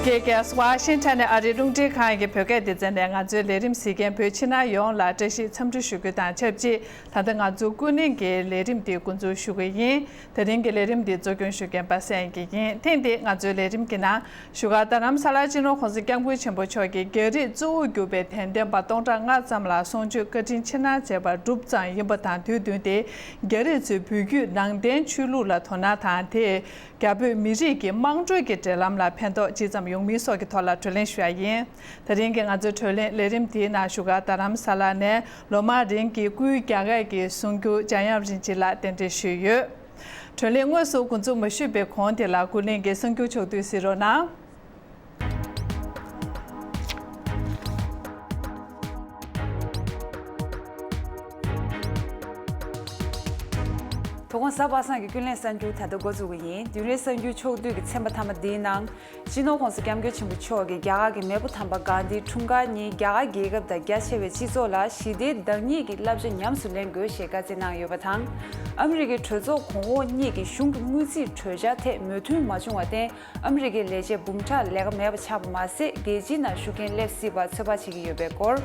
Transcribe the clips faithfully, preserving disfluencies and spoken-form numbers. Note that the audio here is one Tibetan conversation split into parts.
རྒྱལ་ཁབ་ཝ་ཤིང་ཊོན་ནས་ཨ་རིའི་རླུང་འཕྲིན་ཁང་གི་བོད་སྐད་སྡེ་ཚན་ནས་ང་ཚོའི་ལས་རིམ་གཟིགས་མཁན་བོད་ཕྱི་ནང་ཡོངས་ལ་བཀྲ་ཤིས་འཚམས་འདྲི་ཞུ་རྒྱུ་དང་ཆབས་ཅིག་ད་ལྟ་ང་ཚོ་ཀུན་གླེང་གི་ལས་རིམ་འདི་འགོ་འཛུགས་ཞུ་གི་ཡིན། དེ་རིང་གི་ལས་རིམ་འདི་གཙོ་སྐྱོང་ཞུ་མཁན་པ་སངས་སྐྱིད་ཡིན། ཐེངས་འདིའི་ང་ཚོའི་ལས་རིམ་གྱི་ནང་བཞུགས་སྒར་རྡ་རམ་ས་ལར་སྤྱི་ནོར་༸གོང་ས་༸སྐྱབས་མགོན་ཆེན་པོ་མཆོག་གིས་རྒྱ་རིགས་གཙོ་བོར་གྱུར་པའི་དད་ལྡན་པ་སྟོང་ཕྲག་ལྔ་ཙམ་ལ་གསུང་ཆོས་བཀའ་དྲིན་ཆེ་གནང་བྱས་པ་གྲུབ་ཙམ་ཡིན་པ་དང་། དུས་བསྟུན་ཏེ་རྒྱ་རིགས་ཚོས་བོད་བརྒྱུད་ནང་བསྟན་ཆོས་ལུགས་ལ་དོ་སྣང་དང་། དེས་རྒྱ་བོད་མི་རིགས་ཀྱི་དམངས་ཁྲོད་ཀྱི་འབྲེལ་ལམ་ལ་ཕན་ཐོགས་ཇི་ཙམ་ཡོང་མིན་སོགས་ཀྱི་ཐོག་ལ་གྲོས་གླེང་ཞུ་ཡ་ཡིན། དེ་རིང་གི་ང་ཚོའི་གྲོས་གླེང་ལས་རིམ་དེའི་ནང་བཞུགས་སྒར་རྡ་རམ་ས་ལ་ནས་ལོ་མང་རིང་གི་སྐུའི་རྒྱ་སྐད་ཀྱི་གསུང་སྒྱུར་འཇམ་དབྱངས་རིན་ཆེན་ལགས་གདན་འདྲེན་ཞུས་ཡོད། གྲོས་གླེང་དངོས་སུ་འགོ་འཛུགས་མ་ཞུས་པའི་གོང་དེ་ལ་ཀུན་གླེང་གི་གསར་འགྱུར་ཕྱོགས་བསྡུས་གཟིགས་རོགས་གནང་། དོ་དགོང་གཟའ་པ་སངས་ཀྱི་ཀུན་གླེང་གསར་འགྱུར་ད་ལྟ་འགོ་འཛུགས་ཀྱི་ཡིན། བདུན་རེའི་གསར་འགྱུར་ཕྱོགས་བསྡུས་ཀྱི་ཚན་པ་མཐའ་མ་འདིའི་ནང་། སྤྱི་ནོར་༸གོང་ས་༸སྐྱབས་མགོན་ཆེན་པོ་མཆོག་གིས་རྒྱ་གར་གྱི་མེས་པོ་དམ་པ་གྷན་དྷིའི་འཁྲུངས་སྐར་ཉིན་རྒྱ་གར་རྒྱལ་ཁབ་དང་རྒྱ་ཆེ་བའི་སྤྱི་ཚོགས་ལ་ཞི་བདེའི་བདག་ཉིད་ཀྱི་བསླབ་བྱ་ཉམས་སུ་ལེན་དགོས་ཞེས་བཀའ་སྩལ་གནང་ཡོད་པ་དང་། ཨ་མི་རི་ཀའི་གྲོས་ཚོགས་གོང་འོག་གཉིས་ཀྱི་གཞུང་གི་དངུལ་རྩིས་གྲོས་འཆར་ཐད་མོས་མཐུན་མ་བྱུང་བར་བརྟེན། ཨ་མི་རི་ཀའི་ལས་བྱེད་འབུམ་ཕྲག་ལས་ཀ་མེད་པ་ཆགས་པ་མ་ཟད། རྒྱལ་སྤྱིའི་ནང་ཤུགས་རྐྱེན་སླེབས་སྲིད་པ་ཚོད་དཔག་བྱེད་ཀྱི་ཡོད་པའི་སྐོར།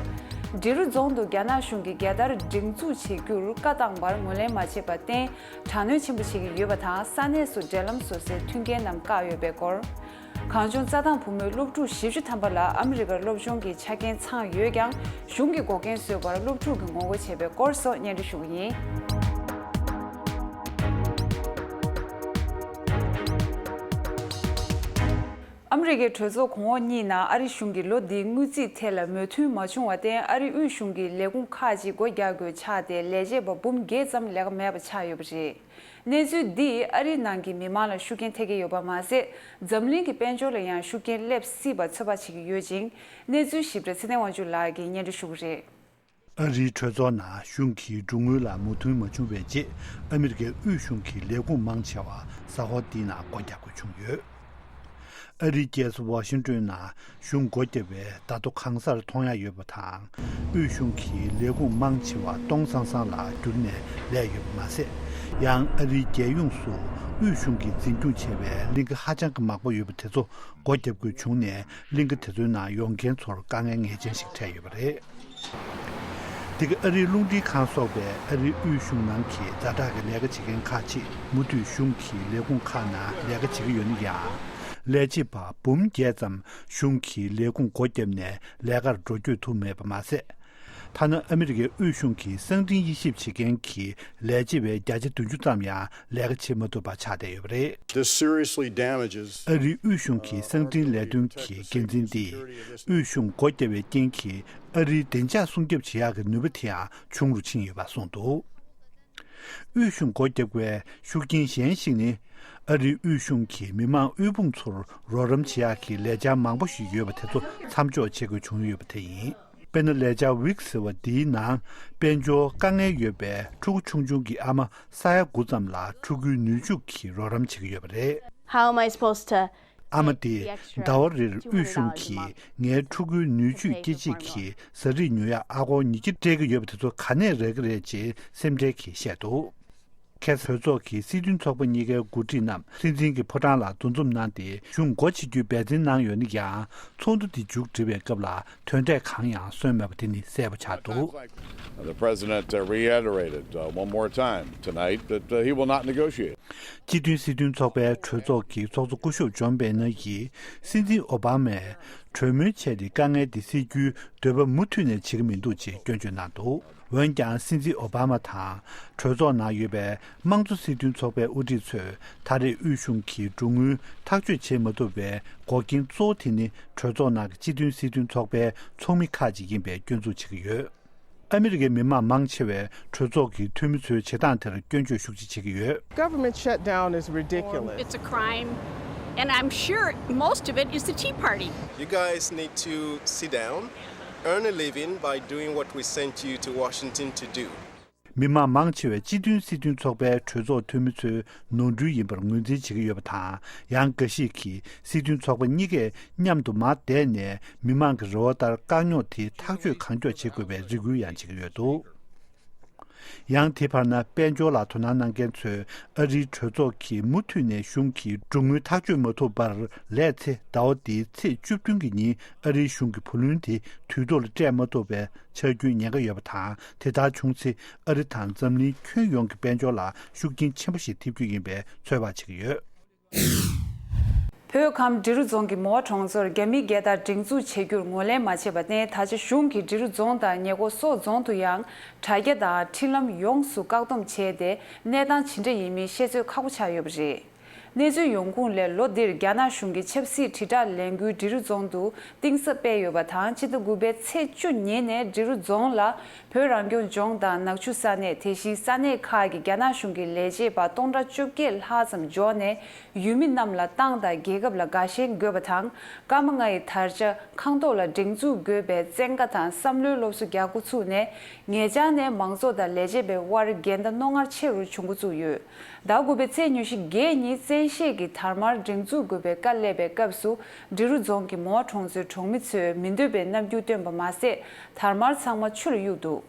འབྲི་རུ་རྫོང་དུ་རྒྱ་ནག་གཞུང་གིས་རྒྱལ་དར་སྒྲེང་འཛུགས་བྱེད་རྒྱུར་བཀའ་བཏང་བར་ངོས་ལེན་མ་བྱས་པར་བརྟེན། དྲག་གནོན་ཆེན་པོ་བྱེད་ཀྱི་ཡོད་པ་དང་། ས་གནས་སུ་འབྲེལ་ལམ་བཟོ་སའི་མཐུན་རྐྱེན་རྣམས་བཀག་ཡོད་པའི་སྐོར། གངས་ལྗོངས་རྩྭ་ཐང་བུ་མོའི་སློབ་ཕྲུག་བཞི་བཅུ་ཐམ་པ་ལ་ཨ་མི་རི་ཀར་སློབ་སྦྱོང་གི་ཆ་རྐྱེན་ཚང་ཡོད་ཀྱང་། གཞུང་གིས་འགོག་རྐྱེན་བཟོས་པར་སློབ་ཕྲུག་གིས་ངོ་རྒོལ་བྱས་པའི་སྐོར་སོགས་སྙན་སྒྲོན་ཞུ་གི་ཡིན། ཨ་མི་རི་ཀའི་གྲོས་ཚོགས་གོང་འོག་གཉིས་ནང་ཨ་རི་གཞུང་གིས་ལོ་འདིའི་དངུལ་རྩིས་ཐད་ལ་མོས་མཐུན་མ་བྱུང་བར་བརྟེན། ཨ་རིའི་དབུས་གཞུང་གི་ལས་ཁུངས་ཁག་ཅིག་སྒོ་རྒྱག་དགོས་ཆགས་ཏེ། ལས་བྱེད་པ་འབུམ་བརྒྱད་ཙམ་ལས་ཀ་མེད་པ་ཆགས་ཡོད་པ་རེད། གནས་ཚུལ་འདིས་ཨ་རིའི་ནང་གི་མི་མང་ལ་ཤུགས་རྐྱེན་ཐེབས་ཀྱི་ཡོད་པ་མ་ཟད། འཛམ་གླིང་གི་དཔལ་འབྱོར་ལ་ཡང་ཤུགས་རྐྱེན་སླེབས་སྲིད་པ་ཚོད་དཔག་བྱེད་ཀྱི་ཡོད་ཅིང་། གནས་ཚུལ་ཞིབ་ཕྲ་ཚེ་བརྟན་དབང་ཕྱུག་ལགས་ཀྱིས་སྙན་སྒྲོན་ཞུ་གི་རེད། ཨ་རིའི་གྲོས་ཚོགས་ནང་གཞུང་གི་སྒྲུབ་དངུལ་ལ་མོས་མཐུན་མ་བྱུང་བའི་རྗེས། ཨ་མི་རི་ཀའི་དབུས་གཞུང་གི་ལས་ཁུངས་མང་ཆེ་བ་གཟའ་འཁོར་འདིའི་ནང་སྒོ་རྒྱག་དགོས་བྱུང་ཡོད། ཨ་རིའི་རྒྱལ་ས་ཝ་ཤིང་ཏོན་ནང་གཞུང་སྒོ་བརྒྱབ་པའི་བརྡ་ཐོ་གང་སར་མཐོང་ཡ་ཡོད་པ་དང་། དབུས་གཞུང་གི་ལས་ཁུངས་མང་ཆེ་བ་སྟོང་སང་སང་ལ་བསྒྱུར་ནས་ལས་ཡོད་པ་མ་ཟད། ཡང་ཨ་རིའི་རྒྱལ་ཡོངས་སུ་དབུས་གཞུང་གིས་འཛིན་སྐྱོང་བྱས་པའི་གླིང་ག་ཧ་ཅང་གི་མང་པོ་ཡོད་པ་དེ་ཚོ་སྒོ་བརྒྱབ་དགོས་བྱུང་ནས། གླིང་ག་དེ་ཚོའི་ནང་ཡོང་མཁན་ཚོར་དཀའ་ངལ་ངེས་ཅན་ཞིག་འཕྲད་ཡོད་པ་རེད། འདི་ག་ཨ་རིའི་རླུང་འཕྲིན་ཁང་སོགས་པས་ཨ་རིའི་དབུས་གཞུང་ནང་གི་ཛ་དྲག་གི་ལས་ཀ་བྱེད་མཁན་ཁག་ཅིག་མུ་མཐུད་གཞུང་གི་ལས་ཁུངས་ཁག་ནང་ལས་ཀ་བྱེད་ཀྱི་ཡོད་ན་ཡང་། ལས་བྱེད་པ་འབུམ་བརྒྱད་ཙམ་གཞུང་གི་ལས་ཁུངས་སྒོ་བརྒྱབ་ནས་ལས་ཀར་འགྲོ་སྐྱོད་ཐུབ་མེད་པ་མ་ཟད། ཐ་ན་ཨ་མི་རི་ཀའི་དབུས་གཞུང་གི་གསང་འཕྲིན་དབྱེ་ཞིབ་བྱེད་མཁན་གྱི་ལས་བྱེད་པའི་བརྒྱ་ཆ་བདུན་ཅུ་ཙམ་ཡང་ལས་ཀ་བྱེད་མ་ཐུབ་པ་ཆགས་བསྡད་ཡོད་པ་རེད། This seriously damages ཨ་རིའི་དབུས་གཞུང་གི་གསང་འཕྲིན་ལས་དོན་གྱི་འགན་འཛིན་དེས། དབུས་གཞུང་སྒོ་བརྒྱབ་པའི་རྐྱེན་གྱིས་ཨ་རིའི་བདེ་འཇགས་སྲུང་སྐྱོབ་བྱེད་ཡག་གི་ནུས་པ་དེའང་ཆུང་རུ་ཕྱིན་ཡོད་པ་གསུངས་འདུག་དབུས་གཞུང་སྒོ་བརྒྱབ་པའི་ཤུགས་རྐྱེན་གཞན་ཞིག་ནི། ཨ་རིའི་དབུས་གཞུང་གིས་མི་མང་དབུལ་ཕོངས་ཚོར་རོགས་རམ་བྱེད་ཡག་གི་ལས་འཆར་མང་པོ་ཞིག་ཡོད་པ་དེ་ཚོ་མཚམས་འཇོག་བྱེད་དགོས་བྱུང་ཡོད་པ་དེ་ཡིན། དཔེར་ན། ལས་འཆར་ཝིག་ཟེར་བ་འདིའི་ནང་། དཔལ་འབྱོར་དཀའ་ངལ་ཡོད་པའི་ཕྲུ་གུ་ཆུང་ཆུང་གི་ཨ་མ་ས་ཡ་དགུ་ཙམ་ལ་ཕྲུ་གུའི་ནུས་ཕྱུགས་ཀྱི་རོགས་རམ་བྱེད་ཀྱི་ཡོད་པ་རེད། How am I supposed to ཨ་མ་དེས་ཟླ་བ་རེར་དབུས་གཞུང་གིས་ངའི་ཕྲུ་གུའི་ནུས་ཕྱུགས་སྐྱེད་བྱེད་ཀྱི་ཟ་རིགས་ཉོ་ཡག་ཨ་སྒོར་ཉིས་བརྒྱ་སྤྲད་ཀྱི་ཡོད་པ་དེ་ཚོ་ག་ནས་རག་གི་རེད་ཅེས་སེམས་ཁྲལ་གྱིས་བཤད་འདུག་ཁ་སང་གྲོས་ཚོགས་ཀྱི་སྲིད་དོན་ཚོགས་པ་གཉིས་ཀའི་འགོ་ཁྲིད་རྣམས་སྲིད་འཛིན་གྱི་ཕོ་བྲང་ལ་འདུ་འཛོམས་གནང་སྟེ། གཞུང་སྒོ་ཕྱེ་རྒྱུའི་འབད་བརྩོན་གནང་ཡོད་ན་ཡང་། ཚོགས་འདུ་དེ་མཇུག་སྒྲིལ་བའི་སྐབས་ལ་དོན་འབྲས་གང་ཡང་སོན་མེད་པ་དེ་ནི་གསལ་པོ་ཆགས་འདུག The president uh, reiterated uh, one more time tonight that uh, he will not negotiate. སྤྱི་མཐུན་སྲིད་དོན་ཚོགས་པའི་གྲོས་ཚོགས་ཀྱི་ཚོགས་གཙོ་སྐུ་ཞབས་ཇོན་པེ་ནེ་ཡིས་སྲིད་འཛིན་ཨོ་བྷ་མས་གྲོས་མོལ་བྱས་ཏེ་དཀའ་ངལ་འདི་སེལ་རྒྱུའི་འདོད་པ་མུ་མཐུད་ནས་བྱེད་ཀྱི་མི་འདུག་ཅེས་སྐྱོན་བརྗོད་གནང་འདུག་འོན་ཀྱང་། སྲིད་འཛིན་ཨོ་བྷ་མ་དང་གྲོས་ཚོགས་ནང་ཡོད་པའི་དམངས་གཙོ་སྲིད་དོན་ཚོགས་པའི་དབུ་ཁྲིད་ཚོས་ད་རེས་དབུས་གཞུང་གི་སྒྲུབ་དངུལ་ཐག་གཅོད་བྱེད་མ་ཐུབ་པའི་འགོག་རྐྱེན་གཙོ་བོ་དེ་ནི། གྲོས་ཚོགས་ནང་གི་སྤྱི་མཐུན་སྲིད་དོན་ཚོགས་པའི་ཚོགས་མི་ཁག་ཅིག་ཡིན་པའི་སྐྱོན་འཛུགས་བྱེད་ཀྱི་ཡོད། ཨ་མི་རི་ཀའི་མི་མང་མང་ཆེ་བས་གྲོས་ཚོགས་ཀྱི་འཐུས་མི་ཚོའི་བྱེད་སྟངས་དེར་སྐྱོན་བརྗོད་ཤུགས་ཆེ་བྱེད་ཀྱི་ཡོད། Government shutdown is ridiculous. It's a crime, and I'm sure most of it is the Tea Party. You guys need to sit down, earn a living by doing what we sent you to Washington to do. མི་མང་མང་ཆེ་བས་སྤྱི་མཐུན་སྲིད་དོན་ཚོགས་པའི་གྲོས་ཚོགས་འཐུས་མི་ཚོའི་ནོར་འཁྲུལ་ཡིན་པར་ངོས་འཛིན་བྱེད་ཀྱི་ཡོད་པ་དང་། ཡང་འགའ་ཞིག་གིས་སྲིད་དོན་ཚོགས་པ་གཉིས་ཀས་མཉམ་དུ་མར་བསྡད་ནས་མི་མང་གི་རེ་བ་ལྟར་དཀའ་རྙོག་དེ་ཐག་གཅོད་གང་མགྱོགས་བྱེད་དགོས་པའི་རེ་སྐུལ་ཡང་བྱེད་ཀྱི་ཡོད་འདུག་ཡང་དེ་བར་ན་དཔལ་འབྱོར་ལ་དོ་སྣང་གནང་མཁན་ཚོས་ཨ་རིའི་གྲོས་ཚོགས་ཀྱིས་མུ་མཐུད་ནས་གཞུང་གི་གྲོན་དངུལ་ཐག་གཅོད་མ་ཐུབ་པར་ལས་ཚེ་ཟླ་བ་འདིའི་ཚེས་བཅུ་བདུན་གྱི་ཉིན་ཨ་རིའི་གཞུང་གི་བུ་ལོན་དེ་དུས་ཐོག་ལ་སྤྲད་མ་ཐུབ་པའི་ཆག་རྒྱུའི་ཉེན་ཁ་ཡོད་པ་དང་། དེ་ལྟར་བྱུང་ཚེ་ཨ་རི་དང་འཛམ་གླིང་ཁྱོན་ཡོངས་ཀྱི་དཔལ་འབྱོར་ལ་ཤུགས་རྐྱེན་ཆེན་པོ་ཞིག་ཐེབས་རྒྱུ་ཡིན་པའི་ཚོད་དཔག་བྱེད་ཀྱི་ཡོད། བོད་ཁམས་འབྲི་རུ་རྫོང་གི་མོ་བ་གྲོང་ཚོར་རྒྱ་མི་སྒེར་དར་སྒྲེང་འཛུགས་བྱེད་རྒྱུར་ངོས་ལེན་མ་བྱས་པར་བརྟེན། ད་ཆ་གཞུང་གིས་འབྲི་རུ་རྫོང་དང་ཉེ་འཁོར་སོག་རྫོང་དུ་ཡང་དྲ་རྒྱ་དང་འཕྲིན་ལམ་ཡོངས་སུ་བཀག་སྡོམ་བྱས་ཏེ། གནས་སྟངས་ཇི་འདྲ་ཡིན་མིན་ཤེས་ཚོད་ཁག་པོ་ཆགས་ཡོད་པ་རེད། གནས་ཚུལ་ཡོང་ཁུངས་ལས། ལོ་འདིར་རྒྱ་ནག་གཞུང་གིས་ཆབ་སྲིད་དྲིལ་བསྒྲགས་ལས་འགུལ་འབྲི་རུ་རྫོང་དུ་གཏིང་ཟབ་སྤེལ་ཡོད་པ་དང་། ཕྱི་ཟླ་དགུ་པའི་ཚེས་བཅུ་ཉིན་ནས་འབྲི་རུ་རྫོང་ལ་བོད་རང་སྐྱོང་ལྗོངས་དང་ནག་ཆུ་ས་གནས། དེ་བཞིན་ས་གནས་ཁག་གི་རྒྱ་ནག་གཞུང་གི་ལས་བྱེད་པ་སྟོང་ཕྲག་བཅོ་བརྒྱད་ལྷག་ཙམ་འབྱོར་ནས། ཡུལ་མི་རྣམས་ལ་ཏང་དང་རྒྱལ་ཁབ་ལ་དགའ་ཞེན་དགོས་པ་དང་། སྐར་མ་ལྔ་ཡི་དར་ཆ་ཁང་ཐོག་ལ་སྒྲེང་འཛུགས་དགོས་པའི་བཙན་བཀའ་དང་བསམ་བློའི་སློབ་གསོ་རྒྱག་འགོ་ཚུགས་ནས། ངེད་ཅག་ནས་མང་ཚོགས་དང་ལས་བྱེད་པའི་དབར་འགལ་ཟླ་རྣོ་ངར་ཆེ་རུ་འབྱུང་འགོ་བཙུགས་ཡོད། ཟླ་དགུ་པའི་ཚེས་ཉི་ཤུ་རྩ་བརྒྱད་ཉིན་བཙན་ཤེད་ཀྱིས་དར་དམར་སྒྲེང་འཛུགས་དགོས་པའི་བཀའ་སླེབས་པའི་སྐབས་སུ། འབྲི་རུ་རྫོང་གི་མོ་བ་གྲོང་ཚོའི་གྲོང་མི་ཚོས་མི་འདོད་པའི་རྣམ་འགྱུར་བཏོན་པ་མ་ཟད། དར་དམར་ཚང་མ་ཆུ་ལ་གཡུགས་འདུག་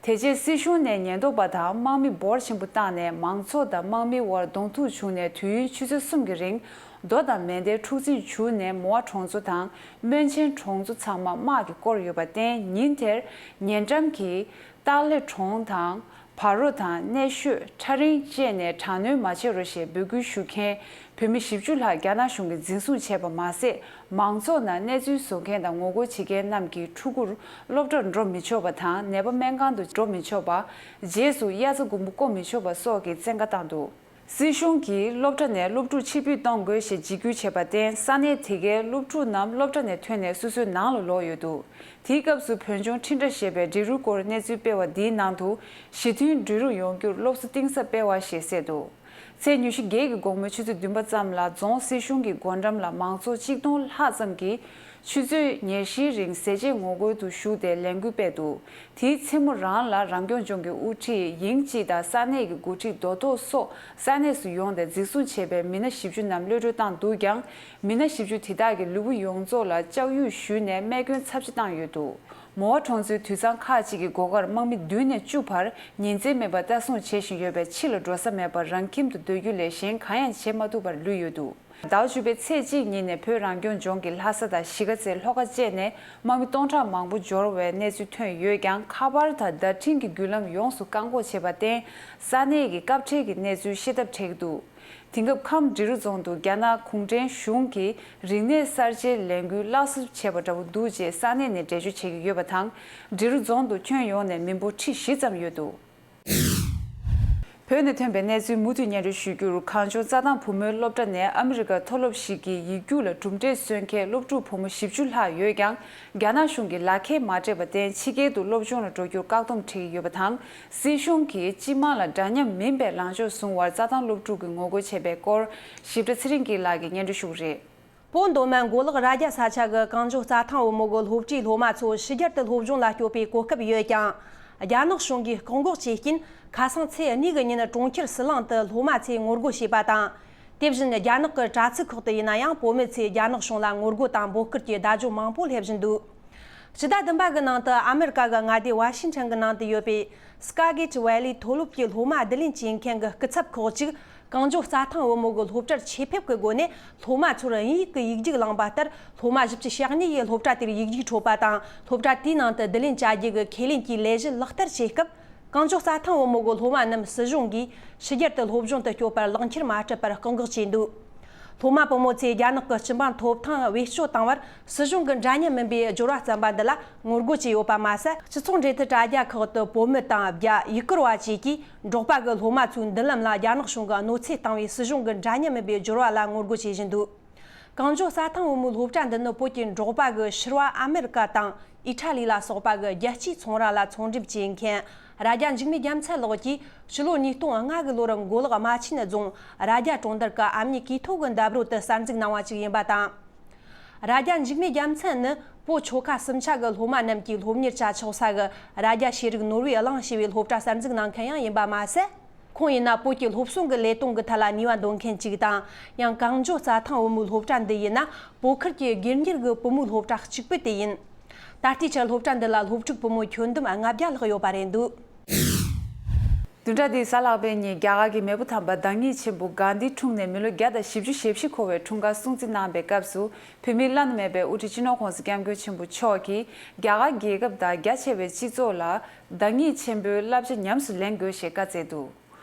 དེ་རྗེས་སྲིད་གཞུང་ནས་ཉེན་རྟོག་པ་དང་དམག་མི་འབོར་ཆེན་པོ་བཏང་ནས། མང་ཚོགས་དང་དམག་མིའི་དབར་གདོང་ཐུག་བྱུང་ནས། དུས་ཡུན་ཆུ་ཚོད་གསུམ་གྱི་རིང་རྡོ་དང་མེ་མདའི་འཁྲུག་འཛིང་བྱུང་ནས། མོ་བ་གྲོང་ཚོ་དང་སྨོན་ཆེན་གྲོང་ཚོ་ཚང་མ་དམག་གིས་བསྐོར་ཡོད་པར་བརྟེན། ཉིན་དེར་ཉེ་འགྲམ་གྱི་སྟག་ལེ་གྲོང་དང་། བར་རོ་དང་། གནས་ཤོད། ཁྲ་རིང་བཅས་ནས་དྲག་གནོན་མ་བྱེད་རོགས་ཞེས་འབོད་སྐུལ་ཞུ་མཁན་བོད་མི་བཞི་བཅུ་ལྷག་རྒྱ་ནག་གཞུང་གིས་འཛིན་བཟུང་བྱས་པ་མ་ཟད། མང་ཚོགས་ནང་གནས་ཚུལ་བཟོ་མཁན་དང་ངོ་རྒོལ་བྱེད་མཁན་རྣམས་ཀྱི་ཕྲུ་གུར་སློབ་གྲྭར་འགྲོ་མི་ཆོག་པ་དང་། ནད་པ་སྨན་ཁང་དུ་འགྲོ་མི་ཆོག་པ། རྗེས་སུ་དབྱར་རྩྭ་དགུན་འབུ་བརྐོ་མི་ཆོག་པ་སོགས་ཀྱི་བཙན་བཀའ་བཏང་འདུག་སྲིད་གཞུང་གིས་སློབ་གྲྭ་ནས་སློབ་ཕྲུག་ཕྱིར་འབུད་གཏོང་དགོས་ཞེས་འཇིགས་སྐུལ་བྱས་པར་བརྟེན། ས་གནས་དེ་གའི་སློབ་ཕྲུག་རྣམས་སློབ་གྲྭ་ནས་ཐོན་ནས་སོ་སོའི་ནང་ལ་ལོག་ཡོད་འདུག་དེའི་སྐབས་སུ་བོད་ལྗོངས་འཕྲིན་ཕྲན་ཞེས་པས་འབྲི་རུའི་སྐོར་གནས་ཚུལ་སྤེལ་བ་འདིའི་ནང་དུ། ཞི་མཐུན་འགྲོ་རུ་ཡོང་རྒྱུར་སློབ་གསོ་གཏིང་ཟབ་སྤེལ་བ་ཞེས་གསལ་འདུག་ཚེས་ཉི་ཤུ་རྩ་བརྒྱད་ཀྱི་དགོང་མོའི་ཆུ་ཚོད་བདུན་པ་ཙམ་ལ་རྫོང་སྲིད་གཞུང་གི་སྒོ་འགྲམ་ལ་མང་ཚོགས་གཅིག་སྟོང་ལྷག་ཙམ་གྱིས་ཆུ་ཚོད་ཉེར་བཞིའི་རིང་ཟས་བཅད་ངོ་རྒོལ་དུ་ཞུགས་ཏེ་ལས་འགུལ་སྤེལ་འདུག་དེའི་མཚན་མོ་རང་ལ་རང་སྐྱོང་ལྗོངས་ཀྱི་དབུ་ཁྲིད་དབྱིན་ཇི་དང་ས་གནས་ཀྱི་འགོ་ཁྲིད་མདོ་ཐོག་སོགས་ས་གནས་སུ་ཡོང་སྟེ་འཛིན་བཟུང་བྱས་པའི་མི་སྣ་བཞི་བཅུ་རྣམས་གློད་གྲོལ་བཏང་འདུག་ཀྱང་། མི་སྣ་བཞི་བཅུ་དེ་དག་གི་ལུས་པོ་ཡོངས་རྫོགས་ལ་ལྕགས་དབྱུག་གཞུས་ནས་རྨས་སྐྱོན་ཚབས་ཆེ་བཏང་ཡོད་འདུག་མོ་བ་གྲོང་ཚོའི་དུད་ཚང་ཁག་ཅིག་གི་སྒོ་ཁར་དམག་མི་བདུན་ནས་བཅུ་བར་ཉིན་མཚན་མེད་པར་ལྟ་སྲུང་བྱེད་བཞིན་ཡོད་པས། ཕྱི་ལ་འགྲོ་ས་མེད་པར་རང་ཁྱིམ་དུ་སྡོད་རྒྱུ་ལས་གཞན་གང་ཡང་བྱེད་མ་ཐུབ་པར་ལུས་ཡོད་འདུག་ཟླ་བ་བཅུ་པའི་ཚེས་གཅིག་ཉིན་ནས་བོད་རང་སྐྱོང་ལྗོངས་ཀྱི་ལྷ་ས་དང་གཞིས་ཀ་རྩེ། ལྷོ་ཁ་བཅས་ནས་དམག་མི་སྟོང་ཕྲག་མང་པོ་འབྱོར་བའི་གནས་ཚུལ་ཐོན་ཡོད་ཀྱང་། ཁ་པར་དང་བརྡ་འཕྲིན་གྱི་བརྒྱུད་ལམ་ཡོངས་སུ་བཀག་འགོག་བྱས་པར་བརྟེན། ས་གནས་ཀྱི་སྐབས་འཕྲལ་གྱི་གནས་ཚུལ་ཤེས་ཐབས་བྲལ་གྱི་འདུག་དེང་སྐབས་ཁམས་འབྲི་རུ་རྫོང་དུ་རྒྱ་ནག་གུང་ཁྲན་གཞུང་གིས་རིག་གནས་གསར་བརྗེའི་ལས་འགུལ་སླར་གསོ་བྱས་པ་འདྲ་བོ་འདུག་ཅེས་ས་གནས་ནས་འགྲེལ་བརྗོད་བྱེད་ཀྱི་ཡོད་པ་དང་། འབྲི་རུ་རྫོང་དུ་ཁྱོན་ཡོངས་ནས་མི་འབོར་ཁྲི་བཞི་ཙམ་ཡོད་འདུག་བོད་ནས་ཐོན་པའི་གནས་ཚུལ་མུ་མཐུད་སྙན་སྒྲོན་ཞུ་རྒྱུར། གངས་ལྗོངས་རྩྭ་ཐང་བུ་མོའི་སློབ་གྲྭ་ནས་ཨ་མི་རི་ཀར་མཐོ་སློབ་ཞིག་གི་ཡིག་རྒྱུགས་ལ་གྲུབ་འབྲས་སོན་མཁན་སློབ་ཕྲུག་བུ་མོ་བཞི་བཅུ་ལྷག་ཡོད་ཀྱང་། རྒྱ་ནག་གཞུང་གིས་ལག་ཁྱེར་མ་སྤྲད་པར་བརྟེན། ཕྱི་རྒྱལ་དུ་སློབ་སྦྱོང་ལ་འགྲོ་རྒྱུར་བཀག་སྡོམ་བྱེད་ཀྱི་ཡོད་པ་དང་། སྲིད་གཞུང་གིས་སྤྱི་དམངས་ལ་འདྲ་མཉམ་མིན་པའི་ལངས་ཕྱོགས་བཟུང་བར་རྩྭ་ཐང་སློབ་ཕྲུག་གིས་ངོ་རྒོལ་བྱས་པའི་སྐོར། ཞིབ་ཕྲ་ཚེ་རིང་སྐྱིད་ལགས་ཀྱིས་སྙན་སྒྲོན་ཞུ་གི་རེད། བོད་མདོ་སྨད་མགོ་ལོག་རྭ་རྒྱ་ས་ཆ་གི་གངས་ལྗོངས་རྩྭ་ཐང་བུ་མོ་གི་སློབ་གྲྭའི་སློབ་མ་ཚོ་ཕྱི་རྒྱལ་དུ་སློབ་སྦྱོང་ལ་སྐྱོད་པའི་གོ་སྐབས་ཡོད་ཀྱང་། རྒྱ་ནག་གཞུང་གིས་བཀག་འགོག་བྱས་རྐྱེན། ཁ་སང་ཚེས་གཉིས་ཀྱི་ཉིན་གྲོང་ཁྱེར་ཟི་ལིང་དུ་སློབ་མ་ཚོས་ངོ་རྒོལ་བྱས་པ་དང་། དེ་བཞིན་རྒྱ་ནག་གི་དྲ་ཚིགས་ཁག་ཏུ་ཡིན་ན་ཡང་། བུད་མེད་ཚོས་རྒྱ་ནག་གཞུང་ལ་ངོ་རྒོལ་དང་འབོད་སྐུལ་གྱི་བརྡ་བརྒྱུད་མང་པོ་སླེབས་བཞིན་འདུག་སྤྱི་ཟླ་བདུན་པ་གི་ནང་དུ་ཨ་མེ་རི་ཀ་གི་མངའ་སྡེ་ཝ་ཤིང་ཊོན་གྱི་ནང་དུ་ཡོད་པའི་སི་ཀ་གེ་ཊི་ཝེ་ལི་མཐོ་སློབ་ཀྱི་སློབ་མ་བསྡུ་ལེན་བྱེད་མཁན་གྱི་སྐུ་ཚབ་ཁག་ཅིག་གངས་ལྗོངས་རྩྭ་ཐང་བུ་མོ་གི་སློབ་གྲྭར་ཆེད་ཕེབས་ཀྱི་སྒོ་ནས་སློབ་མ་ཚོར་དབྱིན་ཡིག་གི་ཡིག་རྒྱུགས་བླངས་པ་ལྟར། སློབ་མ་བཞི་བཅུ་ཞེ་གཉིས་ཡིས་སློབ་གྲྭ་དེར་ཡིག་རྒྱུགས་འཕྲོད་པ་དང་། སློབ་གྲྭ་དེའི་ནང་དུ་བསྡུ་ལེན་བྱ་རྒྱུ་གི་ཁས་ལེན་གྱི་ལས་གཞི་ལག་བསྟར་བྱེད་སྐབས། གངས་ལྗོངས་རྩྭ་ཐང་བུ་མོ་གི་སློབ་མ་རྣམས་སྲིད་གཞུང་གིས་ཕྱི་རྒྱལ་དུ་སློབ་སྦྱོང་དུ་སྐྱོད་པར་ལག་འཁྱེར་མ་སྤྲད་པར་བཀག་འགོག་བྱས་འདུག་སློབ་མ་བུ་མོ་ཚོས་རྒྱ་ནག་གི་སྤྱི་འབངས་ཐོབ་ཐང་བེད་སྤྱོད་བཏང་བར་སྲིད་གཞུང་གི་འདྲ་མཉམ་མིན་པའི་སྦྱོར་བ་བརྩམས་པ་འདི་ལ་ངོ་རྒོལ་བྱས་ཡོད་པ་མ་ཟད། སྤྱི་ཚོགས་འབྲེལ་མཐུད་དྲ་རྒྱ་ཁག་ཏུ་བུད་མེད་དང་བརྒྱ། ཡུ་གུར་བ་བཅས་ཀྱིས་འབྲོག་པ་གི་སློབ་མ་ཚོའི་མདུན་ལམ་ལ་རྒྱ་ནག་གཞུང་གིས་གནོད་འཚེ་བཏང་བའི་སྲིད་གཞུང་གི་འདྲ་མཉམ་མིན་པའི་སྦྱོར་བ་ལ་ངོ་རྒོལ་བྱེད་བཞིན་འདུག་གངས་ལྗོངས་རྩྭ་ཐང་བུ་མོའི་སློབ་གྲྭ་འདི་ནི་བོད་ཀྱི་འབྲོག་པ་གི་ཕྱུར་བ་ཨ་མེ་རི་ཀ་དང་ཨི་ཊ་ལི་ལ་སོགས་པ་གི་རྒྱལ་སྤྱིའི་ཚོང་ར་ལ་ཚོང་འགྲེམས་བྱེད་མཁན་རྭ་རྒྱ་འཇིགས་མེད་རྒྱལ་མཚན་ལགས་ཀྱིས་ཕྱི་ལོ་ཉིས་སྟོང་ལྔ་གི་ལོར་མགོ་ལོག་རྨ་ཆེན་རྫོང་རྭ་རྒྱ་གྲོང་རྡལ་གྱི་ཨ་མྱེས་ཀིས་ཐོ་གི་འདབས་རོལ་དུ་གསར་འཛུགས་གནང་བ་ཞིག་ཡིན་པ་དང་། རྭ་རྒྱ་འཇིགས་མེད་རྒྱལ་མཚན་ནི་བོད་ཆོལ་ཁ་གསུམ་ཆ་གི་སློབ་མ་རྣམས་ཀྱིས་སློབ་གཉེར་བྱ་ཆོག་ས་གི་རྭ་རྒྱ་ཤེས་རིག་ནོར་བུའི་གླིང་ཞེས་པའི་སློབ་གྲྭ་གསར་འཛུགས་གནང་མཁན་ཡང་ཡིན་པ་མ་ཟད། ཁོང་ཡིན་ན་བོད་ཀྱི་སློབ་གསོ་གི་ལས་དོན་གྱི་ཐད་ལ་ནུས་པ་འདོན་མཁན་ཅིག་དང་། ཡང་གངས་ལྗོངས་རྩྭ་ཐང་བུ་མོའི་སློབ་གྲྭ་འདི་ཡིན་ན་བོད་ཁུལ་གྱི་སྒེར་གཉེར་གྱི་བུ་མོའི་སློབ་གྲྭ་གཅིག་པུ་དེ་ཡིན། ད་ལྟའི་ཆར་སློབ་གྲྭ་འདི་ལ་སློབ་ཕྲུག་བུ་མོ་ཁྱོན་བསྡོམས་ལྔ་བརྒྱ་ལྷག་ཡོད་པ་རེད་འདུག་བདུན་ཕྲག་འདིའི་གཟའ་ལྷག་པའི་ཉིན་རྒྱ་གར་གྱི་མེས་པོ་དམ་པ་བདག་ཉིད་ཆེན་པོ་གྷན་དྷི་འཁྲུངས་ནས་མི་ལོ་བརྒྱ་དང་བཞི་བཅུ་ཞེ་བཞི་འཁོར་བའི་འཁྲུངས་སྐར་སྲུང་བརྩི་གནང་བའི་སྐབས་སུ། བོད་མིའི་བླ་ན་མེད་པའི་དབུ་ཁྲིད་སྤྱི་ནོར་༸གོང་ས་༸སྐྱབས་མགོན་ཆེན་པོ་མཆོག་གིས་རྒྱ་གར་རྒྱལ་ཁབ་དང་རྒྱ་ཆེ་བའི་སྤྱི་ཚོགས་ལ་བདག་ཉིད་ཆེན་པོའི་བསླབ་བྱ་ཉམས་སུ་ལེན་དགོས་ཞེས་བཀའ་སྩལ་འདུག་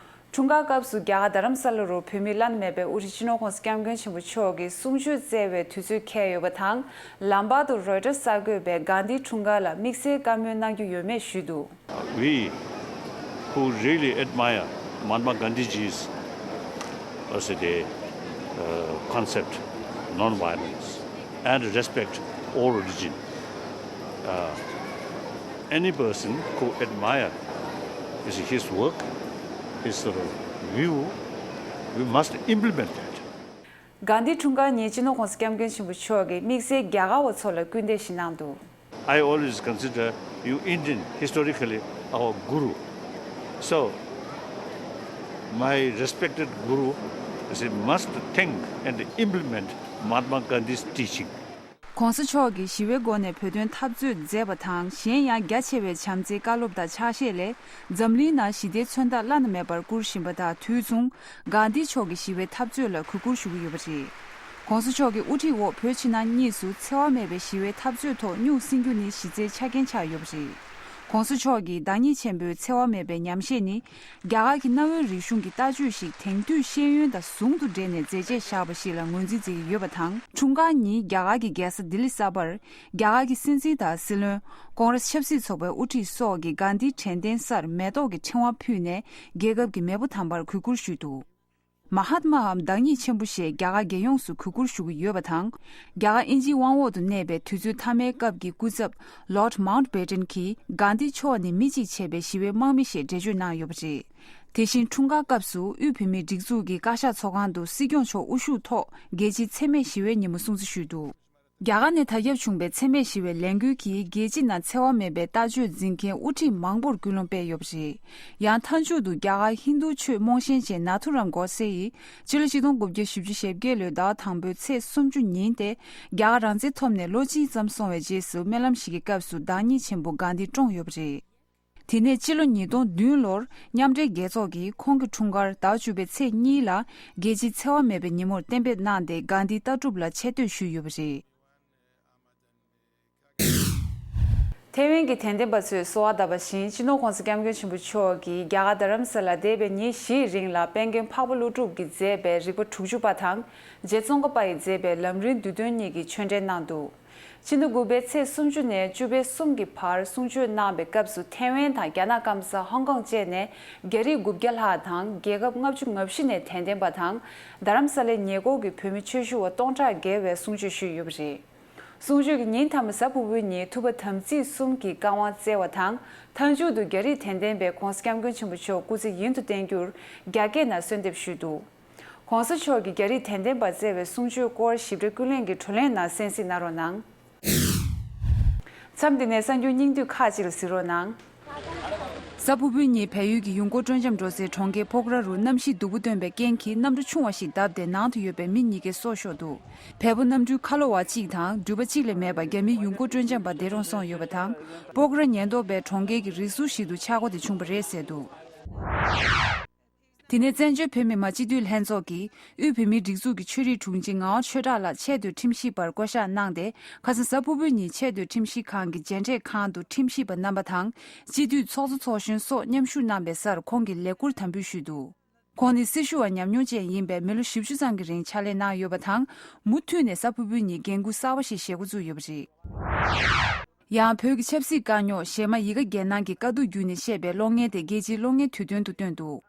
འཁྲུངས་སྐར་སྐབས་སུ་རྒྱ་གར་རྡ་རམ་ས་ལ་རུ་བོད་མིའི་བླ་ན་མེད་པའི་དབུ་ཁྲིད་སྤྱི་ནོར་༸གོང་ས་༸སྐྱབས་མགོན་ཆེན་པོ་མཆོག་གིས་གསུང་ཆོས་སྩལ་བའི་དུས་ཚོད་འཁེལ་ཡོད་པ་དང་། ལམ་བར་དུ་རོའི་ཊར་གསར་འགོད་པས་གྷན་དྷི་འཁྲུངས་སྐར་ལ་དམིགས་བསལ་བཀའ་མོལ་གནང་རྒྱུ་ཡོད་མེད་ཞུས་འདུག We who really admire Mahatma Gandhiji's, what's it, uh, concept, non-violence and respect all religion. Uh, any person who admire is his work, his uh, view, we must implement that. གྷན་དྷི་འཁྲུངས་སྐར་ཉིན་སྤྱི་ནོར་༸གོང་ས་༸སྐྱབས་མགོན་ཆེན་པོ་མཆོག་གིས་དམིགས་བསལ་རྒྱ་གར་བ་ཚོ་ལ་སྐུལ་འདེད་ཞིག་གནང་འདུག I always consider you Indian historically our guru. So, my respected guru is a must think and implement Mahatma Gandhi's teaching. ༸གོང་ས་མཆོག་གིས་ཞི་བའི་སྒོ་ནས་བོད་དོན་འཐབ་རྩོད་མཛད་པ་དང་། གཞན་ཡང་རྒྱ་ཆེ་བའི་བྱམས་བརྩེའི་བཀའ་སློབ་དང་ཕྱག་བཞེས་ལས། འཛམ་གླིང་ནང་ཞི་བདེའི་མཚོན་རྟགས་བླ་ན་མེད་པར་བསྐུར་བཞིན་པ་དང་། དུས་མཚུངས་གྷན་དྷི་མཆོག་གིས་ཞི་བའི་འཐབ་རྩོད་ལ་གུས་བཀུར་ཞུ་གི་ཡོད་པ་རེད། ༸གོང་ས་མཆོག་གི་དབུ་ཁྲིད་འོག་བོད་ཕྱི་ནང་གཉིས་སུ་འཚེ་བ་མེད་པའི་ཞི་བའི་འཐབ་རྩོད་ཐོག་སྨྱུག་སྲིང་རྒྱུ་ནི་གཞི་རྩའི་ཆ་རྐྱེན་ཆགས་ཡོད་པ་རེད། ༸གོང་ས་མཆོག་གིས་བདག་ཉིད་ཆེན་པོའི་འཚེ་བ་མེད་པའི་ཉམས་བཞེས་ནི། རྒྱ་གར་གྱི་གནའ་བོའི་རིག་གཞུང་གི་ལྟ་སྤྱོད་ཞིག་དེང་དུས་ཤེས་ཡོན་དང་ཟུང་དུ་འབྲེལ་ནས་མཛད་རྗེས་བཞག་པ་ཞིག་ལ་ངོས་འཛིན་མཛད་ཀྱི་ཡོད་པ་དང་། འཁྲུངས་སྐར་ཉིན་རྒྱ་གར་གྱི་རྒྱལ་ས་ལྡི་ལི་གསར་པར། རྒྱ་གར་གྱི་སྲིད་འཛིན་དང་སྲིད་བློན། ཀོང་རེས་ཆབ་སྲིད་ཚོགས་པའི་དབུ་ཁྲིད་སོགས་ཀྱིས་གྷན་དྷིའི་དྲན་རྟེན་སར་མེ་ཏོག་གི་ཕྲེང་བ་ཕུལ་ནས། རྒྱལ་ཁབ་ཀྱི་མེས་པོ་དམ་པར་གུས་བཀུར་ཞུས་འདུག་མ་ཧཱཏ་མའམ་བདག་ཉིད་ཆེན་པོ་ཞེས་རྒྱ་གར་རྒྱལ་ཡོངས་སུ་གུས་བཀུར་ཞུ་གི་ཡོད་པ་དང་། རྒྱ་གར་དབྱིན་ཇིའི་དབང་འོག་ཏུ་གནས་པའི་དུས་ཚོད་མཐའ་མའི་སྐབས་ཀྱི་སྐུ་ཚབ་Lord Mountbatten་གྱིས་གྷན་དྷི་མཆོག་ནི་མི་གཅིག་བྱས་པའི་ཞི་བའི་དམག་མི་ཞེས་འགྲེལ་བརྗོད་གནང་ཡོད་པ་རེད། དེ་བཞིན་འཁྲུངས་སྐར་སྐབས་སུ་དབུས་བོད་མིའི་སྒྲིག་འཛུགས་ཀྱི་བཀའ་ཤག་ཚོགས་ཁང་དུ་སྲིད་སྐྱོང་མཆོག་དབུ་བཞུགས་ཐོག་རྒྱལ་སྤྱིའི་འཚེ་མེད་ཞི་བའི་ཉིན་མོ་སྲུང་བརྩི་ཞུས་འདུག་རྒྱ་གར་ནས་དར་ཁྱབ་བྱུང་བའི་འཚེ་མེད་ཞི་བའི་ལས་འགུལ་གྱིས་རྒྱལ་སྤྱི་ནང་འཚེ་བ་མེད་པའི་ལྟ་སྤྱོད་འཛིན་མཁན་དབུ་ཁྲིད་མང་པོར་སྐུལ་སློང་སྤེལ་ཡོད་པ་རེད། ཡང་མཐའ་མཇུག་ཏུ་རྒྱ་གར་ཧིན་རྡུ་ཆོས་རྨོངས་ཞེན་ཅན་ནཱ་ཐུ་རམ་གོ་སེ་ཡིས་སྤྱི་ལོ་ཆིག་སྟོང་དགུ་བརྒྱ་བཞི་བཅུ་ཞེ་བརྒྱད་ལོའི་ཟླ་བ་དང་པོའི་ཚེས་སུམ་ཅུ་ཉིན་ཏེ། རྒྱ་གར་རང་བཙན་ཐོབ་ནས་ལོ་གཅིག་ཙམ་སོང་བའི་རྗེས་སུ་སྨོན་ལམ་ཞིག་གི་སྐབས་སུ་བདག་ཉིད་ཆེན་པོ་གྷན་དྷི་བཀྲོངས་ཡོད་པ་རེད། དེ་ནས་ཕྱི་ལོ་ཉིས་སྟོང་བདུན་ལོར་མཉམ་འབྲེལ་རྒྱལ་ཚོགས་ཀྱིས་ཁོང་གི་འཁྲུངས་སྐར་ཟླ་བ་བཅུ་པའི་ཚེས་གཉིས་ལ་རྒྱལ་སྤྱིའི་འཚེ་བ་མེད་པའི་ཉིན་མོར་གཏན་འབེབས་གནང་སྟེ་གྷན་དྷིའི་ལྟ་གྲུབ་ལ་ཆེ་བསྟོད་ཞུས་ཡོད་པ་རེད། ཐེ་ཝན་གྱི་དད་ལྡན་པ་ཚོས་གསོལ་བ་བཏབ་པ་བཞིན། སྤྱི་ནོར་༸གོང་ས་༸སྐྱབས་མགོན་ཆེན་པོ་མཆོག་གིས་རྒྱ་གར་རྡ་རམ་ས་ལར་འདས་པའི་ཉིན་བཞིའི་རིང་ལ་དཔལ་མགོན་འཕགས་པ་ཀླུ་སྒྲུབ་ཀྱིས་མཛད་པའི་རིག་པ་དྲུག་ཅུ་པ་དང་། རྗེ་ཙོང་ཁ་པ་ཡིས་མཛད་པའི་ལམ་རིམ་བསྡུས་དོན་གཉིས་ཀྱི་ཆོས་འབྲེལ་གནང་འདུག་ཕྱི་ཟླ་དགུ་པའི་ཚེས་སུམ་ཅུ་ནས་བཅུ་པའི་གསུམ་གྱི་བར་གསུང་ཆོས་གནང་བའི་སྐབས་སུ། ཐེ་ཝན་དང་རྒྱ་ནག་སྐམ་ས་ཧོང་ཀོང་བཅས་ནས་རྒྱ་རིགས་དགུ་བརྒྱ་ལྷག་དང་། རྒྱལ་ཁབ་ལྔ་བཅུ་ང་བཞི་ནས་དད་ལྡན་པ་དང་། རྡ་རམ་ས་ལའི་ཉེ་འཁོར་གྱི་བོད་མི་ཆོས་ཞུ་བ་སྟོང་ཕྲག་བརྒལ་བས་གསུང་ཆོས་ཞུས་ཡོད་པ་རེད། གསུང་ཆོས་ཀྱི་ཉིན་མཐའ་མ་གཟའ་ཕུར་བུའི་ཉིན་ཐུབ་པ་དམ་ཚིག་གསུམ་གྱི་བཀའ་དབང་སྩལ་བ་དང་། མཐའ་མཇུག་ཏུ་རྒྱ་རིགས་དད་ལྡན་པས་༸གོང་ས་༸སྐྱབས་མགོན་ཆེན་པོ་མཆོག་སྐུ་ཚེ་ཡུན་དུ་བརྟན་རྒྱུར་རྒྱ་སྐད་ནང་གསོལ་འདེབས་ཞུས་འདུག ༸གོང་ས་མཆོག་གིས་རྒྱ་རིགས་དད་ལྡན་པར་སྩལ་བའི་གསུང་ཆོས་སྐོར་ཞིབ་ཕྲ་ཀུན་གླེང་གི་བགྲོ་གླེང་ནང་གསན་གཟིགས་གནང་རོགས་གནང་། མཚམས་འདི་ནས་གསར་འགྱུར་སྙིང་བསྡུས་ཁག་ཅིག་ལ་གཟིགས་རོགས་གནང་། གཟའ་ཕུར་བུའི་ཉིན་བལ་ཡུལ་གྱི་ཡུལ་སྐོར་སྤྲོ་འཆམ་འགྲོ་སའི་གྲོང་ཁྱེར་ཕོག་ར་རུ་གནམ་གཤིས་སྡུག་པོ་ཐོན་པའི་རྐྱེན་གྱིས་གནམ་གྲུ་ཆུང་བ་ཞིག་བརྡབས་ཏེ་ནང་དུ་ཡོད་པའི་མི་གཉིས་ཀའི་སྲོག་ཤོར་འདུག་བལ་པོ་གནམ་གྲུའི་ཁ་ལོ་བ་གཅིག་དང་འགྲུལ་པ་གཅིག་ལས་མེད་པ་རྒྱ་མིའི་ཡུལ་སྐོར་སྤྲོ་འཆམ་པ་འདས་གྲོངས་སོང་ཡོད་པ་དང་། ཕོག་ར་ཉེན་རྟོག་པས་གྲོང་ཁྱེར་གྱི་རི་ཟུར་ཞིག་ཏུ་ཆག་སྒོ་དེ་བྱུང་བ་རེད་ཟེར་འདུག་དེ་ནས་བཙན་བྱོལ་བོད་མི་མང་སྤྱི་འཐུས་ལྷན་ཚོགས་ཀྱིས་དབུས་བོད་མིའི་སྒྲིག་འཛུགས་ཀྱི་ཆོས་རིག་དྲུང་ཆེ་ངག་དབང་ཆོས་གྲགས་ལགས་ཆེས་མཐོའི་ཁྲིམས་ཞིབ་པར་བསྐོ་གཞག་གནང་སྟེ། ཁ་སང་གཟའ་ཕུར་བུའི་ཉིན་ཆེས་མཐོའི་ཁྲིམས་ཞིབ་ཁང་གི་མཇལ་འཕྲད་ཁང་དུ་ཁྲིམས་ཞིབ་པ་རྣམ་པ་དང་། སྤྱི་འཐུས་ཚོགས་གཙོ་ཚོགས་གཞོན་སོགས་མཉམ་ཞུགས་གནང་བའི་སར་ཁོང་གིས་ལས་ཁུར་དམ་འབུལ་ཞུས་འདུག་ཁོང་ནི་སྲི་ཞུ་བ་ཉམས་མྱོང་ཅན་ཡིན་པས་མི་ལོ་བཞི་བཅུ་ཙམ་གྱི་རིང་ཕྱག་ལས་གནང་ཡོད་པ་དང་། མུ་མཐུད་ནས་གཟའ་ཕུར་བུའི་ཉིན་འགན་འཁུར་གསར་པ་ཞིག་བཞེས་འགོ་བཙུགས་ཡོད་པ་རེད། ཡང་བོད་ཀྱི་ཆབ་སྲིད་དཀའ་རྙོག་གཞས་མ་ཡི་གེ་རྒྱལ་ནང་གི་དཀའ་སྡུག་བརྒྱུད་ནས་བཤད་པའི་གློག་བརྙན་དེ་རྒྱལ་སྤྱིའི་གློག་བརྙན་དུས་སྟོན་དུ་བཏོན་འདུག་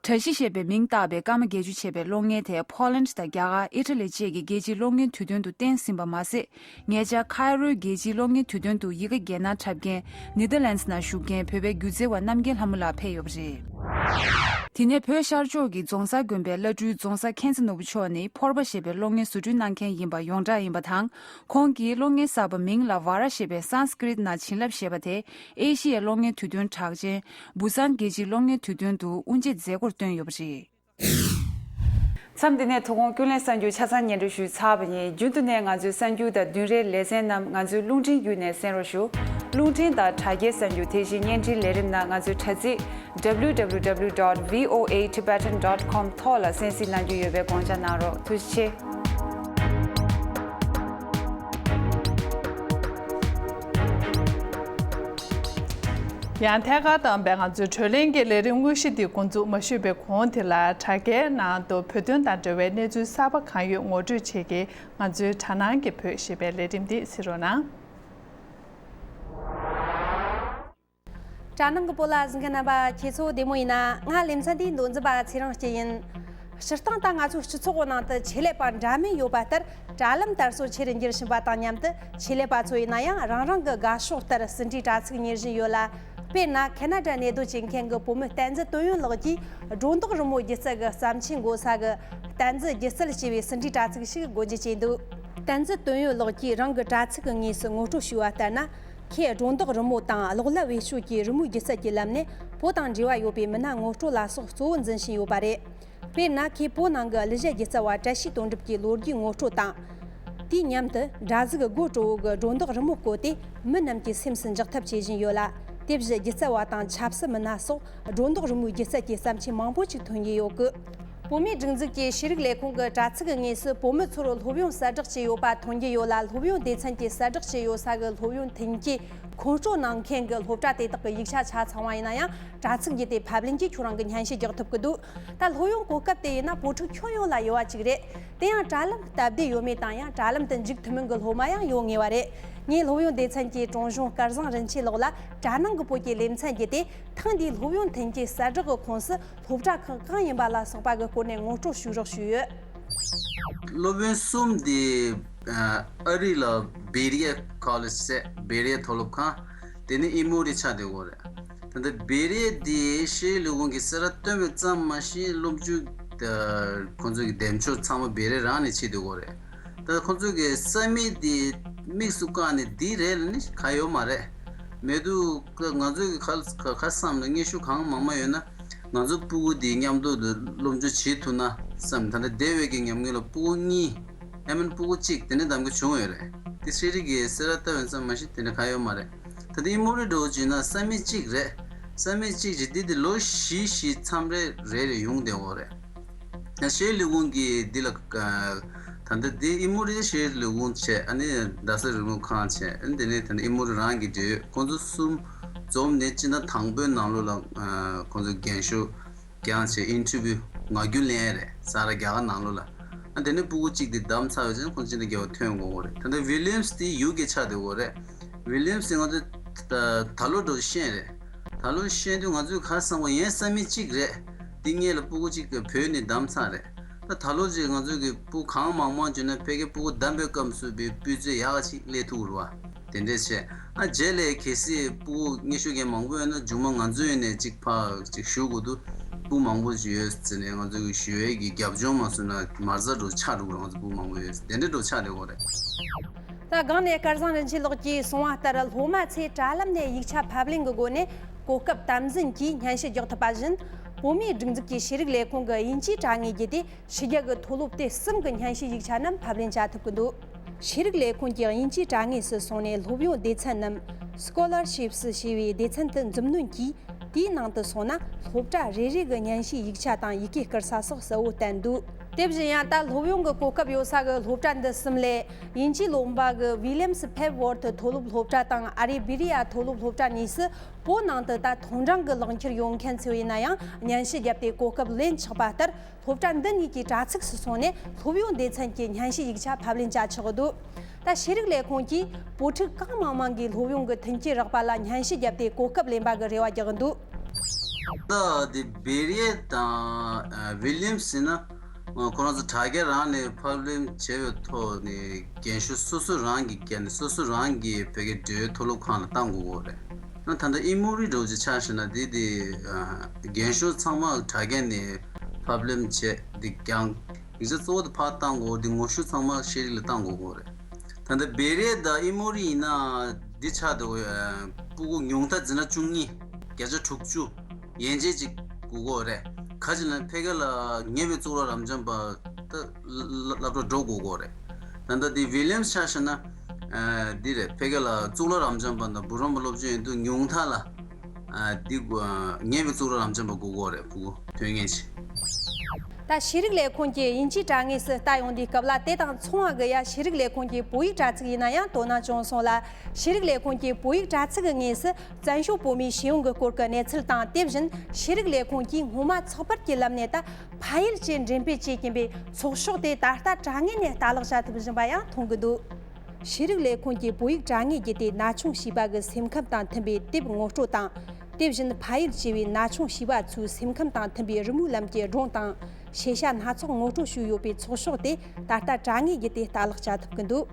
བཀྲ་ཤིས་ཞེས་པའི་མིང་བཏགས་པའི་སྐར་མ་བརྒྱད་ཅུ་བྱས་པའི་གློག་བརྙན་དེ་ཕོ་ལན་དང་རྒྱ་གར། ཨི་ཊ་ལི་བཅས་ཀྱི་རྒྱལ་སྤྱིའི་གློག་བརྙན་དུས་སྟོན་དུ་བསྟན་ཟིན་པ་མ་ཟད། ཉེ་ཆར་ཁའི་རོའི་རྒྱལ་སྤྱིའི་གློག་བརྙན་དུས་སྟོན་དུ་ཡི་གེ་རྒྱལ་ནང་འཁྲབ་མཁན་ནེ་དར་ལན་སི་ནང་བཞུགས་མཁན་བོད་པའི་སྒྱུ་རྩལ་བ་རྣམ་རྒྱལ་ལྷ་མོ་ལགས་ཕེབས་ཡོད་པ་རེད། དེ་ནས་བོད་ཤར་ཕྱོགས་ཀྱི་རྫོང་སར་དགོན་པའི་བླ་སྤྲུལ་རྫོང་སར་མཁྱེན་བརྩེ་ནོར་བུ་མཆོག་ནི་ཕོར་པ་ཞེས་པའི་གློག་བརྙན་བཟོ་སྐྲུན་གནང་མཁན་ཡིན་པ་ཡོངས་གྲགས་ཡིན་པ་དང་། ཁོང་གིས་གློག་བརྙན་གསར་པ་མིང་ལ་ཝཱ་ར་ཞེས་པའི་སཾ་སྐྲྀཏ་ནང་བྱིན་རླབས་ཞེས་པ་དེ་ཨེ་ཤི་ཡའི་གློག་བརྙན་དུས་སྟོན་གྲགས་ཅན་བུ་སཱན་རྒྱལ་སྤྱིའི་གློག་བརྙན་དུས་སྟོན་དུ་དབུ་འབྱེད་མཛད་སྒོར་བཏོན་ཡོད་པ་རེད། མཚམས་འདི་ནས་ཐོག་ཁོངས་ཀུན་གླེང་གསར་འགྱུར་ཆ་ཚང་སྙན་སྒྲོན་ཞུས་ཚར་བ་ཡིན། རྒྱུན་དུ་ནས་ང་ཚོའི་གསར་འགྱུར་དང་བདུན་རེའི་ལེ་ཚན་རྣམས་ང་ཚོའི་རླུང་འཕྲིན་བརྒྱུད་ནས་གསན་རོགས་ཞུ། རླུང་འཕྲིན་དང་དྲ་རྒྱའི་གསར་འགྱུར། དེ་བཞིན་བརྙན་འཕྲིན་ལས་རིམ་རྣམས་ང་ཚོའི་དྲ་ཚིགས་W W W dot V O A Tibetan dot com ཐོག་ལ་གསན་གཟིགས་གནང་རྒྱུ་ཡོད་པའི་དགོངས་འཇགས་གནང་རོགས། ཐུགས་རྗེ་ཆེ། ཡང་ཐད་ཀར་བཏང་བའི་ང་ཚོའི་བགྲོ་གླེང་གི་ལས་རིམ་དངོས་གཞི་འདི་འགོ་འཛུགས་མ་ཞུས་པའི་གོང་དེ་ལ་དྲ་རྒྱའི་ནང་དུ་བོད་དོན་དང་འབྲེལ་བའི་གནས་ཚུལ་གསར་པ་གང་ཡོད་ངོ་སྤྲོད་བྱེད་ཀྱི་ང་ཚོའི་དྲ་སྣང་གི་བོད་ཞེས་པའི་ལས་རིམ་འདི་གཟིགས་རོགས་གནང་། དྲ་ནང་གི་བོད་ལ་གཟིགས་མཁན་རྣམ་པ་ཁྱེད་ཚོ་བདེ་མོ་ཡིན་ན། ང་ལེ་ཚན་འདིའི་མདོ་འཛིན་པ་ཚེ་རིང་སྐྱིད་ཡིན། སྤྱིར་བཏང་ད་ང་ཚོའི་སྤྱི་ཚོགས་ནང་དུ་ཆེད་ལས་པ་འདྲ་མིན་ཡོད་པ་ལྟར། དྲ་ལམ་དར་སྲོལ་ཆེ་རུ་འགྱུར་བཞིན་པ་དང་མཉམ་དུ། ཆེད་ལས་པ་ཚོ་ཡིན་ན་ཡང་རང་རང་གི་དགའ་ཕྱོགས་ལྟར་ཟིན་བྲིས་དྲ་ཚིགས་གཉེར་བཞིན་ཡོད་ལ། དཔེར་ན། ཁེ་ན་ཌ་གནས་སྡོད་བྱེད་མཁན་གྱི་བུ་མོ་བསྟན་འཛིན་དོན་ཡོད་ལགས་ཀྱིས། སྒྲོ་འདོགས་རི་མོ་སྒྱུ་རྩལ་གྱི་བརྩམས་ཆོས་འགོད་ས་གི་བསྟན་འཛིན་སྒྱུ་རྩལ་ཞེས་པའི་ཟིན་བྲིས་དྲ་ཚིགས་ཤིག་འགོ་འབྱེད་བྱས་འདུག། བསྟན་འཛིན་དོན་ཡོད་ལགས་ཀྱིས་རང་གི་དྲ་ཚིགས་ཀྱི་ངོས་སུ་ངོ་སྤྲོད་ཞུས་པ་ལྟར་ན། ཁོས་སྒྲོ་འདོགས་རི་མོ་དང་གློག་ཀླད་བེད་སྤྱོད་ཀྱིས་རི་མོའི་སྒྱུ་རྩལ་གྱི་ལམ་ནས་བོད་དང་འབྲེལ་བ་ཡོད་པའི་མི་སྣ་ངོ་སྤྲོད་ལ་སོགས་གཙོ་བོ་འཛིན་བཞིན་ཡོད་པ་རེད། དཔེར་ན། ཁོས་བོད་ནང་གི་གླུ་གཞས་སྒྱུ་རྩལ་བ་བཀྲ་ཤིས་དོན་གྲུབ་ཀྱི་ལོ་རྒྱུས་ངོ་སྤྲོད་དང་། དུས་མཉམ་དུ་སྒྲ་གཟུགས་སྒོ་དྲོ་བོ་གི་སྒྲོ་འདོགས་རི་མོ་བཀོད་དེ་མི་རྣམས་ཀྱི་སེམས་སུ་འཇགས་ཐབས་བྱེད་བཞིན་ཡོད་ལ། དེ་བཞིན་སྒྱུ་རྩལ་བ་དང་ཆབ་སྲིད་མི་སྣ་སོགས་སྒྲོ་འདོགས་རི་མོའི་སྒྱུ་རྩལ་གྱི་བརྩམས་ཆོས་མང་པོ་ཞིག་ཐོན་གྱི་ཡོད་གི། བོད་མིའི་སྒྲིག་འཛུགས་ཀྱི་ཤེས་རིག་ལས་ཁུངས་ཀྱི་དྲ་ཚིགས་ཀྱི་ངོས་སུ་བོད་མི་ཚོར་སློབ་ཡོན་གསལ་བསྒྲགས་བྱས་ཡོད་པ་ཐོན་གྱི་ཡོད་ལ། སློབ་ཡོན་སྡེ་ཚན་གྱིས་གསལ་བསྒྲགས་བྱས་ཡོད་ས་གི་སློབ་ཡོན་མཐུན་རྐྱེན་མཁོ་སྤྲོད་གནང་མཁན་གྱི་སློབ་གྲྭ་དེ་དག་གི་ཡིག་ཆ་ཆ་ཚང་བ་ཡིན་ན་ཡང་། དྲ་ཚིགས་བརྒྱུད་དེ་ཕབ་ལེན་གྱིས་ཁྱོད་རང་གི་སྙན་ཞུ་རྒྱག་ཐུབ་ཀྱི་འདུག། ད་སློབ་ཡོན་གོ་སྐབས་དེ་ཡིན་ན་བོད་ཕྲུག་ཁྱོན་ཡོངས་ལ་ཡོད་པ་ཅིག་རེད། དེ་ཡང་དྲ་ལམ་སྟབས་བདེ་ཡོད་མེད་དང་ཡང་། དྲ་ལམ་དུ་འཇུག་ཐུབ་མིན་གྱི་སློབ་མ་ཡང་ཡོད་ངེས་པ་རེད། ངས་སློབ་ཡོན་སྡེ་ཚན་གྱི་ཀྲུང་གཞོན་སྐལ་བཟང་རིན་ཆེན་ལགས་ལ་དྲ་ནང་གི་བོད་ཀྱི་ལེ་ཚན་བརྒྱུད་དེ། ཐེངས་འདིའི་སློབ་ཡོན་མཐུན་རྐྱེན་གསལ་བསྒྲགས་ཀྱི་ཁོངས་སུ་སློབ་གྲྭ་ཁག་གང་ཡིན་པ་ལ་སོགས་པ་གི་སྐོར་ནས་ངོ་སྤྲོད་ཞུ་རོགས་ཞུས་ཡོད། སློབ་ཡོན་གསུམ་དེ་ཨ་རི་ལ་བེ་རི་ཡ་ཁོ་ལེཇ་ཟེར། བེ་རི་ཡ་མཐོ་སློབ་ཁང་། དེ་ནས་ཨི་མོ་རི་ཆགས་བསྡད་ཡོད་རེད། ད་ལྟ་བེ་རི་ཡ་དེ་ཤེས་རིག་ལས་ཁུངས་ཀྱིས་གསལ་བསྒྲགས་བཏོན་པ་ཙམ་མ་ཟད། སློབ་འཇུག་ཁོང་ཚོ་གི་འདེམས་སྤྱོད་ཚང་མ་བེ་རི་ཡ་རང་ནས་བྱེད་བསྡད་ཡོད་རེད། ད་ཁོང་ཚོ་གི་ས་མིག་དེ་དམིགས་སུ་བཀར་ནས་འདི་རེད་ལབ་ནས་གང་ཡོད་མ་རེད། མེད་དུས་ང་ཚོ་གི་ག་ག་ག་བསམ་ན། སྙན་ཞུ་གང་མང་མང་ཡོད་ན། ང་ཚོ་སྤུ་གུ་འདི་མཉམ་དུ་སློབ་འཇུག་བྱེད་ཐུབ་ན་བསམ། ད་ལྟ་འདས་པའི་གི་ཉམས་མྱོང་ལ་སྤུ་གུ་གཉིས། ཨ་མིན་སྤུ་གུ་གཅིག་དེ་འདྲ་གདམ་ག་བྱུང་ཡོད་རེད། དེ་ཤེས་རིག་གིས་གསལ་བསྒྲགས་བཏབ་པ་ཙམ་མ་ཟད་དེ་འདྲ་གང་ཡོད་མ་རེད། ད་ལྟ་ཨི་མོ་རི་འདྲ་བོ་བྱས་ན་ས་མིག་གཅིག་རེད། ས་མིག་གཅིག་བྱས། འདི་དེ་ལོ་བཞི་བཞི་མཚམས་རེ་རེ་རེ་ཡོང་བསྡད་ཡོད་རེད། ཤེས་རིག་ལས་ཁུངས་ཀྱིས་འདི་ལ་ཨ་ད་ལྟ་འདི་ཨི་མོ་རི་ཤེས་རིག་ལས་ཁུངས་བྱས། ཨ་ནི་རྡ་ས་རིག་ལམ་ཁང་བྱས། ཨ་ནི་དེ་ནས་ད་ལྟ་ཨི་མོ་རི་རང་གི་འབྲེལ་ཡོད་ཁོང་ཚོ་གསུམ་འཛོམས་ནས་སྤྱི་ཟླ་དང་པོའི་ནང་ལོགས་ལ་ཨ་ཁོང་ཚོ་རྒན་ཤོས་བསྐྱངས་བྱས། ཨིན་ཊར་བིའུ་ངག་རྒྱུན་ལེན་ཡ་རེད། ས་ར་རྒྱ་གར་ནང་ལོགས་ལ། ཨ་དེ་ནས་སྤུ་གུ་གཅིག་དེ་བདམས་ཚར་བའི་རྗེས་ཁོང་སྤྱི་ཟླ་བརྒྱད་པ་ཐོན་དགོས་ཀྱི་རེད། ད་ལྟ་ཝི་ལི་ཡམ་སི་དེ་ཡུ་ཀེ་ཆགས་བསྡད་ཡོད་རེད། ཝི་ལི་ཡམ་སི་ང་ཚོ་ད་ད་ལོ་འགྲོ་ཤེས་རེད། ད་ལོ་ཤེས་དུས་ང་ཚོས་ག་བསམ་པ་ཡིན། ས་མིག་གཅིག་རེད། འདི་སྔོན་ལ་སྤུ་གུ་གཅིག་གི་བོད་ནས་བདམས་ཚར་རེད། ད་ད་ལོ་ཅིག་ང་ཚོ་གི་སྤུ་གུ་གང་མང་མང་བྱུང་ན་ཕ་གིའི་སྤུ་གུ་བདམས་པའི་སྐབས་སུ་བའི་སྤུས་ཚད་ཡག་ཅིག་སླེབས་ཐུབ་རེད་བ། དེ་འདྲས་བྱས། ཨ་རྗེས་ལ་གལ་སྲིད་སྤུ་གུ་སྙན་ཞུ་མཁན་མང་པོ་ཡོད་ན་མཇུག་མ་ང་ཚོའི་ནས་ཅིག་ཕར་ཅིག་ཞུ་དགོས་འདུག། སྤུ་གུ་མང་པོ་ཞིག་ཡོད་ཟེར་ནས་ང་ཚོ་གི་ཞུ་ཡས་ཀྱི་རྒྱབ་ལྗོངས་མ་བཟོས་ན་མ་རྩ་འདྲ་ཆགས་འགྲོ་གི་རེད། ང་ཚོ་སྤུ་གུ་མང་པོ་ཡོད་དེ་འདྲས་འདྲ་ཆགས་བསྡད་ཡོད་རེད། ད་སྒང་ནས་སྐལ་བཟང་རིན་ཆེན་ལགས་ཀྱིས་གསུངས་པ་ལྟར། སློབ་མ་ཚོས་དྲ་ལམ་ནས་ཡིག་ཆ་ཕབ་ལེན་གྱི་སྒོ་ནས་གོ་སྐབས་དམ་འཛིན་གྱིས་སྙན་ཞུ་རྒྱག་ཐུབ་པ་བཞིན། བོད་མིའི་སྒྲིག་འཛུགས་ཀྱི་ཤེས་རིག་ལས་ཁུངས་ཀྱི་དབྱིན་ཇིའི་དྲ་ངོས་བརྒྱུད་དེ། ཕྱི་རྒྱལ་གྱི་མཐོ་སློབ་དེ་གསུམ་གྱི་སྙན་ཞུའི་ཡིག་ཆ་རྣམས་ཕབ་ལེན་བྱ་ཐུབ་ཀྱི་འདུག། ཤེས་རིག་ལས་ཁུངས་ཀྱིས་དབྱིན་ཇིའི་དྲ་ངོས་སུ་སོང་ནས་སློབ་ཡོན་སྡེ་ཚན་རྣམས་སྐོ་ལར་ཤིབས་ཞེས་པའི་སྡེ་ཚན་དུ་མཛུབ་གནོན་གྱིས། དེའི་ནང་དུ་སོང་ན་སློབ་གྲྭ་རེ་རེ་གི་སྙན་ཞུའི་ཡིག་ཆ་དང་ཡི་གེ་བསྐུར་ས་སོགས་གསལ་བོ་བསྟན་འདུག། དེ་བཞིན་ཡང་ད་སློབ་ཡོན་གྱི་གོ་སྐབས་ཡོད་ས་གི་སློབ་གྲྭ་འདི་གསུམ་ལས། དབྱིན་ཇིའི་ལུང་པ་གི་ཝི་ལི་ཡམ་སི་ཕེབ་ཝོར་ཐི་མཐོ་སློབ་སློབ་གྲྭ་དང་། ཨ་རིའི་བི་རི་ཡ་མཐོ་སློབ་སློབ་གྲྭ་གཉིས་སུ། བོད་ནང་དུ་ད་མཐོང་གྲངས་ཀྱི་ལག་འཁྱེར་ཡོད་མཁན་ཚོ་ཡིན་ན་ཡང་སྙན་ཞུ་བརྒྱབ་སྟེ་གོ་སྐབས་ལེན་ཆོག་པ་ལྟར། སློབ་གྲྭ་འདི་གཉིས་ཀྱི་དྲ་ཚིགས་སུ་སོང་ནས་སློབ་ཡོན་སྡེ་ཚན་གྱི་སྙན་ཞུའི་ཡིག་ཆ་ཕབ་ལེན་བྱ་ཆོག་གི་འདུག། ད་ཤེས་རིག་ལས་ཁུངས་ཀྱིས་བོད་ཕྲུག་གང་མང་མང་གིས་སློབ་ཡོན་གྱི་མཐུན་རྐྱེན་རག་པ་ལ་སྙན་ཞུ་བརྒྱབ་སྟེ་གོ་སྐབས་ལེན་པ་གི་རེ་བ་རྒྱག་གི་འདུག། ད་དེ་བེ་རི་ཡ་དང་ཝི་ལི་ཡམ་སི་ཡིན་ན། ཁོ་རང་ཚོ་དྲ་རྒྱ་རང་ནས་ཕབ་ལེན་བྱས་པའི་ཐོག་ནས་རྒན་ཤོས་སོ་སོ་རང་གི་རྒྱ་ནས་སོ་སོ་རང་གི་བོད་ཀྱི་འབྲེལ་ཡོད་མཐོ་སློབ་ཁང་ལ་བཏང་དགོས་ཀྱི་ཡོད་རེད། ད་ལྟ་ཨི་མོ་རི་འདྲ་བོ་ཅིག་ཆ་བཞག་ན་དེ་དེ་རྒན་ཤོས་ཚང་མ་དྲ་རྒྱ་ནས་ཕབ་ལེན་བྱས་འདི་ཀྱང་ཡིག་ཆ་གཙོ་བོ་དེ་ཕར་བཏང་དགོས། འདི་ངོ་བཤུས་ཚང་མ་ཤེས་རིག་ལ་བཏང་དགོས་ཀྱི་ཡོད་རེད། ད་ལྟ་བེ་རི་ཡ་དང་ཨི་མོ་རི་ཡིན་ན་འདི་ཆགས་འདུག། སྤུ་གུ་ཉུང་མཐའ་འཛིན་གྲྭ་བཅུ་གཉིས། བརྒྱ་ཆ་དྲུག་ཅུ། ཡན་ཆད་ཅིག་དགོས་ཀྱི་རེད། ག་ཅི་ལབ་ན་ཕ་གི་ལ་ཉེ་བའི་གཙུག་ལག་རབ་འབྱམས་པ་ད་སློབ་གྲྭ་འགྲོ་དགོས་ཀྱི་རེད། ད་ལྟ་འདི་ཝི་ལི་ཡམ་སི་ཆ་བཞག་ན་ ཨ། འདི་རེད། ཕ་གི་ལ་གཙུག་ལག་རབ་འབྱམས་པ་དང་འབུམ་རམས་པ་སློབ་ཆེན་ཡིན་དུས་ཉུང་མཐའ་ལ། ཨ། འདི་དགོས། ངེས་པའི་གཙུག་ལག་རབ་འབྱམས་པ་དགོས་ཀྱི་རེད། ཕྲུ་གུ་དོན་གཉེར་བྱེད། ད་ཤེས་རིག་ལས་ཁུངས་ཀྱི་དབྱིན་ཇིའི་དྲ་ངོས་སུ་ལྟ་ཡོང་དུས་སྐབས་ལ། དེ་དང་མཚུངས་པ་གི་ཡ་ཤེས་རིག་ལས་ཁུངས་ཀྱི་བོད་ཡིག་དྲ་ཚིགས་ཡིན་ན་ཡང་དོ་སྣང་བྱུང་སོང་ལ། ཤེས་རིག་ལས་ཁུངས་ཀྱི་བོད་ཡིག་དྲ་ཚིགས་ཀྱི་ངོས་སུ་བཙན་བྱོལ་བོད་མིའི་ཤེས་ཡོན་གྱི་སྐོར་གྱི་གནས་ཚུལ་དང་། དེ་བཞིན་ཤེས་རིག་ལས་ཁུངས་ཀྱིས་སྔོན་མ་ཚགས་པར་གྱི་ལམ་ནས་ད་ཕ་ཡུལ་ཅེས་འགྲེམས་སྤེལ་བྱེད་ཀྱིན་པའི་ཚོགས་ཤོག་དེ་ད་ལྟ་དྲ་ངོས་ནས་ལྟ་ཀློག་བྱ་ཐུབ་བཞིན་པ་ཡང་མཐོང་གི་འདུག་ཤེས་རིག་ལས་ཁུངས་ཀྱི་བོད་ཡིག་དྲ་ངོས་བརྒྱུད་དེ་ན་ཆུང་བྱིས་པ་གི་སེམས་ཁམས་དང་མཐུན་པའི་དེབ་ངོ་སྤྲོད་དང་། དེ་བཞིན་ཕ་ཡུལ་ཅེས་པའི་ན་ཆུང་བྱིས་པ་ཚོའི་སེམས་ཁམས་དང་མཐུན་པའི་རི་མོའི་ལམ་གྱི་སྒྲུང་དང་། ཤེས་བྱ་སྣ་ཚོགས་ངོ་སྤྲོད་ཞུས་ཡོད་པའི་ཚོགས་ཤོག་དེ་ད་ལྟ་དྲ་ངོས་བརྒྱུད་དེ་ལྟ་ཀློག་བྱ་ཐུབ་ཀྱི་འདུག་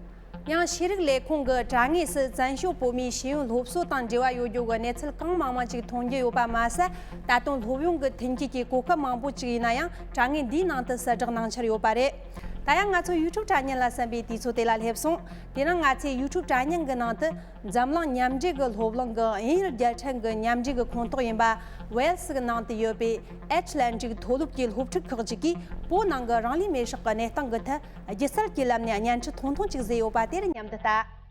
ཡང་ཤེས་རིག་ལས་ཁུངས་ཀྱི་དྲ་ངོས་སུ་བཙན་བྱོལ་བོད་མིའི་ཤེས་ཡོན་སློབ་གསོ་དང་འབྲེལ་བ་ཡོད་རྒྱུ་གི་གནས་ཚུལ་གང་མང་མང་ཅིག་མཐོང་རྒྱུ་ཡོད་པ་མ་ཟད། ད་དུང་སློབ་ཡོན་གྱི་མཐུན་རྐྱེན་གྱི་གོ་སྐབས་མང་པོ་ཅིག་ཡིན་ན་ཡང་དྲ་ངོས་འདིའི་ནང་དུ་གསལ་བསྒྲགས་གནང་འཆར་ཡོད་པ་རེད། ད་ཡང་ང་ཚོ་ཡུ་ཊུབ་དྲ་བརྙན་ལ་གསན་པའི་དུས་ཚོད་དེ་ལ་སླེབས་སོང་། དེ་རིང་ང་ཚོའི་ཡུ་ཊུབ་དྲ་བརྙན་གྱི་ནང་དུ་འཛམ་གླིང་མཉམ་འབྲེལ་གྱི་སློབ་གླིང་གི་དབྱིན་ཡུལ་རྒྱལ་ཕྲན་གྱི་མཉམ་འབྲེལ་གྱི་ཁོངས་གཏོགས་ཡིན་པ་ཝེལ་སི་གི་ནང་དུ་ཡོད་པའི་ཨེཊ་ལན་ཊིག་མཐོ་སློབ་ཀྱི་སློབ་ཕྲུག་ཁག་ཅིག་གིས་བོད་ནང་གི་རང་ལུས་མེར་སྲེག་གི་གནས་སྟངས་ཀྱི་ཐད། སྒྱུ་རྩལ་གྱི་ལམ་ནས་བརྙན་འཕྲིན་ཐུང་ཐུང་ཅིག་བཟོས་ཡོད་པ་དེར་མཉམ་དུ་ལྟ།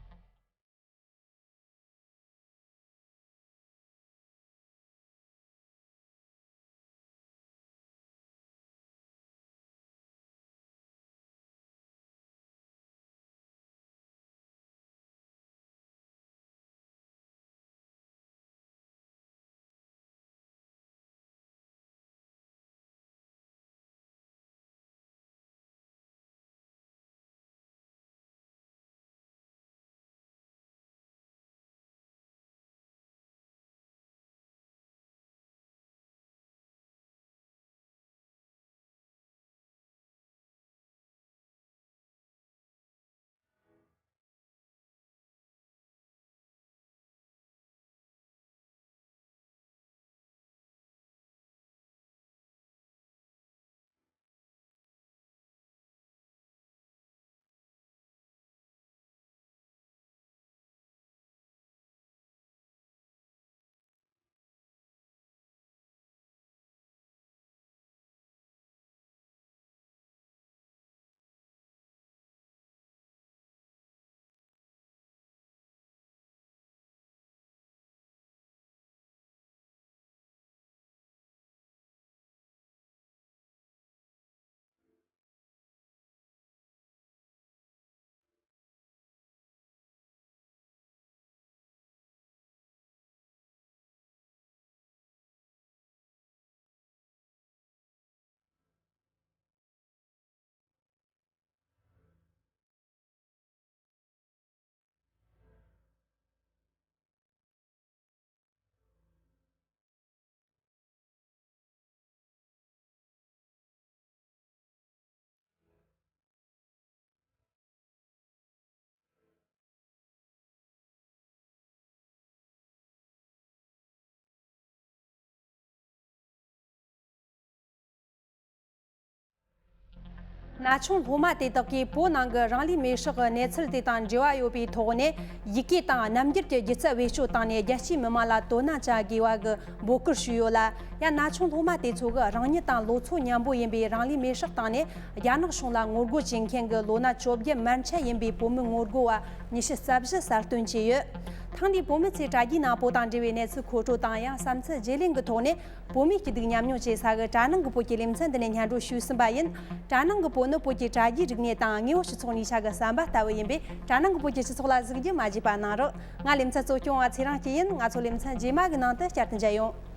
ན་ཆུང་སློབ་མ་དེ་དག་གིས་བོད་ནང་གི་རང་ལུས་མེར་སྲེག་གི་གནས་ཚུལ་དེ་དང་འབྲེལ་བ་ཡོད་པའི་ཐོག་ནས། ཡི་གེ་དང་རྣམ་འགྱུར་གྱི་སྒྱུ་རྩལ་བེད་སྤྱོད་བཏང་ནས་རྒྱལ་སྤྱིའི་མི་མང་ལ་དོ་སྣང་བྱ་དགོས་པ་གི་འབོད་སྐུལ་ཞུས་ཡོད་ལ། ཡང་ན་ཆུང་སློབ་མ་དེ་ཚོ་གིས་རང་ཉིད་དང་ལོ་ཚོད་མཉམ་པོ་ཡིན་པའི་རང་ལུས་མེར་སྲེག་བཏང་ནས་རྒྱ་ནག་གཞུང་ལ་ངོ་རྒོལ་བྱེད་མཁན་གྱི་ལོ་ན་བཅོ་བརྒྱད་མན་ཆད་ཡིན་པའི་བོད་མི་ངོ་རྒོལ་བ་ཉི་ཤུ་རྩ་བཞི་གསལ་སྟོན་བྱས་ཡོད། ཐེངས་འདིའི་བོད་མི་ཚོའི་དྲ་རྒྱའི་ནང་བོད་དང་འབྲེལ་བའི་གནས་ཚུལ་མཁོ་སྤྲོད་དང་། ཡང་བསམ་ཚུལ་བརྗེ་ལེན་གྱི་ཐོག་ནས་བོད་མིའི་སྐྱིད་སྡུག་མཉམ་མྱོང་བྱེད་ས་གི་དྲ་ནང་གི་བོད་ཀྱི་ལེ་ཚན་འདི་ནས་སྙན་སྒྲོན་ཞུས་ཟིན་པ་ཡིན། དྲ་ནང་གི་བོད་ནི་བོད་ཀྱི་དྲ་རྒྱའི་རིག་གནས་དང་དངོས་པོ་སྤྱི་ཚོགས་གཉིས་ཆ་གི་ཟམ་པ་ལྟ་བུ་ཡིན་པས། དྲ་ནང་གི་བོད་ཀྱི་སྤྱི་ཚོགས་ལ་གཟིགས་རྒྱུ་མ་བརྗེད་པ་གནང་རོགས། ང་ལེ་ཚན་གཙོ་སྐྱོང་བ་ཚེ་རིང་སྐྱིད་ཡིན། ང་ཚོ་ལེ་ཚན་རྗེས་མ་གི་ནང་དུ་བསྐྱར་དུ་མཇལ་ཡོང་།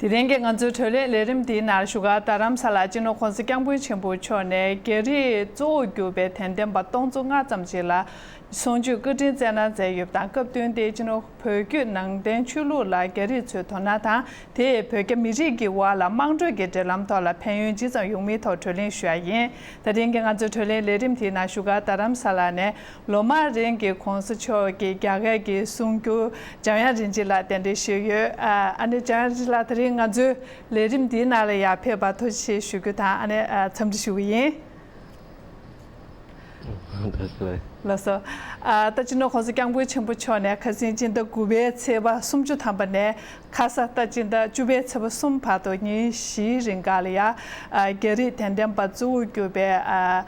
དེ་རིང་གི་ང་ཚོའི་བགྲོ་གླེང་ལས་རིམ་འདིའི་ནང་བཞུགས་སྒར་རྡ་རམ་ས་ལར་སྤྱི་ནོར་༸གོང་ས་༸སྐྱབས་མགོན་ཆེན་པོ་མཆོག་ནས་རྒྱ་རིགས་གཙོ་བོར་གྱུར་པའི་དད་ལྡན་པ་སྟོང་ཚོ་ལྔ་ཙམ་ཞིག་ལ་གསུང་ཆོས་བཀའ་དྲིན་སྩལ་གནང་མཛད་ཡོད་པ་དང་། སྐབས་བསྟུན་ཏེ་སྤྱི་ནོར་བོད་བརྒྱུད་ནང་བསྟན་ཆོས་ལུགས་ལ་རྒྱ་རིགས་ཚོས་དོ་སྣང་དང་། དེས་བོད་རྒྱ་མི་རིགས་ཀྱི་དབར་ལ་དམངས་ཁྲོད་ཀྱི་འབྲེལ་ལམ་ཐོག་ལ་ཕན་ཡོན་ཇི་ཙམ་ཡོང་མིན་ཐོག་བགྲོ་གླེང་ཞུ་ཡ་ཡིན། དེ་རིང་གི་ང་ཚོའི་བགྲོ་གླེང་ལས་རིམ་དེའི་ནང་བཞུགས་སྒར་རྡ་རམ་ས་ལ་ནས་ལོ་མང་རིང་གི་༸གོང་ས་མཆོག་གི་རྒྱ་སྐད་ཀྱི་གསུང་སྒྱུར་འཇམ་དབྱངས་རིན་ཆེན་ལགས་གདན་འདྲེན་ཞུས་ཡོད། ཨ་ནི་འཇམ་དབྱངས་རིན་ཆེན་ལགས། དེ་རིང་ང་ཚོའི་ལས་རིམ་འདིའི་ནང་ལ་ཡར་ཕེབས་པར་ཐུགས་རྗེ་ཆེ་ཞུ་རྒྱུ་དང་། ཨ་ནི་འཚམས་འདྲི་ཞུ་གི་ཡིན། ལགས་སོ། ཨ་ད་སྤྱི་ནོར་༸གོང་ས་༸སྐྱབས་མགོན་ཆེན་པོ་མཆོག་ནས་ཁ་སང་སྤྱི་ཟླ་དགུ་པའི་ཚེས་པ་སུམ་ཅུ་ཐམ་པ་ནས་ཁ་ས་ད་སྤྱི་ཟླ་བཅུ་པའི་ཚེས་པ་གསུམ་བར་དུ་ཉིན་བཞིའི་རིང་ག་ལ་ཡ་ཨ་རྒྱ་རིགས་དད་ལྡན་པ་གཙོ་བོ་གྱུར་པའི་ཨ་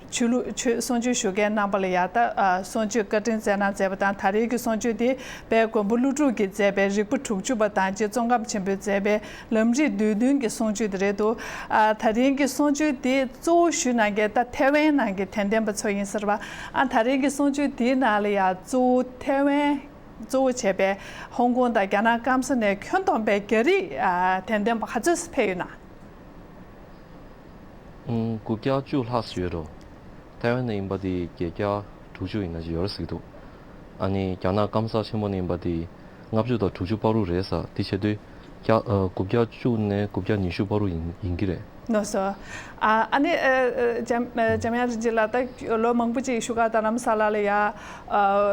ཆོས་ལུགས་ཆོས་གསུང་ཆོས་ཞུ་མཁན་རྣམ་པ་ལ་ཡ་ད་ཨ་གསུང་ཆོས་བཀའ་དྲིན་སྩལ་གནང་མཛད་པ་དང་། ད་རེས་ཀྱི་གསུང་ཆོས་དེ་དཔལ་མགོན་པོ་ཀླུ་སྒྲུབ་ཀྱིས་མཛད་པའི་རིག་པ་དྲུག་ཅུ་པ་དང་རྗེ་ཙོང་ཁ་པ་ཆེན་པོས་མཛད་པའི་ལམ་རིམ་བསྡུས་དོན་གྱི་གསུང་ཆོས་དེ་རེད་འདུག་ཨ་ད་རིང་གི་གསུང་ཆོས་དེ་གཙོ་བོ་ཞུ་གནང་མཁན་ད་ཐའེ་ཝན་ནང་གི་དད་ལྡན་པ་ཚོ་ཡིན་ཟེར་བ། ཨ་ད་རིང་གི་གསུང་ཆོས་དེའི་ནང་ལ་ཡང་གཙོ་བོ་ཐའེ་ཝན་གཙོ་བོ་བྱས་པའི་ཧོང་ཀོང་དང་རྒྱ་ནག་སྐམ་ས་ནས་ཁྱོན་བསྡོམས་པའི་རྒྱ་རིགས་ཨ་དད་ལྡན་པ་ག་ཚོད་ཙམ་ཕེབས་ཡོད་ན། ཨང་དགུ་བརྒྱ་བཅུ་ལྷག་ཙམ་ཡོད་འགྲོ། ཐའེ་ཝན་ནས་ཡིན་པ་དེ་བརྒྱད་བརྒྱ་དྲུག་ཅུ་ཡིན་ན་ཅིག་ཡོད་རེད་ཟེར་གྱི་འདུག་ཨ་ནི་རྒྱ་ནག་སྐམ་ས་ཆེན་མོ་ནས་ཡིན་པ་དེ་ལྔ་བཅུ་དང་དྲུག་ཅུ་བར་དུ་རེད་ས། དེ་བྱེད་དུས་བརྒྱ་ཨ་དགུ་བརྒྱ་བཅུ་ནས་དགུ་བརྒྱ་ཉི་ཤུ་བར་དུ་ཡིན་ཡིན་གྱི་རེད། ལགས་སོ། ཨ་ཨ་ནི་ཨ་ཨ་འཇམ་ཨ་འཇམ་དབྱངས་རིན་ཆེན་ལགས། ད་ལོ་མང་པོ་ཅིག་བཞུགས་སྒར་རྡ་རམ་ས་ལ་ལ་ཡ་ཨ་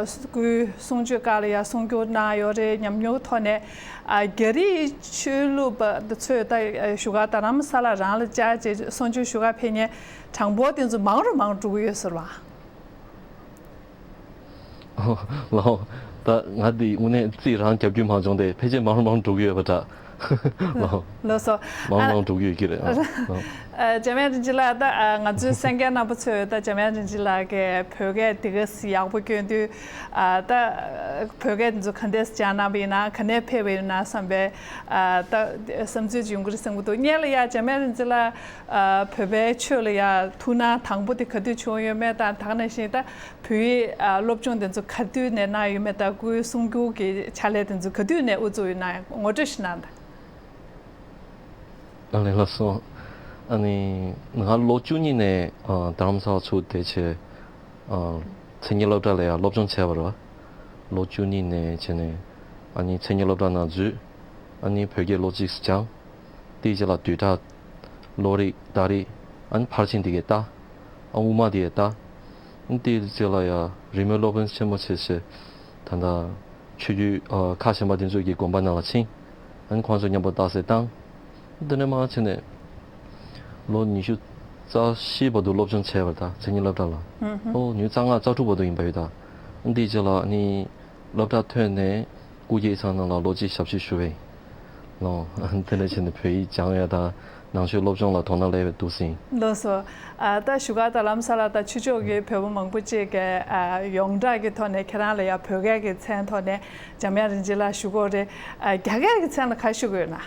སྐུའི་གསུང་ཆོས་སྐབས་ལ་ཡ་གསུང་སྒྱུར་གནང་ཡོད་རེད། ཉམས་མྱོང་ཐོག་ནས་ཨ་རྒྱ་རིགས་ཆོས་ལུགས་པ་འདི་ཚོས་ད་ཨ་བཞུགས་སྒར་རྡ་རམ་ས་ལ་རང་ལ་བཅར་བྱས་གསུང་ཆོས་ཞུ་གར་ཕེབས་མཁན་གྲངས་འབོར་དེ་ཚོ་མང་རུ་མང་རུ་འགྲོ་གི་ཡོད་ཟེར་བ། ལགས། ད་ང་འདི་དངོས་གནས་རྩིས་རང་རྒྱབ་རྒྱུ་མ་བྱུང་སྟེ་ཕལ་ཆེར་མང་རུ་མང་རུ་འགྲོ་གི་ཡོད་པ་འདྲ། ལགས། ལགས་སོ། མང་རུ་ཨ་མང་རུ་འགྲོ་གི་ཡོད་ཀྱི་རེད། ཨ་ལགས། ཨ་འཇམ་དབྱངས་རིན་ཆེན་ལགས། ད་ཨ་ང་ཚོའི་གསན་མཁན་རྣམ་པ་ཚོས་ད་འཇམ་དབྱངས་རིན་ཆེན་ལགས་ཀྱིས་བོད་སྐད་འདི་ག་ཙམ་ཡག་པོ་སྐྱོན་དུས། ཨ་ད་བོད་སྐད་འདི་ཚོ་ག་འདྲས་སྦྱངས་གནང་བ་ཡིན་ན། ག་ནས་ཕེབས་པ་ཡིན་ན་བསམ་པའི་ཨ་ད་བསམ་ཚུལ་ཅིག་ཡོང་གི་རེད་བསམ་གྱི་འདུག་སྔོན་ལ་ཡ་འཇམ་དབྱངས་རིན་ཆེན་ལགས་ཨ་བོད་པའི་ཆོས་ལ་ཡ་ཐུགས་སྣང་དང་པོ་དེ་ག་དུས་བྱུང་ཡོད་མེད་དང་། ད་ག་ནང་བཞིན་ད་བོད་ཡིག་ཨ་སློབ་སྦྱོང་དེ་ཚོ་ག་དུས་ནས་གནང་ཡོད་མེད་དང་། སྐུའི་གསུང་སྒྱུར་གྱི་ཕྱག་ལས་དེ་ཚོ་ག་དུས་ནས་དབུ་བཙུགས་ཡོད་ན་ངོ་སྤྲོད་ཞིག་གནང་དང་། ཨ་ལས། ལགས་སོ། ཨ་ནི་ང་ལོ་བཅུ་གཉིས་ནས་ཨ་རྡ་རམ་ས་ལ་ཚུར་བསྡད་བྱས་ཨ་མཚན་ཉིད་སློབ་གྲྭ་ལ་ཡང་སློབ་སྦྱོང་བྱས་པ་རེད་བ། ལོ་བཅུ་གཉིས་ནས་བྱས་ནས་ཨ་ནི་མཚན་ཉིད་སློབ་གྲྭ་ནང་འཛུལ། ཨ་ནི་བོད་སྐད་ལོ་གཅིག་སྦྱངས། དེའི་རྗེས་ལ་བསྡུས་གྲྭ་བློ་རིག་རྟགས་རིགས། ཨ་ནི་ཕར་ཕྱིན་དེ་གའི་ལྟ། ཨ་དབུ་མ་དེ་གའི་ལྟ། ཨ་ནི་དེའི་རྗེས་ལ་ཡང་རིས་མེད་སློབ་དཔོན་ཆེན་མོ་བྱས་བྱས་ད་ལྟ་ཆོས་བརྒྱུད་ཨ་ཁག་གཞན་པ་དེ་ཚོ་གི་དགོན་པ་ནང་ལ་ཕྱིན། ཨ་ནི་ཁོང་ཚོ་མཉམ་པོ་རྟགས་གསལ་བཏང་། དེ་ནས་མར་བྱས་ནས་ལོ་ཉི་ཤུ་རྩ་བཞི་བར་དུ་སློབ་སྦྱོང་བྱས་པ་རེད། ད་མཚན་ཉིད་སློབ་གྲྭ་ལ། ཨོ་ཉི་ཤུ་རྩ་ལྔ་རྩ་དྲུག་བར་དུ་ཡིན་པ་ཡོད་ད། དེའི་རྗེས་ལ་ནི་སློབ་གྲྭ་ཐོན་ནས་སྐུ་སྒེར་ཚང་ནང་ལ་ལོ་གཅིག་ཞབས་ཕྱི་ཞུ་བས། ལོ་དེ་ནས་བྱས་ནས་བོད་ཡིག་སྦྱངས་ཡ་དང་ནང་ཆོས་སློབ་སྦྱོང་ལ་དོ་སྣང་སླེབས་པའི་འདུག་ཟིན། ལགས་སོ། ཨ་ད་བཞུགས་སྒར་རྡ་རམ་ས་ལ་དང་ཕྱི་ཕྱོགས་ཀྱི་བོད་པ་མང་པོ་ཅིག་གིས་ཨ་ཡོངས་གྲགས་ཀྱི་ཐོག་ནས་ཁྱེད་རང་ལ་ཡ་བོད་སྐད་ཀྱི་མཚན་ཐོག་ནས་འཇམ་དབྱངས་རིན་ཆེན་ལགས་ཞུ་གི་ཡོད་རེད། ཨ་རྒྱ་སྐད་ཀྱི་མཚན་ལ་ག་ཞུ་གི་ཡོད་ན།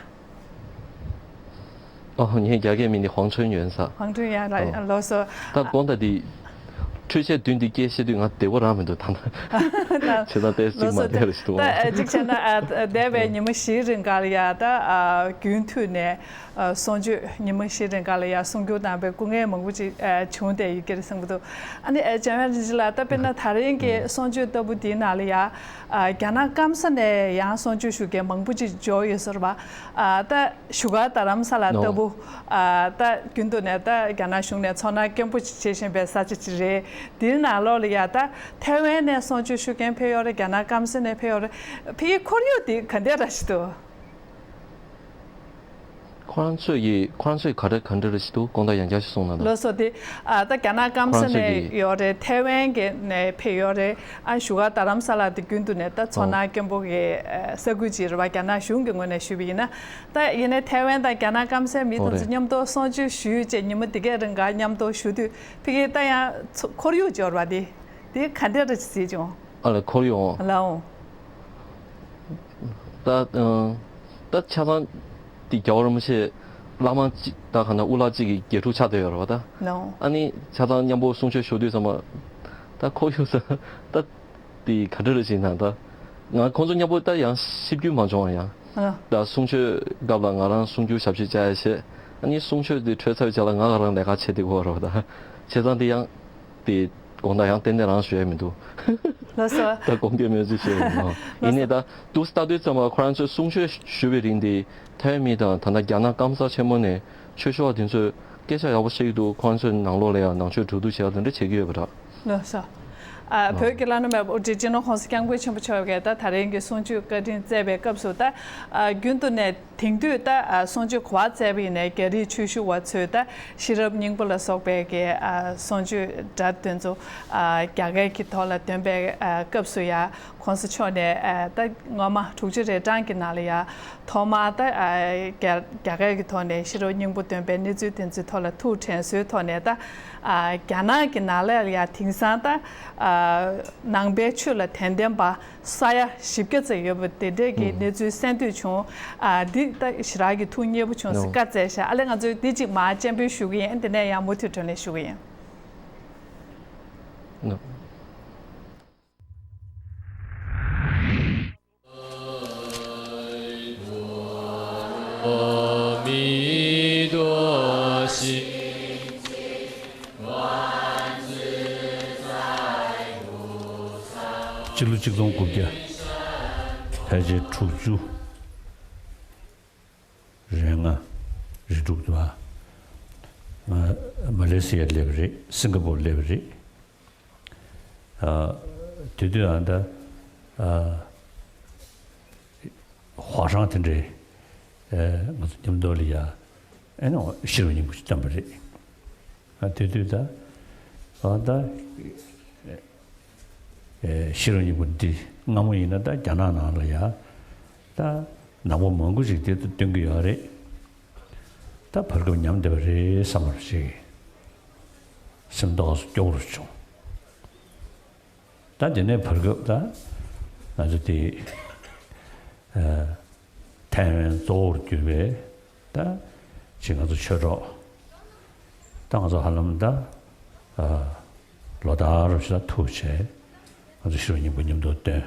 ཨོ་ངའི་རྒྱ་སྐད་མིང་ནི་ཧོང་ཁྲུན་ཡོན་ས། ཧོང་ཁྲུན་ཡོན་ལགས། ཨོ། ལགས་སོ། ད་དགོངས་དག་འདི་འཕྲུལ་ཆས་མདུན་འདི་སྐད་བཤད་དུས་ང་བདེ་བོ་རང་མི་འདུག་ད་ན་བྱས་ཙང་ཏོག་ཙམ་མ་བདེ་རུ་ཞིག་འདུག་ད་ཨ་གཅིག་བྱས་ན་ཨ་འདས་པའི་ཉི་མ་བཞིའི་རིང་ག་ལ་ཡ་ད་ཨ་རྒྱུན་མཐུད་ནས་ཨ་གསུང་ཆོས་ཉི་མ་བཞིའི་རིང་ག་ལ་ཡ་གསུང་སྒྱུར་གནང་པའི་སྐུ་ངལ་མང་པོ་ཅིག་ཨ་བྱུང་བསྡད་ཡོད་ཀྱི་རེད་བསམ་གྱི་འདུག་ཨ་ནི་ཨ་འཇམ་དབྱངས་རིན་ཆེན་ལགས། ད་དཔེར་ན་ད་རིང་གི་གསུང་ཆོས་ལྟ་བུ་འདིའི་ནང་ལ་ཡ་ཨ་རྒྱ་ནག་སྐམ་ས་ནས་ཡང་གསུང་ཆོས་ཞུ་མཁན་མང་པོ་ཅིག་འབྱོར་ཡོད་ཟེར་བ། ཨ་ད་བཞུགས་སྒར་རྡ་རམ་ས་ལ་ལྟ་བུ། ཨ་ད་རྒྱུན་དུ་ནས་ད་རྒྱ་ནག་གཞུང་ནས་ཚོར་སྣང་སྐྱེན་པོ་ཅིག་བྱེད་བཞིན་པའི་ས་ཆ་ཅིག་རེད། འདིའི་ནང་ལོགས་ལ་ཡ་ད་ཐའེ་ཝན་ནས་གསུང་ཆོས་ཞུ་མཁན་ཕེབས་ཡོད་རེད། རྒྱ་ནག་སྐམ་ས་ནས་ཕེབས་ཡོད་རེད། ཕ་གིའི་ཁོར་ཡུག་འདི་ག་འདྲ་ར་ཞིག་འདུག་ཁོ་རང་ཚོས་ཀྱིས་ཁོ་རང་ཚོས་ག་འདྲ་ག་འདྲ་རེ་ཞིག་འདུག་དགོངས་དག་ཡང་བསྐྱར་ཞིག་གསུངས་གནང་དང་། ལགས་སོ། དེ་ཨ་ད་རྒྱ་ནག་སྐམ་ས་ནས་ཁོ་རང་ཚོས་ཀྱིས་ཡོད་རེད། ཐའེ་ཝན་གྱི་ནས་ཕེབས་ཡོད་རེད། ཨ་བཞུགས་སྒར་རྡ་རམ་ས་ལ་དེ་རྒྱུན་དུ་ནས་ད་ཚོར་ཨོ་སྣང་སྐྱེན་པོ་གི་ས་ཁུལ་ཅིག་རེད་བ། རྒྱ་ནག་གཞུང་གི་ངོས་ནས་ཞུས་པ་ཡིན་ན། ད་ཡིན་ནའི་ཐའེ་ཝན་དང་རྒྱ་ནག་སྐམ་སའི་མི་ཨོ་དེ་ཚོ་རེད། མཉམ་དུ་གསུང་ཆོས་ཞུས་བྱས་ཉི་མ་དེ་གའི་རིང་ག་མཉམ་དུ་བཞུགས་དུས་ཕ་གི་ད་ཡང་ཚོ་ཁོར་ཡུག་ཅིག་ཡོད་རེད་བ། དེ་དེ་ག་འདྲ་རེ་བརྩིས་བྱུང་། ཨ་ལས་ཁོར་ཡུག་ཨང་། ལའོ། ད་ཨ་ད་ཆ་ཚང་དེ་རྒྱལ་བ་རིན་པོ་ཆེ་བླ་མ་གཅིག་ད་ག་ན་དབུ་བླ་གཅིག་གི་དགེ་ཕྲུག་ཆགས་བསྡད་ཡོད་རེད་བ་ད། ལའོ། ཨ་ནི་ཆ་ཚང་མཉམ་པོ་གསུང་ཆོས་ཞུ་དུས་ཙམ་པ་ད་ཁོར་ཡུག་ས་ད་དེ་ག་འདྲ་རེ་བྱས་ན་ད་ང་ཁོང་ཚོ་མཉམ་པོ་ད་ཡང་གཤིབ་རྒྱུ་མ་བྱུང་བ་ཡང་། ཨ། ད་གསུང་ཆོས་སྐབས་ལ་ང་རང་གསུང་རྒྱུ་ཞབས་ཕྱི་བཅར་ཡ་བྱས། ཨ་ནི་གསུང་ཆོས་དེ་འཕྲོས་ཚར་བའི་རྗེས་ལ་ང་ག་རང་ལས་ཀ་བྱེད་བསྡད་ཀྱི་ཡོད་རེད་བ་ད། བྱས་ཙང་དེ་ཡང་དེ་དགོངས་དག་ཡང་ཏན་ཏན་རང་ཞུ་ཡ་མི་འདུག་ལགས་སོ། ད་དགོངས་འགལ་མེད་ཅིག་ཞུ་ཡ་མི་འདུག་ཡིན་ནའི་ད་དུས་ལྟ་དུས་ཙམ་པ་ཁོ་རང་ཚོས་གསུང་ཆོས་ཞུ་བའི་རིང་དེ་ཐའེ་མི་དང་ད་ལྟ་རྒྱ་ནག་སྐམ་ས་ཆེན་མོ་ནས་ཆོས་ཞུ་བ་དེ་ཚོས་སྐད་ཆ་ཡག་པོ་བཤད་ཀྱི་འདུག་ཁོ་རང་ཚོས་ནང་ལོགས་ལ་ཡང་ནང་ཆོས་གྲོས་བསྡུར་བྱེད་ཡ་དེ་འདྲ་བྱེད་ཀྱི་ཡོད་པ་འདྲ། ལགས་སོ། ཨ། བོད་ཀྱི་བླ་ན་མེད་པ་དབུ་ཁྲིད་སྤྱི་ནོར་༸གོང་ས་༸སྐྱབས་མགོན་ཆེན་པོ་མཆོག་གིས་ད་ད་རིང་གི་གསུང་ཆོས་བཀའ་དྲིན་སྩལ་བའི་སྐབས་སུ། ད་ཨ་རྒྱུན་དུ་ནས་དེང་དུས་ད་ཨ་གསུང་ཆོས་ག་པར་སྩལ་བ་ཡིན་ནའི་རྒྱ་རིགས་ཆོས་ཞུ་བ་ཚོས་ད་ཤེས་རབ་སྙིང་པོ་ལ་སོགས་པའི་གི་ཨ་གསུང་ཆོས་སྒྲ་དེ་ཚོ་ཨ་རྒྱ་སྐད་ཀྱི་ཐོག་ལ་འདོན་པའི་ཨ་སྐབས་སུ་ཡང་༸གོང་ས་མཆོག་ནས་ཨ་ད་སྔོན་མ་དྲུག་ཅུ་རེ་གྲངས་ཀྱི་ནང་ལ་ཡང་ཐོག་མར་ད་ཨ་རྒྱ་རྒྱ་སྐད་ཀྱི་ཐོག་ནས་ཤེས་རབ་སྙིང་པོ་འདོན་པའི་གནས་ཚུལ་དེ་ཚོའི་ཐོག་ལ་ཐུགས་དྲན་གསོའི་ཐོག་ནས། ད་ཨ་རྒྱ་ནག་གི་ནང་ལ་ཡང་དེང་སང་ད་ཨ་ནང་པའི་ཆོས་ལ་དད་ལྡན་པ་ས་ཡ་བཞི་བརྒྱ་ཙམ་ཡོད་པ་དེ་འདྲས་ཀྱི་ཨུམ། གནས་ཚུལ་གསན་ཐོས་བྱུང་། ཨ་འདི་ད་ཞེ་དྲག་གི་ཐུགས་མཉེས་པོ་བྱུང་ཟེར་ནོ། བཀའ་སྩལ་ཤག་ཨ་ལས་ང་ཚོས་འདི་གཅིག་མར་སྤྱན་འབུལ་ཞུ་གི་ཡིན། དེ་ནས་ཡང་མུ་མཐུད་བགྲོ་གླེང་ཞུ་གི་ཡིན། ནོ། སྤྱི་ལོ་ཆིག་སྟོང་དགུ་བརྒྱ་ཕལ་ཆེར་དྲུག་ཅུ་རེ་ལྔ་རེ་དྲུག་ཏུ་ང་མ་ལེ་སི་ཡར་སླེབས་པ་རེད། སིང་ག་པོར་སླེབས་པ་རེད། ཨ་དེ་དུས་ཨ་ད་ཨ་ཧྭ་ཧྲན་དེ་འདྲའི་ཨ་ང་ཚོ་མཉམ་དུ་ལ་ཡ་ཨེ་ནོ་ཤེས་རབ་སྙིང་པོ་ཞིག་བཏོན་པ་རེད། ཨ་དེ་དུས་ད་ཨ་ད་ཨེ་ཤེས་རབ་སྙིང་པོ་འདི་སྔ་མོ་ཡིན་ན་ད་རྒྱ་ནག་ནང་ལ་ཡ་ད་ནང་པ་མང་པོ་ཞིག་དེ་ད་བཏོན་གྱི་ཡོད་རེད། ད་བར་སྐབས་ཉམས་བསྡད་པ་རེད་བསམ་པ་ཞིག་སེམས་རྟོགས་སུ་སྐྱོ་བོར་བྱུང་། ད་དེ་ནས་བར་སྐབས་ད་ང་ཚོ་དེ་ཨ་ཐའེ་ཝན་གཙོ་བོར་གྱུར་པའི་ད་ཅིག་ང་ཚོ་ཆོས་གྲོགས་ད་ང་ཚོ་ཧ་ལམ་ད་ཨ་ལོ་ལྟར་རུ་ཞིག་ད་ཐུག་བྱས། ང་ཚོ་ཤེས་རབ་སྙིང་པོ་མཉམ་དུ་བཏོན།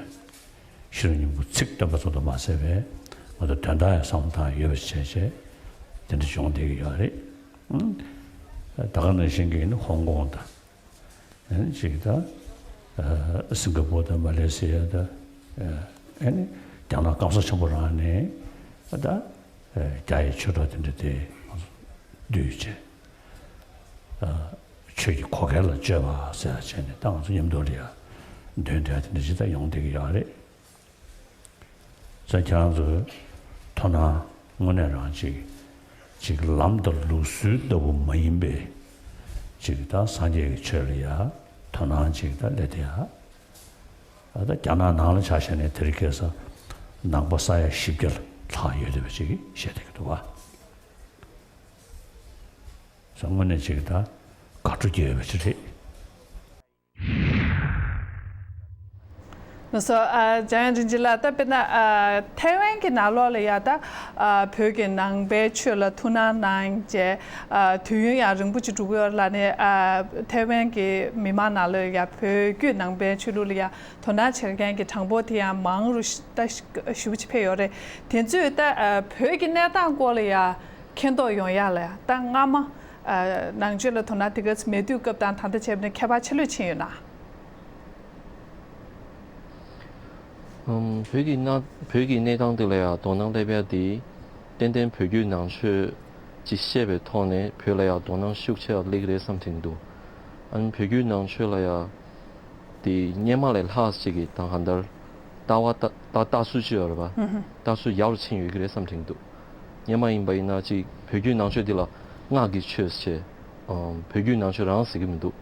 ཤེས་རབ་སྙིང་པོ་ཚིག་བཏོན་པ་ཙམ་དུ་མ་ཟད་པའི་ང་ཚོ་དོན་དག་ཡང་བསམ་བློ་བཏང་ཡོད་པ་བྱས་བྱས་དེ་འདྲ་བྱུང་བསྡད་ཀྱི་ཡོད་རེད། ཨང་། ད་ག་ནང་བཞིན་གྱི་ནི་ཧོང་ཀོང་དང་། ཨ་ནི་ཅིག་ད་ཨ་སིང་ག་པོར་དང་མ་ལེ་སི་ཡ་དང་། ཨ་ནི་རྒྱ་ནག་སྐམ་ས་ཆེན་པོ་རང་ནས་ད་ཨ་རྒྱ་ཡི་ཆོས་གྲོགས་དེ་འདྲ་དེ་ང་ཚོ་བསྡུས་བྱས། ཨ་ཆོས་ཀྱི་གོ་སྐལ་ལ་སྤྱོད་པ་ཟེར་ཡ་བྱས་ནས་ད་ང་ཚོ་མཉམ་དུ་ལ་ཡ་འདོན་བསྡད་ཡ་དེ་འདྲ་ཅིག་ད་ཡོང་བསྡད་ཀྱི་ཡོད་རེད། ས་ཁྱེད་རང་ཚོའི་དོ་སྣང་དངོས་གནས་རང་ཅིག་ཅིག་ལམ་དང་ལུགས་སྲོལ་ལྟ་བུ་མ་ཡིན་པའི་ཅིག་ད་སངས་རྒྱས་ཀྱི་ཆོས་ལ་ཡ་དོ་སྣང་ཅིག་ད་སླེབས་བསྡད་ཡ། ད་རྒྱ་ནག་ནང་ལ་ཆ་བཞག་ནས་དེ་རིང་ཁ་སང་ནང་པ་ས་ཡ་བཞི་བརྒྱ་ལྷག་ཡོད་བསྡད་པ་ཅིག་བཤད་བསྡད་ཀྱི་འདུག་བ། ས་དངོས་གནས་ཅིག་ད་དགའ་སྤྲོ་སྐྱེ་ཡོད་པ་ཅིག་རེད། ལགས་སོ། ཨ་འཇམ་དབྱངས་རིན་ཆེན་ལགས། ད་དཔེར་ན་ཨ་ཐའེ་ཝན་གྱི་ནང་ལོགས་ལ་ཡ་ད་ཨ་བོད་ཀྱི་ནང་པའི་ཆོས་ལ་ཐུགས་སྣང་གནང་བྱས། ཨ་དུས་ཡུན་ཡང་རིང་པོ་ཅིག་འགྲོ་གི་ཡོད་ལ་ནི། ཨ་ཐའེ་ཝན་གྱི་མི་མང་ནང་ལ་ཡ་བོད་བརྒྱུད་ནང་པའི་ཆོས་ལུགས་ལ་ཡ་དོ་སྣང་བྱེད་མཁན་གྱི་གྲངས་འབོར་དེ་ཡང་མང་རུ་ད་ཞུ་བ་ཅིག་ཕེབས་ཡོད་རེད། དེ་ཚོས་ད་ཨ་བོད་ཀྱི་གནས་སྟངས་སྐོར་ལ་ཡ་མཁྱེན་རྟོགས་ཡོང་ཡ་ལ་ཡ་ད་སྔ་མ། ཨ་ནང་ཆོས་ལ་དོ་སྣང་དེ་ག་ཚོད་མེད་དུས་སྐབས་དང་ད་ལྟ་བྱས་པ་ན་ཁྱད་པར་ཆེ་ལོས་ཕྱིན་ཡོད་ན། ཨམ། བོད་ཀྱི་གནའ་བོད་ཀྱི་གནས་སྟངས་དེ་ལ་ཡང་དོ་སྣང་སླེབས་ཡ་དེ་ཏན་ཏན་བོད་བརྒྱུད་ནང་ཆོས་ཅིག་ཤེས་པའི་ཐོག་ནས་བོད་ལ་ཡང་དོ་སྣང་ཤུགས་ཆེ་བ་སླེབས་ཀྱི་རེད་བསམ་དྲན་གྱི་འདུག་ཨ་ནི་བོད་བརྒྱུད་ནང་ཆོས་ལ་ཡང་དེ་སྔོན་མ་ལས་ལྷག་ཅིག་གི་ད་གང་ལྟར་ལྟ་བ་ལྟ་ལྟ་ལྟ་ཚུལ་ཅིག་ཡོད་རེད་པ། ཧུམ་ཧུམ། ལྟ་ཚུལ་ཡག་རུ་ཕྱིན་ཡོད་ཀྱི་རེད་བསམ་དྲན་གྱི་འདུག་སྔོན་མ་ཡིན་པ་ཡིན་ན་ཅིག་བོད་བརྒྱུད་ནང་ཆོས་འདི་ལ་སྔགས་ཀྱི་ཆོས་ཟེར་བྱས། ཨམ། བོད་བརྒྱུད་ནང་ཆོས་རང་ཟེར་གྱི་མི་འདུག་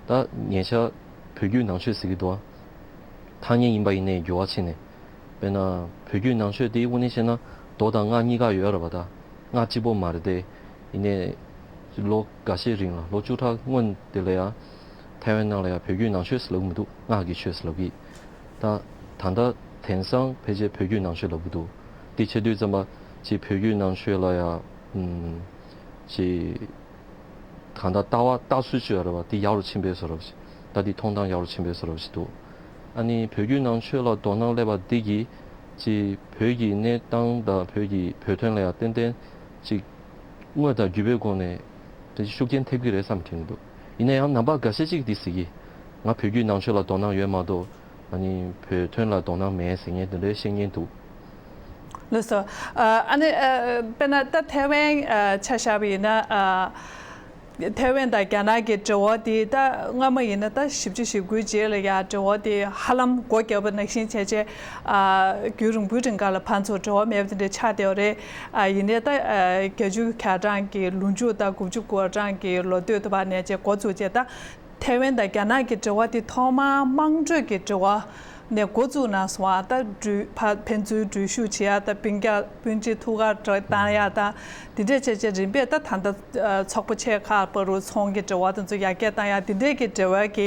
ད་ཉེ་ཆར་བོད་བརྒྱུད་ནང་ཆོས་ཟེར་གྱི་འདུག་ཨ། ཐ་སྙད་ཡིན་པ་ཡིན་ནའི་འགྱུར་བ་ཕྱིན་ནས། དཔེར་ན་བོད་བརྒྱུད་ནང་ཆོས་དེ་དངོས་གནས་བཤད་ན་མདོ་དང་སྔགས་གཉིས་ཀ་ཡོད་རེད་པ། ད་སྔགས་གཅིག་པོ་མ་རེད་དེ། ཡིན་ནའི་ལོ་འགའ་ཤས་རིང་ལ་ལོ་བཅུ་ཕྲག་སྔོན་དེ་ལ་ཡང་ཐའེ་ཝན་ནང་ལ་ཡང་བོད་བརྒྱུད་ནང་ཆོས་ཟེར་ལབ་ཀྱི་མི་འདུག་སྔགས་ཀྱི་ཆོས་ཟེར་ལབ་ཀྱི། ད་ད་ལྟ་དེང་སང་ཕལ་ཆེར་བོད་བརྒྱུད་ནང་ཆོས་ལབ་ཀྱི་འདུག་དེ་བྱེད་དུས་ཙམ་པ་ཅིག་བོད་བརྒྱུད་ནང་ཆོས་ལ་ཡང་ཨམ་ཅིག་གང་ལྟར་ལྟ་བ་ལྟ་ཚུལ་ཅིག་ཡོད་རེད་པ། དེ་ཡག་རུ་ཕྱིན་པའི་བཟོ་འདྲ་ཞིག་ད་དེ་མཐོང་སྟངས་ཡག་རུ་ཕྱིན་པའི་བཟོ་འདྲ་ཞིག་འདུག་ཨ་ནི་བོད་བརྒྱུད་ནང་ཆོས་ལ་དོ་སྣང་སླེབས་པ་འདི་གིས་ཅིག་བོད་ཀྱི་གནས་སྟངས་དང་བོད་ཀྱི་བོད་དོན་ལ་ཡང་ཏན་ཏན་ཅིག་དངོས་དང་བརྒྱུད་པའི་སྒོ་ནས་དེ་ཤུགས་རྐྱེན་ཐེབས་ཀྱི་རེད་བསམ་དྲན་གྱི་འདུག་ཡིན་ན་ཡང་རྣམ་པ་འགའ་ཤས་ཅིག་འདི་ཟེར་གྱི། ང་བོད་བརྒྱུད་ནང་ཆོས་ལ་དོ་སྣང་ཡོད་མ་གཏོགས། ཨ་ནི་བོད་དོན་ལ་དོ་སྣང་མེད་ཟེར་མཁན་དེ་འདྲའི་བཤད་མཁན་འདུག་ལགས་སོ། ཨ་ནི་ཨ་དཔེར་ན་ད་ཐའེ་ཝན་ཨ་ཆ་བཞག་པ་ཡིན་ན། ཨ་ ཐའེ་ཝན་དང་རྒྱ་ནག་གི་འབྲེལ་བ་དེ་ད་སྔ་མ་ཡིན་ན་ད་བཞི་བཅུ་ཞེ་དགུའི་རྗེས་ལ་ཡང་འབྲེལ་བ་དེ་ཧ་ལམ་སྒོ་བརྒྱབ་པ་ནང་བཞིན་བྱས་བྱས། ཨ། རྒྱུན་རིང་པོའི་རིང་ག་ལ་ཕར་ཚུར་འབྲེལ་བ་མེད་པ་དེ་འདྲ་ཆགས་བསྡད་པ་རེད། ཨ། ཡིན་ནའི་ད། ཨ། བརྒྱད་ཅུ་གྱ་གྲངས་ཀྱི་ལོ་མཇུག་དང་དགུ་བཅུ་གོ་གྲངས་ཀྱི་ལོ་སྟོད་དུ་བར་ནས་བྱས་འགོ་བཙུགས་བྱས། ད་ཐའེ་ཝན་དང་རྒྱ་ནག་གི་འབྲེལ་བ་དེ་ཐོག་མར་དམངས་ཁྲོད་ཀྱི་འབྲེལ་བ་ནས་འགོ་བཙུགས་གནང་སོང་བ། ད་འགྲུལ་ཕ་ཕན་ཚུན་འགྲུལ་བཞུད་བྱེད་ཡ་དང་སྤུན་ཀྱག་སྤུན་མཆེད་ཐུག་གར་བཏང་ཡ་དང་དེ་འདྲས་བྱས་བྱས་རིམ་པས་ད་ད་ལྟ་ཚོགས་པ་ཆེ་ཁག་བར་དུ་ཚོང་གི་འབྲེལ་བ་དེ་ཚོ་ཡར་རྒྱས་བཏང་ཡ་དེ་འདྲས་ཀྱི་འབྲེལ་བ་གི་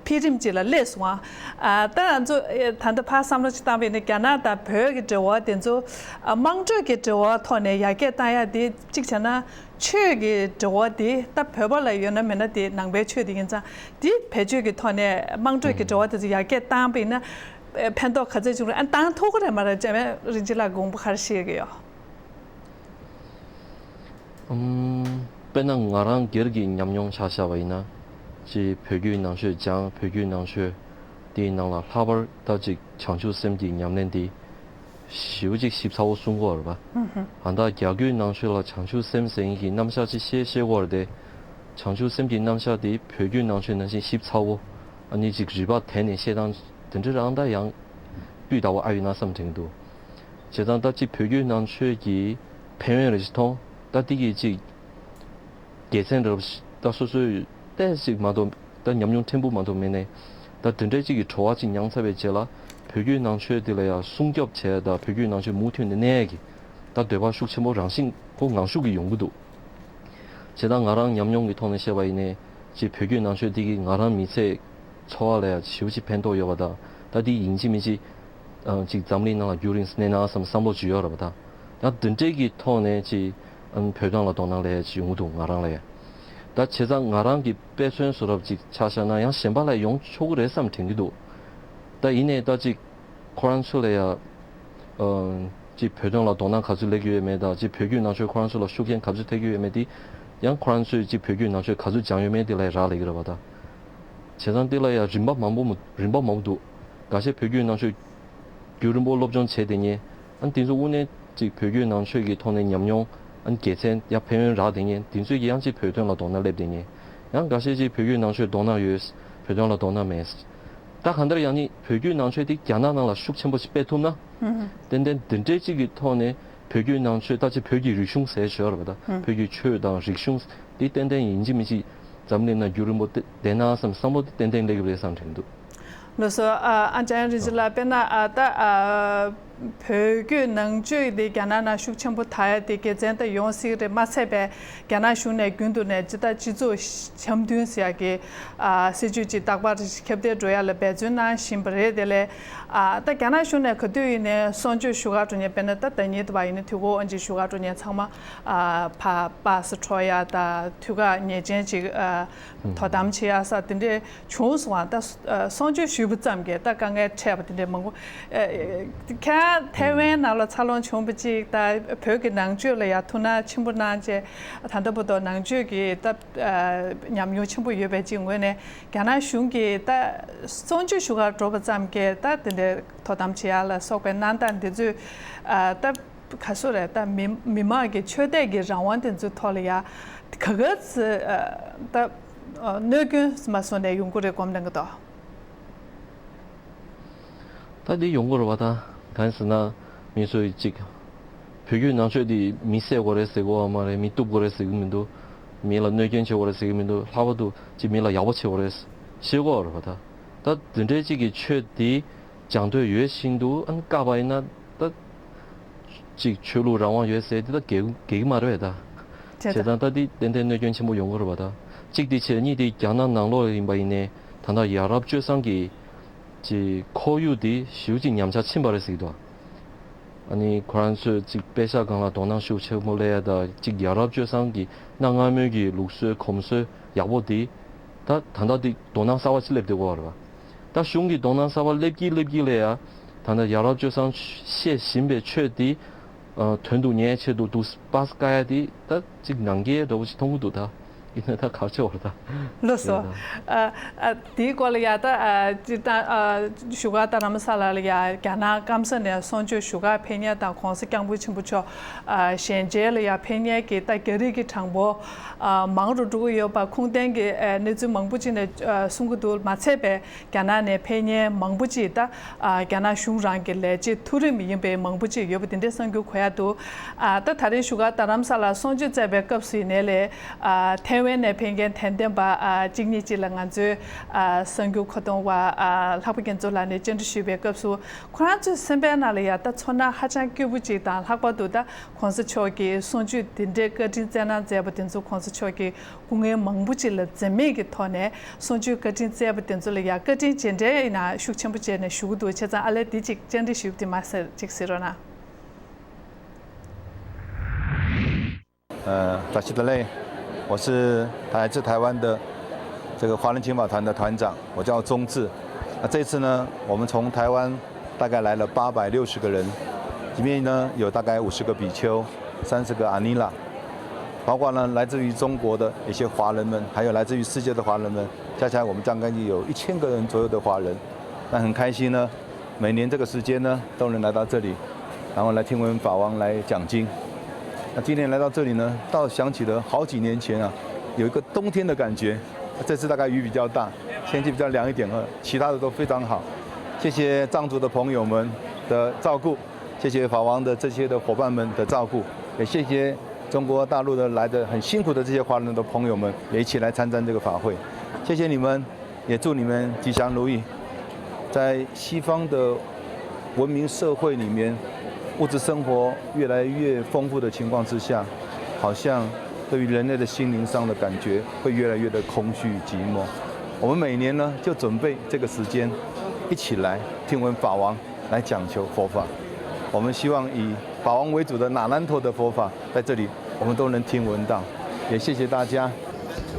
འཕེལ་རིམ་ཅིག་ལ་སླེབས་སོང་བ། ཨ། ད་ང་ཚོ་ད་ལྟ་ཕར་བསམ་བློ་ཅིག་བཏང་བ་ཡིན་ན་རྒྱ་ནག་དང་བོད་ཀྱི་འབྲེལ་བ་དེ་ཚོ་དམངས་ཁྲོད་ཀྱི་འབྲེལ་བ་ཐོག་ནས་ཡར་རྒྱས་བཏང་ཡ་དེ་གཅིག་བྱས་ན། ཆོས་ཀྱི་འབྲེལ་བ་དེ་ད་བོད་པ་ལ་ཡོད་ན་མེད་ན་དེ་ནང་པའི་ཆོས་དེ་ཡིན་ཙང་། དེ་བེད་སྤྱོད་ཀྱི་ཐོག་ནས་དམངས་ཁྲོད་ཀྱི་འབྲེལ་བ་དེ་ཚོ་ཡར་རྒྱས་བཏང་པ་ཡིན་ན། ཕན་ཐོགས་ག་ཚད་བྱུང་རེད། ཨ། བཏང་ཐུབ་ཀྱི་རེད་མ་རེད། འཇམ་དབྱངས་རིན་ཆེན་ལགས་དགོངས་པ་ག་རེ་བཞེས་ཀྱི་ཡོད། ཨམ། དཔེར་ན་ང་རང་སྒེར་གྱི་ཉམས་མྱོང་ཆ་བཞག་པ་ཡིན་ན། ཅིག་བོད་བརྒྱུད་ནང་ཆོས་སྦྱངས། བོད་བརྒྱུད་ནང་ཆོས་དེའི་ནང་ལ་ལྷག་པར་ད་ཅིག་བྱང་ཆུབ་སེམས་ཀྱི་ཉམས་ལེན་དེ་ཞེ་པོ་ཅིག་ཞིབ་ཚགས་པོ་གསུང་གི་ཡོད་རེད་པ། ཨ། ད་རྒྱ་བརྒྱུད་ནང་ཆོས་ལ་བྱང་ཆུབ་སེམས་ཟེར་མཁན་གྱི་རྣམ་གཞག་ཅིག་བཤད་བཤད་ཀྱི་ཡོད་རེད་དེ། བྱང་ཆུབ་སེམས་ཀྱི་རྣམ་གཞག་དེ་བོད་བརྒྱུད་ནང་ཆོས་ནང་བཞིན་ཞིབ་ཚགས་པོ། ཨ་ནི་ཅིག་རིགས་པ་དེད་ནས་བཤད་སྟངས་དེ་འདྲ་རང་ད་ཡང་སྤུས་དག་པོ་ཨ་ཡོད་ན་བསམ་དྲན་གྱི་འདུག་བྱས་ཙང་ད་ཅིག་བོད་བརྒྱུད་ནང་ཆོས་ཀྱི་ཕན་ཡོན་རེ་ཞིག་མཐོང་། ད་འདི་གི་ཅིག་དགེ་མཚན་རབ་ད་སོ་སོའི་ཏོག་ཙམ་མ་གཏོགས། ད་ཉམས་མྱོང་ཕྲན་བུ་མ་གཏོགས་མེད་ནས། ད་དེ་འདྲའི་ཅིག་གི་བྲོ་བ་ཅིག་མྱངས་ཚར་བའི་རྗེས་ལ། བོད་བརྒྱུད་ནང་ཆོས་འདི་ལ་ཡང་སྲུང་སྐྱོབ་བྱས་དང་བོད་བརྒྱུད་ནང་ཆོས་མུ་མཐུད་ནས་གནས་ཡས་ཀྱི་ད་འདོད་པ་ཤུགས་ཆེན་པོ་རང་བཞིན་ཁོ་ངང་ཤུགས་ཀྱིས་ཡོང་གི་འདུག་བྱས་ཙང་ང་རང་ཉམས་མྱོང་གི་ཐོག་ནས་བཤད་པ་ཡིན་ནའི། ཅིག་བོད་བརྒྱུད་ནང་ཆོས་འདི་གིས་ང་རང་མི་ཚེ་འཚོ་བ་ལ་ཡང་ཞེ་པོ་ཅིག་ཕན་ཐོགས་ཡོད་པ་དང་། ད་འདི་ཡིན་གཅིག་མིན་གཅིག་ཨ། ཅིག་འཛམ་གླིང་ནང་ལ་རྒྱུན་རིང་གནས་ན་བསམ་བསམ་བློ་ཅིག་ཡོད་རེད་པ། ད་ད་འདི་འདྲའི་གི་ཐོག་ནས་ཅིག་ཨ། བོད་དོན་ལ་དོ་སྣང་སླེབས་ཡ་ཅིག་ཡོང་གི་འདུག་ང་རང་ལ་ཡ། ད་བྱས་ཙང་ང་རང་གི་དཔེ་མཚོན་བཟོ་འདྲ་ཅིག་ཆ་བཞག་ན་ཡང་གཞན་པ་ལ་ཡོང་ཆོག་གི་རེད་བསམ་དྲན་གྱི་འདུག་ད་ཡིན་ནའི་ད་ཅིག་ཁོ་རང་ཚོ་ལ་ཡ། ཨ། ཅིག་བོད་དོན་ལ་དོ་སྣང་ག་ཚོད་སླེབས་ཀྱི་ཡོད་མེད་དང་། ཅིག་བོད་བརྒྱུད་ནང་ཆོས་ཁོ་རང་ཚོ་ལ་ཤུགས་རྐྱེན་ག་ཚོད་ཐེབས་ཀྱི་ཡོད་མེད་དེ། ཡང་ཁོ་རང་ཚོས་ཅིག་བོད་བརྒྱུད་ནང་ཆོས་ག་ཚོད་སྦྱངས་ཡོད་མེད་དེ་ལ་ཡ་རག་ལས་ཀྱི་རེད་པ། ད་བྱས་ཙང་དེ་ལ་ཡ་རིམ་པ་མང་པོ་མ། རིམ་པ་མང་པོ་འདུག་འགའ་ཤས་བོད་བརྒྱུད་ནང་ཆོས་རྒྱུན་རིང་པོ་སློབ་སྦྱོང་བྱས་བསྡད་མཁན། ཨ་ནི་དེ་ཚོ་དངོས་གནས་ཅིག་བོད་བརྒྱུད་ནང་ཆོས་ཀྱི་ཐོག་ནས་ཉམས་མྱོང་། ཨ་ནི་དགེ་མཚན་ཡང་ཕན་ཡོན་རག་བསྡད་མཁན་དེ་ཚོས་ཀྱི་ཡང་ཅིག་བོད་དོན་ལ་དོ་སྣང་སླེབས་བསྡད་མཁན། ཡང་འགའ་ཤས་ཅིག་བོད་བརྒྱུད་ནང་ཆོས་དོ་སྣང་ཡོད། བོད་དོན་ལ་དོ་སྣང་མེད། ད་གང་ལྟར་ཡང་ནི་བོད་བརྒྱུད་ནང་ཆོས་དེ་རྒྱ་ནག་ནང་ལ་ཤུགས་ཆེན་པོ་ཞིག་སྤེལ་ཐུབ་ན། ཏན་ཏན་འདི་འདྲའི་ཅིག་གི་ཐོག་ནས་བོད་བརྒྱུད་ནང་ཆོས། ད་ཅིག་བོད་ཀྱི་རིག་གཞུང་ཟེར་ཞོར་བ་དང་། བོད་ཀྱི་ཆོས་དང་རིག་གཞུང་འདི་ཏན་ཏན་ཡིན་གཅིག་མིན་གཅིག་འཛམ་གླིང་ནང་རྒྱུན་རིང་པོ་བསྡད་ན་བསམ་བསམ་བློ་དེ་ཏན་ཏན་སླེབས་ཀྱི་རེད་བསམ་དྲན་འདུག་ལགས་སོ། ཨ། ཨ་ཅག་རིན་ཆེན་ལགས། དཔེར་ན། ཨ། ད། ཨ། བོད་བརྒྱུད་ནང་ཆོས་དེ་རྒྱ་ནག་ནང་ཤུགས་ཆེན་པོ་དར་ཡ་དེ་དགེ་མཚན་ད་ཡོང་སྲིད་རེད། མ་ཚད་པའི་རྒྱ་ནག་གཞུང་ནས་རྒྱུན་དུ་ནས་ཇི་ལྟར་སྤྱི་ཚོགས་འཆམ་མཐུན་ཟེར་ཡ་གི། ཨ། སྲིད་ཇུས་ཅིག་རྟག་པར་ཁྱབ་གདལ་འགྲོ་ཡ་ལ་འབད་བརྩོན་གནང་བཞིན་པ་རེད། དེ་ལས། ཨ། ད་རྒྱ་ནག་གཞུང་ནས་ག་དུས་ཡིན་ནའི་གསོ་བཅོས་ཞུ་ག་འགྲོ་མཁན། དཔེར་ན་ད་ཟླ་ཉིན་དུ་བ་ཡིན་ན་དུས་འཁོར་དབང་ཆེན་ཞུ་ག་འགྲོ་མཁན་ཚང་མ། ཨ། ཕར་པ་སེ་འཕྲོག་ཡ་དང་དུས་བཀག་ཉེས་ཅན་ཅིག་ཨ། དོ་དམ་བྱེད་ཡ་ས་དེ་འདྲས་བྱུང་སོང་བ། ད་གསོ་བཅོས་ཞུས་པ་ཙམ་གྱིས་ད་དཀའ་ངལ་འཕྲད་པ་དེ་འདྲས་མང་པོ། ཨ། ཁྱེད་ཐའེ་ཝན་ནང་ལ་འཚར་ལོངས་བྱུང་བ་ཅིག་ད་བོད་ཀྱི་ནང་ཆོས་ལ་ཡ་ཐུགས་སྣང་ཆེན་པོ་གནང་བྱས། ད་ལྟ་བར་དུ་ནང་ཆོས་ཀྱི་ད། ཨ། ཉམས་མྱོང་ཆེན་པོ་ཡོད་པའི་ཅིག་ངོས་ནས་རྒྱ་ནག་གཞུང་གིས་ད་གསོ་བཅོས་ཞུ་གར་འགྲོ་བ་ཙམ་གྱིས་ད་དེ་འདྲའི་དོ་དམ་བྱེད་ཡ་ལ་སོགས་པའི་གནང་སྟངས་འདི་ཚོས། ཨ། ད་ག་ཚོད་རེད། ད་མི་མི་དམངས་ཀྱི་ཆོས་དད་ཀྱི་རང་དབང་དེ་ཚོའི་ཐོག་ལ་ཡ་ག་ག་ཚོད། ཨ། ད་གནོད་སྐྱོན་མ་སོང་ནས་ཡོང་གི་རེད་སྒོམ་གནང་གི་འདུག་ད་འདི་ཡོང་གི་རེད་པ། ད་གང་ཡིན་ཟེར་ན། མི་ཚོས་ཅིག་བོད་བརྒྱུད་ནང་ཆོས་འདི་མི་བསད་དགོས་རེད་ཟེར་གི་ཡོད་མ་རེད། མི་གཏུབ་དགོས་རེད་ཟེར་གི་མི་འདུག་མི་ལ་གནོད་སྐྱོན་བྱེད་དགོས་རེད་ཟེར་གི་མི་འདུག་ལྷག་པར་དུ་ཅིག་མི་ལ་ཡག་པོ་བྱེད་དགོས་རེད་ཟེར་གི་ཡོད་རེད་པ། ད་ད་འདི་འདྲའི་ཅིག་གི་ཆོས་འདི་སྦྱང་འདོད་ཡོད་བཞིན་དུ། ཨ་ནི་བཀག་པ་ཡིན་ན་ད། ཅིག་ཆོས་ལུགས་རང་དབང་ཡོད་ཟེར་དེ་ད་འགལ་འགལ་གྱི་མ་རེད་པས་ད། བྱས་བྱས་ཙང་ད་འདི་ཏན་ཏན་གནོད་སྐྱོན་ཆེན་པོ་ཡོང་གི་རེད་པ་ད། གཅིག་དེ་བྱས། གཉིས་དེ་རྒྱ་ནག་ནང་ལོགས་ཡིན་པ་ཡིན་ནའི་ད་ལྟ་ཡ་རབས་སྤྱོད་བཟང་གི་ཅིག་ཁོར་ཡུག་དེ་ཞེ་པོ་ཅིག་ཉམས་ཆག་ཕྱིན་པ་རེད་ཟེར་གྱི་འདུག་ཨ་ནི་ཁོ་རང་ཚོས་ཅིག་དཔེ་ཆ་སྒང་ལ་དོ་སྣང་ཤུགས་ཆེན་པོ་སླེབས་ཡ་ད། ཅིག་ཡ་རབས་སྤྱོད་བཟང་གི་གནའ་སྔ་མོའི་གི་ལུགས་སྲོལ་གོམས་སྲོལ་ཡག་པོ་དེ་ད་ད་ལྟ་དེ་དོ་སྣང་གསར་པ་ཅིག་སླེབས་བསྡད་ཡོད་རེད་པ། ད་གཞུང་གིས་དོ་སྣང་གསར་པ་སླེབས་ཀྱི་སླེབས་ཀྱི་ལ་ཡ། ད་ལྟ་ཡ་རབས་སྤྱོད་བཟང་བཤད་བཞིན་པའི་ཆོས་དེ། ཨ། དོན་དུ་གཉེར་ཆེད་དུ་འདུག་པ་དཀའ་ཡ་དེ་ད་ཅིག་ནང་འགལ་འདྲ་བོ་ཞིག་མཐོང་གི་འདུག་ད་ ཡིན་ན་ད་ག་ཆེ་བར་ད། ལགས་སོ། ཡིན་ན། ཨ་ཨ་དེའི་སྐོར་ལ་ཡ་ད་ཨ་ཅི་ད་ཨ་བཞུགས་སྒར་རྡ་རམ་ས་ལ་ལ་ཡ་རྒྱ་ནག་སྐམ་ས་ནས་གསུང་ཆོས་ཞུ་གར་ཕེབས་མཁན་དང་༸གོང་ས་༸སྐྱབས་མགོན་ཆེན་པོ་མཆོག་ཨ་ཞལ་མཇལ་ལ་ཡ་ཕེབས་མཁན་གྱི་ད་རྒྱ་རིགས་ཀྱི་གྲངས་འབོར་ཨ་མང་རུ་འགྲོ་གི་ཡོད་པ་ཁུངས་ལྡན་གྱི་ཨ་གནས་ཚུལ་མང་པོ་ཅིག་ནས་ཨ་གསུང་གི་འདུག་མ་ཚད་པའི་རྒྱ་ནག་ནས་ཕེབས་མཁན་མང་པོ་ཅིག་ད་ཨ་རྒྱ་ནག་གཞུང་རང་གི་ལས་བྱེད་མཐོ་རིམ་ཡིན་པའི་མང་པོ་ཅིག་ཡོད་པ་དེ་འདྲའི་གསར་འགྱུར་གོ་ཡ་འདུག་ཨ་ད་ད་རེས་བཞུགས་སྒར་རྡ་རམ་ས་ལར་གསུང་ཆོས་སྩལ་བའི་སྐབས་སུ་ཡིན་ནའི་ལས་ཨ་ཐའེ་ཝན་ནས་ཕེབས་མཁན་དད་ལྡན་པ་ཨ་གཅིག་གཉིས་ཅིག་ལ་ང་ཚོའི་ཨ་གསར་འགྱུར་མཁོ་གཏོང་བ་ཨ་ལྷག་པ་རྒྱ་མཚོ་ལགས་ནས་བཅར་འདྲི་ཞུས་པའི་སྐབས་སུ་ཁོ་རང་ཚོའི་སེམས་པའི་ནང་ལ་ཡ་ད་ཚོར་སྣང་ཧ་ཅང་སྐྱིད་པོ་ཅིག་དང་ལྷག་པར་དུ་ད་༸གོང་ས་མཆོག་གིས་གསུང་ཆོས་འདི་འདྲའི་བཀའ་དྲིན་བསྩལ་གནང་མཛད་པ་དེ་ཚོ་༸གོང་ས་མཆོག་གིས་སྐུ་ངལ་མང་པོ་ཅིག་ལ་འཛེམ་མེད་ཀྱི་ཐོག་ནས་གསུང་ཆོས་བཀའ་དྲིན་བསྩལ་བ་དེ་ཚོ་ལ་ཡ་བཀའ་དྲིན་རྗེས་དྲན་ཡིན་ན་ཤུགས་ཆེན་པོ་བྱས་ནས་ཞུ་གི་འདུག་བྱས་ཙང་ཨ་ལས་འདི་ཅིག་བཅར་འདྲི་ཞུས་པ་དེ་མ་ཟད་ཅིག་གཟིགས་རོགས་གནང་། 呃，扎西德勒，我是来自台湾的这个华人情报团的团长，我叫钟志。那这次呢，我们从台湾大概来了八百六十个人，里面呢有大概五十个比丘，三十个阿尼拉，包括呢来自于中国的一些华人们，还有来自于世界的华人们，加起来我们大概有一千个人左右的华人。那很开心呢，每年这个时间呢都能来到这里，然后来听闻法王来讲经。那今天来到这里呢，倒想起了好几年前啊，有一个冬天的感觉。这次大概雨比较大，天气比较凉一点啊，其他的都非常好。谢谢藏族的朋友们的照顾，谢谢法王的这些的伙伴们的照顾，也谢谢中国大陆的来的很辛苦的这些华人的朋友们，也一起来参加这个法会。谢谢你们，也祝你们吉祥如意。在西方的文明社会里面，物质生活越来越丰富的情况之下，好像对于人类的心灵上的感觉会越来越的空虚与寂寞。我们每年呢，就准备这个时间，一起来听闻法王来讲求佛法。我们希望以法王为主的那兰陀的佛法在这里，我们都能听闻到。也谢谢大家。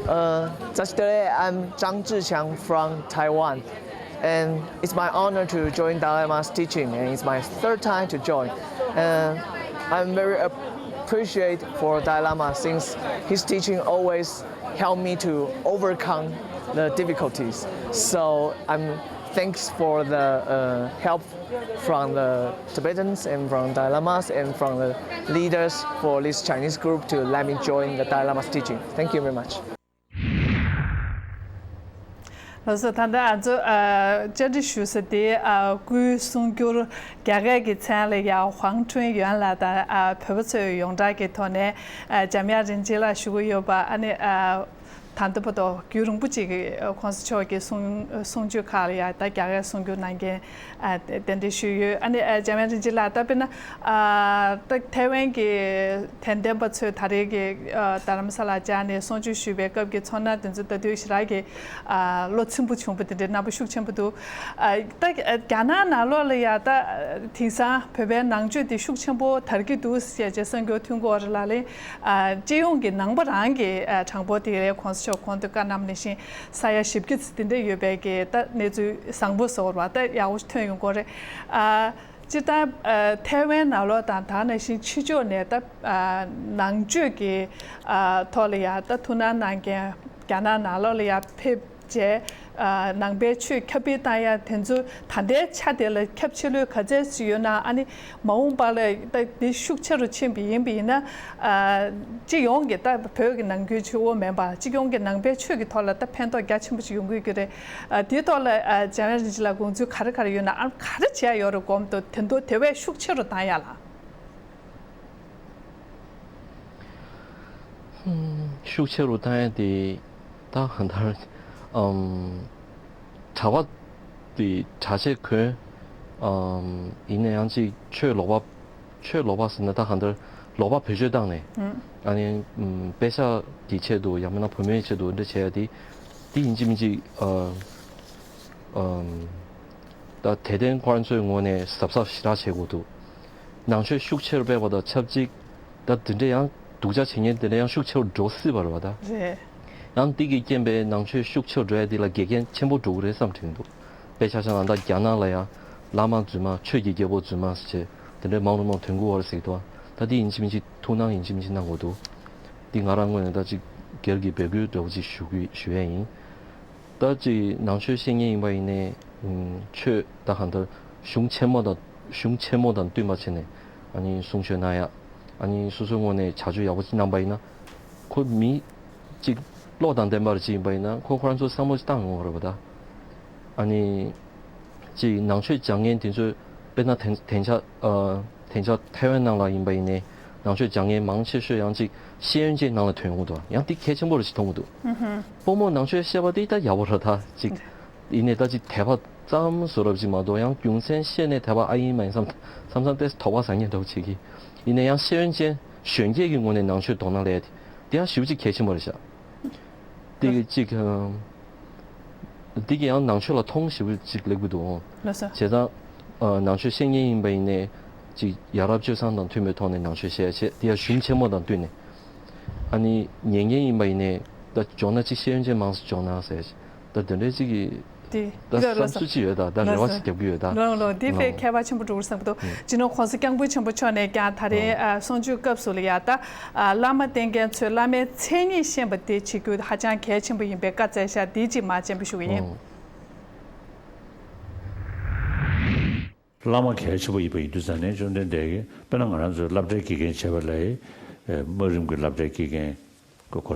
Uh, Zashitele, I'm Zhang Zhiqiang from Taiwan. And it's my honor to join Dalai Lama's teaching, and it's my third time to join. And I'm very appreciate for Dalai Lama since his teaching always help me to overcome the difficulties. So I'm thanks for the uh, help from the Tibetans and from Dalai Lamas and from the leaders for this Chinese group to let me join the Dalai Lama's teaching. Thank you very much. ལགས་སོ། ད་ལྟ་ང་ཚོ་ཨ་བཅར་འདྲི་ཞུ་ས་དེ་ཨ་སྐུའི་གསུང་སྒྱུར་རྒྱ་སྐད་ཀྱི་མཚན་ལ་ཡ་ཧུའང་ཁྲུན་ཡོན་ལགས་དང་ཨ་བོད་པ་ཚོའི་ཡོངས་གྲགས་ཀྱི་ཐོག་ནས་ཨ་འཇམ་དབྱངས་རིན་ཆེན་ལགས་ཞུ་གི་ཡོད་པ། ཨ་ནི་ཨ་ད་ལྟ་བར་དུ་རྒྱུན་རིང་པོ་ཅིག་གི་༸གོང་ས་མཆོག་གི་གསུང་གསུང་ཆོས་ཁག་ལ་ཡ་ད་རྒྱ་སྐད་གསུང་སྒྱུར་གནང་མཁན་ཨ་གདན་འདྲེན་ཞུས་ཡོད། ཨ་ནི་ཨ་འཇམ་དབྱངས་རིན་ཆེན་ལགས་ད་དཔེར་ན་ཨ་ད་ཐའེ་ཝན་གྱི་དད་ལྡན་པ་ཚོས་ད་རེས་ཀྱི་ཨ་རྡ་རམ་ས་ལར་བཅར་ནས་གསུང་ཆོས་ཞུས་པའི་སྐབས་ཀྱི་ཚོར་སྣང་དེ་ཚོ་ལྟ་དུས་ཞེ་དྲག་གི་ཨ་བློ་ཚིམ་པོ་བྱུང་བ་དེ་འདྲའི་རྣམ་པ་ཤུགས་ཆེན་པོ་འདུག་ཨ་ད་རྒྱ་ནག་ནང་ལོགས་ལ་ཡ་ད་དེང་སང་བོད་པའི་ནང་ཆོས་དེ་ཤུགས་ཆེན་པོ་དར་གྱི་འདུག་ཟེར་བྱས་གསར་འགྱུར་ཐོན་གྱི་ཡོད་རེད་ལ་ལས། ཨ་སྤྱི་ཡོངས་ཀྱི་ནང་པ་རང་གི་ཨ་གྲངས་འབོར་དེ་ལས་༸གོང་ས་མཆོག་གོང་དུ་བཀའ་གནང་བ་ནང་བཞིན་ས་ཡ་བཞི་བརྒྱ་ཙམ་དེ་འདྲ་ཡོད་པའི་གི་ད་གནས་ཚུལ་བཟང་པོ་བཟོ་བར་བ་ད་ཡག་པོ་ཐོན་ཡོང་གི་རེད། ཨ་སྤྱིར་བཏང་ཨ་ཐའེ་ཝན་ནང་ལོགས་དང་ད་ནང་བཞིན་ཕྱི་ཕྱོགས་ནས་ད་ཨ་ནང་ཆོས་ཀྱི་ཨ་ཐོག་ལ་ཡ་ད་ཐུགས་སྣང་གནང་མཁན་རྒྱ་ནག་ནང་ལོགས་ལ་ཡ་ཕེབས། བྱས། ཨ་ནང་པའི་ཆོས་ཁྱབ་སྤེལ་བཏང་ཡ་དེ་ཚོ་ད་ལྟའི་ཆ་དེ་ལ་ཁྱབ་ཆེ་ལོས་ག་ཚད་ཅིག་ཡོད་ན། ཨ་ནི་མ་འོངས་པ་ལ་ད་འདི་ཤུགས་ཆེ་རུ་ཕྱིན་པ་ཡིན་པ་ཡིན་ན། ཨ་སྤྱི་ཡོངས་ཀྱི་ད་བོད་ཀྱི་ནང་ཁུལ་གཅིག་པོ་མིན་པ་སྤྱི་ཡོངས་ཀྱི་ནང་པའི་ཆོས་ཀྱི་ཐོག་ལ་ད་ཕན་ཐོགས་རྒྱ་ཆེན་པོ་ཅིག་ཡོང་གི་ཡོད་ཀྱི་རེད། ཨ་དེའི་ཐོག་ལ་ཨ་འཇམ་དབྱངས་རིན་ཆེན་ལགས་དགོངས་ཚུལ་ག་རེ་ག་རེ་ཡོད་ན། ཨ་ག་རེ་བྱས་ཡོད་རེད་དགོངས་འདུག་དེ་འདུག་དེ་བས་ཤུགས་ཆེ་རུ་བཏང་ཡ་ལ། ཤུགས་ཆེ་རུ་བཏང་ཡ་དེ་ད་གང་ལྟར་ཨམ་གྲྭ་པ་དེ་གྲྭ་ཆས་གོན། ཨམ་ཡིན་ན་ཡང་ཅིག་ཆོས་ལོག་པ་ཆོས་ལོག་པ་ཟེར་ན་ད་གང་ལྟར་ལོག་པ་བེད་སྤྱོད་བཏང་ནས་ཨ་ནི་ཨམ་དཔེ་ཆ་གི་ཆེད་དུ་ཡང་མིན་ན་བུད་མེད་ཆེད་དུ་འདི་འདྲ་བྱས་ཡ་དེ་དེ་ཡིན་གཅིག་མིན་གཅིག་ཨ་ཨམ། ད་དད་ལྡན་ཁོ་རང་ཚོའི་ངོས་ནས་གཟབ་གཟབ་ཞེ་དྲག་བྱེད་དགོས་འདུག་ནང་ཆོས་ཤུགས་ཆེ་རུ་སྤེལ་བ་དང་ཆབས་ཅིག་ད་དེ་འདྲ་ཡང་སྡུག་ཅག་བྱེད་མཁན་དེ་འདྲ་ཡང་ཤུགས་ཆེ་རུ་འགྲོ་སྲིད་པ་རེད་བ་ད། རེད། ཡང་འདི་གི་རྐྱེན་པས་ནང་ཆོས་ཤུགས་ཆེ་རུ་འགྲོ་ཡ་འདི་ལ་འགལ་རྐྱེན་ཆེན་པོ་འགྲོ་གི་རེད་བསམ་དྲན་འདུག་དཔེ་ཆ་བཞག་ན་ད་རྒྱ་ནག་ལ་ཡང་བླ་མ་རྫུན་མ་ཆོས་ཀྱི་རྒྱལ་པོ་རྫུན་མ་ཟེར་བྱས་དེ་འདྲའི་མང་རུ་མང་ཐོན་གི་ཡོད་རེད་ཟེར་གི་འདུག་ད་འདི་ཡིན་གཅིག་མིན་གཅིག་ཐུགས་སྣང་ཡིན་གཅིག་མིན་གཅིག་གནང་དགོས་འདུག་འདི་ང་རང་ངོས་ནས་ད་ཅིག་ སྒེར་གྱི་འབོད་སྐུལ་འདྲ་བོ་ཅིག་ཞུ་གི་ཞུ་ཡས་ཡིན། ད་ཅིག་ནང་ཆོས་བཤད་མཁན་ཡིན་པ་ཡིན་ནའི་ཆོས་ད་གང་ལྟར་གཞུང་ཆེན་མོ་དང་གཞུང་ཆེན་མོ་དང་བསྟུན་པ་བྱས་ནས་ཨ་ནི་གསུང་ཆོས་གནང་ཡ། ཨ་ནི་སོ་སོའི་ངོས་ནས་བྱ་སྤྱོད་ཡག་པོ་ཅིག་གནང་པ་ཡིན་ན། ཁོ་མི་ཅིག་བློ་དང་ལྡན་པ་ཅིག་ཡིན་པ་ཡིན་ན་ཁོ་ཁོ་རང་ཚོ་བསམ་བློ་ཅིག་བཏང་ཡོང་བ་རེད་པ་ད། ཨ་ནི་ཅིག་ནང་ཆོས་སྦྱང་མཁན་དེ་ཚོས་དཔེར་ན་དེང་དེང་ཆ་ཨ་དེང་ཆ་ཐའེ་ཝན་ནང་ལ་ཡིན་པ་ཡིན་ནའི་ནང་ཆོས་སྦྱང་མཁན་མང་ཆེ་ཤོས་ཡང་ཅིག་ཤེས་ཡོན་ཅན་ནང་ལ་ཐོན་ཡོང་གི་འདུག་ཡང་དེ་གལ་ཆེན་པོ་རེད་ཅིག་མཐོང་གི་འདུག་ཨུ་ཧུམ། དཔོན་མོ་ནང་ཆོས་བཤད་པ་དེ་ད་ཡག་པོ་རེད་ད་ཅིག་ཡིན་ནའི་ད་ཅིག་དད་པ་ཙམ་བཟོ་འདྲ་ཅིག་མ་གཏོགས་ཡང་རྒྱུ་མཚན་བཤད་ནས་དད་པ་ཨ་ཡིན་མ་ཡིན་བསམ་བསམ་བསམ་དེ་དོགས་པ་ཟ་མཁན་འདྲ་བོ་བྱེད་ཀྱི། ཡིན་ནའི་ཡང་ཤེས་ཡོན་ཅན་གཞོན་སྐྱེས་ཀྱི་ངོས་ནས་ནང་ཆོས་དོ་སྣང་སླེབས་ཡ་དེ་དེ་ཡང་ཞེ་པོ་ཅིག་གལ་ཆེན་པོ་རེད་ཤག་དེ་གི་ཅིག་ཨམ། འདི་གི་ཡང་ནང་ཆོས་ལ་མཐོང་ཞེ་པོ་ཅིག་སླེབས་ཀྱི་འདུག་ལགས་སོ། བྱས་ཙང་ཨ་ནང་ཆོས་བཤད་མཁན་ཡིན་པ་ཡིན་ནའི་ཅིག་ཡ་རབས་སྤྱོད་བཟང་དང་མཐུན་པའི་ཐོག་ནས་ནང་ཆོས་བཤད་ཡ་བྱས་དེ་ཡང་གཞུང་ཆེན་མོ་དང་བསྟུན་ནས། ཨ་ནི་ཉན་མཁན་ཡིན་པ་ཡིན་ནའི་ད་འཇོག་ན་ཅིག་ཤེས་ཡོན་ཅན་མང་ཙམ་འཇོག་ན་ཟེར་ད་དེ་འདྲའི་ཅིག་གི་དེ་ད་ལགས་སོ། བསམ་ཚུལ་ཅིག་ཡོད་ད་ད་རེ་བ་ཞིག་རྒྱབ་ཀྱི་ཡོད་ད། ལགས་ལགས་འདི་དཔེ་ལགས། ཁྱད་པར་ཆེན་པོ་འགྲོ་གི་བསམ་གྱི་འདུག་སྤྱི་ནོར་༸གོང་ས་༸སྐྱབས་མགོན་ཆེན་པོ་མཆོག་ནས་ཀྱང་ད་རེས་ཨ་གསུང་ཆོས་སྐབས་སུ་ལ་ཡ་ད་ཨ་བླ་མ་བསྟེན་མཁན་ཚོས་བླ་མའི་མཚན་ཉིད་ཤེས་པ་དེ་བྱེད་རྒྱུ་ཧ་ཅང་གལ་ཆེན་པོ་ཡིན་པའི་བཀའ་སྩལ་ཤག་འདི་གཅིག་མ་སྤྱན་འབུལ་ཞུ་གི་ཡིན། ཨོ། བླ་མ་གལ་ཆེན་པོ་ཡིན་པ་ཡིན་དུས་ཙང་ནས་བཅོམ་ལྡན་འདས་ཀྱིས་དཔེར་ན་ང་རང་ཚོས་སློབ་གྲྭའི་དགེ་རྒན་བྱས་པ་ལ་ཡི་དམའ་རིམ་གྱི་སློབ་གྲྭའི་དགེ་རྒན་གོ་གོ་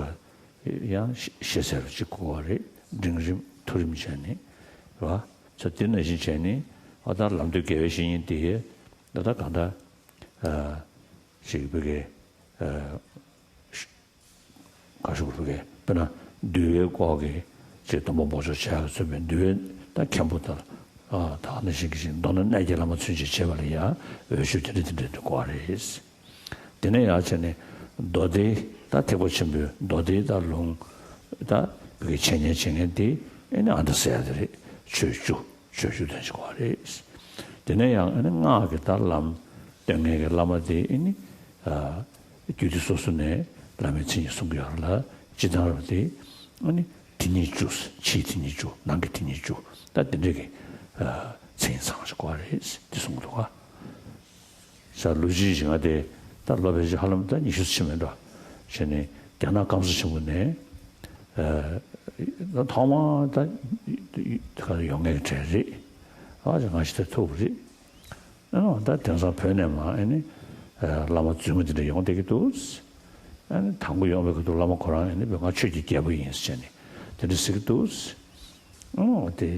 ཡང་ཤེས་ཚད་རུ་གཅིག་དགོས་པ་རེད། འབྲིང་རིམ་མཐོ་རིམ་བྱས་ནས་རེད་བ། ཚ་དེ་ནང་བཞིན་བྱས་ནས་ཨ་ད་ལམ་དུས་དགེ་བའི་བཤེས་གཉེན་དེ་ཡས་ད་ལྟ་གང་ལྟར་ཅིག་བོད་སྐད་ག་ཞུ་བོད་སྐད་དཔེར་ན་འདུལ་བའི་སྐོར་གྱི་ཅིག་སྡོམ་པ་འབོགས་ཆོག་བྱས་ཚུད་པའི་འདུལ་བའི་ད་མཁན་པོ་དང་ད་ནང་བཞིན་གྱི་ཅིག་མདོར་ན་གནས་ཀྱི་བླ་མ་ཚུན་ཆད་བྱས་པ་ལ་ཡང་འོས་ཤོག་དེ་འདྲ་དེ་འདྲ་དེ་དགོས་པ་རེད། དེ་ནས་ཡང་བྱས་ནས་མདོ་སྡེ་ད་ཐེག་པ་ཆེན་པོའི་མདོ་སྡེ་ད་ལུང་ད་བོད་ཀྱི་འཆད་ཉན་བྱེད་མཁན་དེ་ཨེ་ནི་ཨ་མདོ་ཟེར་ཡ་དེ་རེད། ཆོས་བཅུ་ཆོས་བཅུ་དོན་ཞིག་གོ་རེད། དེ་ནས་ཡང་ཨེ་ནི་སྔགས་ཀྱི་ད་ལམ་སྟོན་མཁན་གྱི་བླ་མ་དེ་ཨེ་ནི་རྒྱུད་སྡེ་སོ་སོ་ནས་བླ་མའི་མཚན་ཉིད་གསུང་གི་ཡོད་རེད་ལ་སྤྱི་བཏང་རབ་དེ་ཨེ་ནི་དེ་ཉིད་བཅུ་ཕྱིའི་དེ་ཉིད་བཅུ་ནང་གི་དེ་ཉིད་བཅུ་ད་དེ་འདྲས་ཀྱི་མཚན་ཉིད་ཚང་ཞིག་གོ་རེད་དེ་གསུང་གི་འདུག་ག་ས་ལོ་རྒྱུས་ཤིག་ང་དེ་ད་ལོ་ཕལ་ཆེར་ཧ་ལམ་ད་ཉི་ཤུ་ཕྱིན་མེད་འགྲོ། བྱས་ནས་རྒྱ་ནག་སྐམ་ས་ཆེན་པོ་ནས་ཨ་ད་ཐོག་མར་ད་ཡོང་མཁན་གྱི་གྲས་རེད། ཨ་ང་ཞིག་ད་ཐུག་རེད། ཨ་ད་དེང་སང་བོད་ནས་མ་ཨ་ནི་བླ་མ་རྫུན་མ་དེ་འདྲ་ཡོང་བསྡད་ཀྱི་འདུག་ཨ་ནི་དང་པོ་ཡོང་བའི་སྐབས་དུ་བླ་མ་ཁོ་རང་ཨ་ནི་བོད་ང་ཆོས་ཀྱི་རྒྱལ་པོ་ཡིན་ཟེར་བྱས་ནས་དེ་འདྲ་ཟེར་གྱི་འདུག་ཨོ་དེ།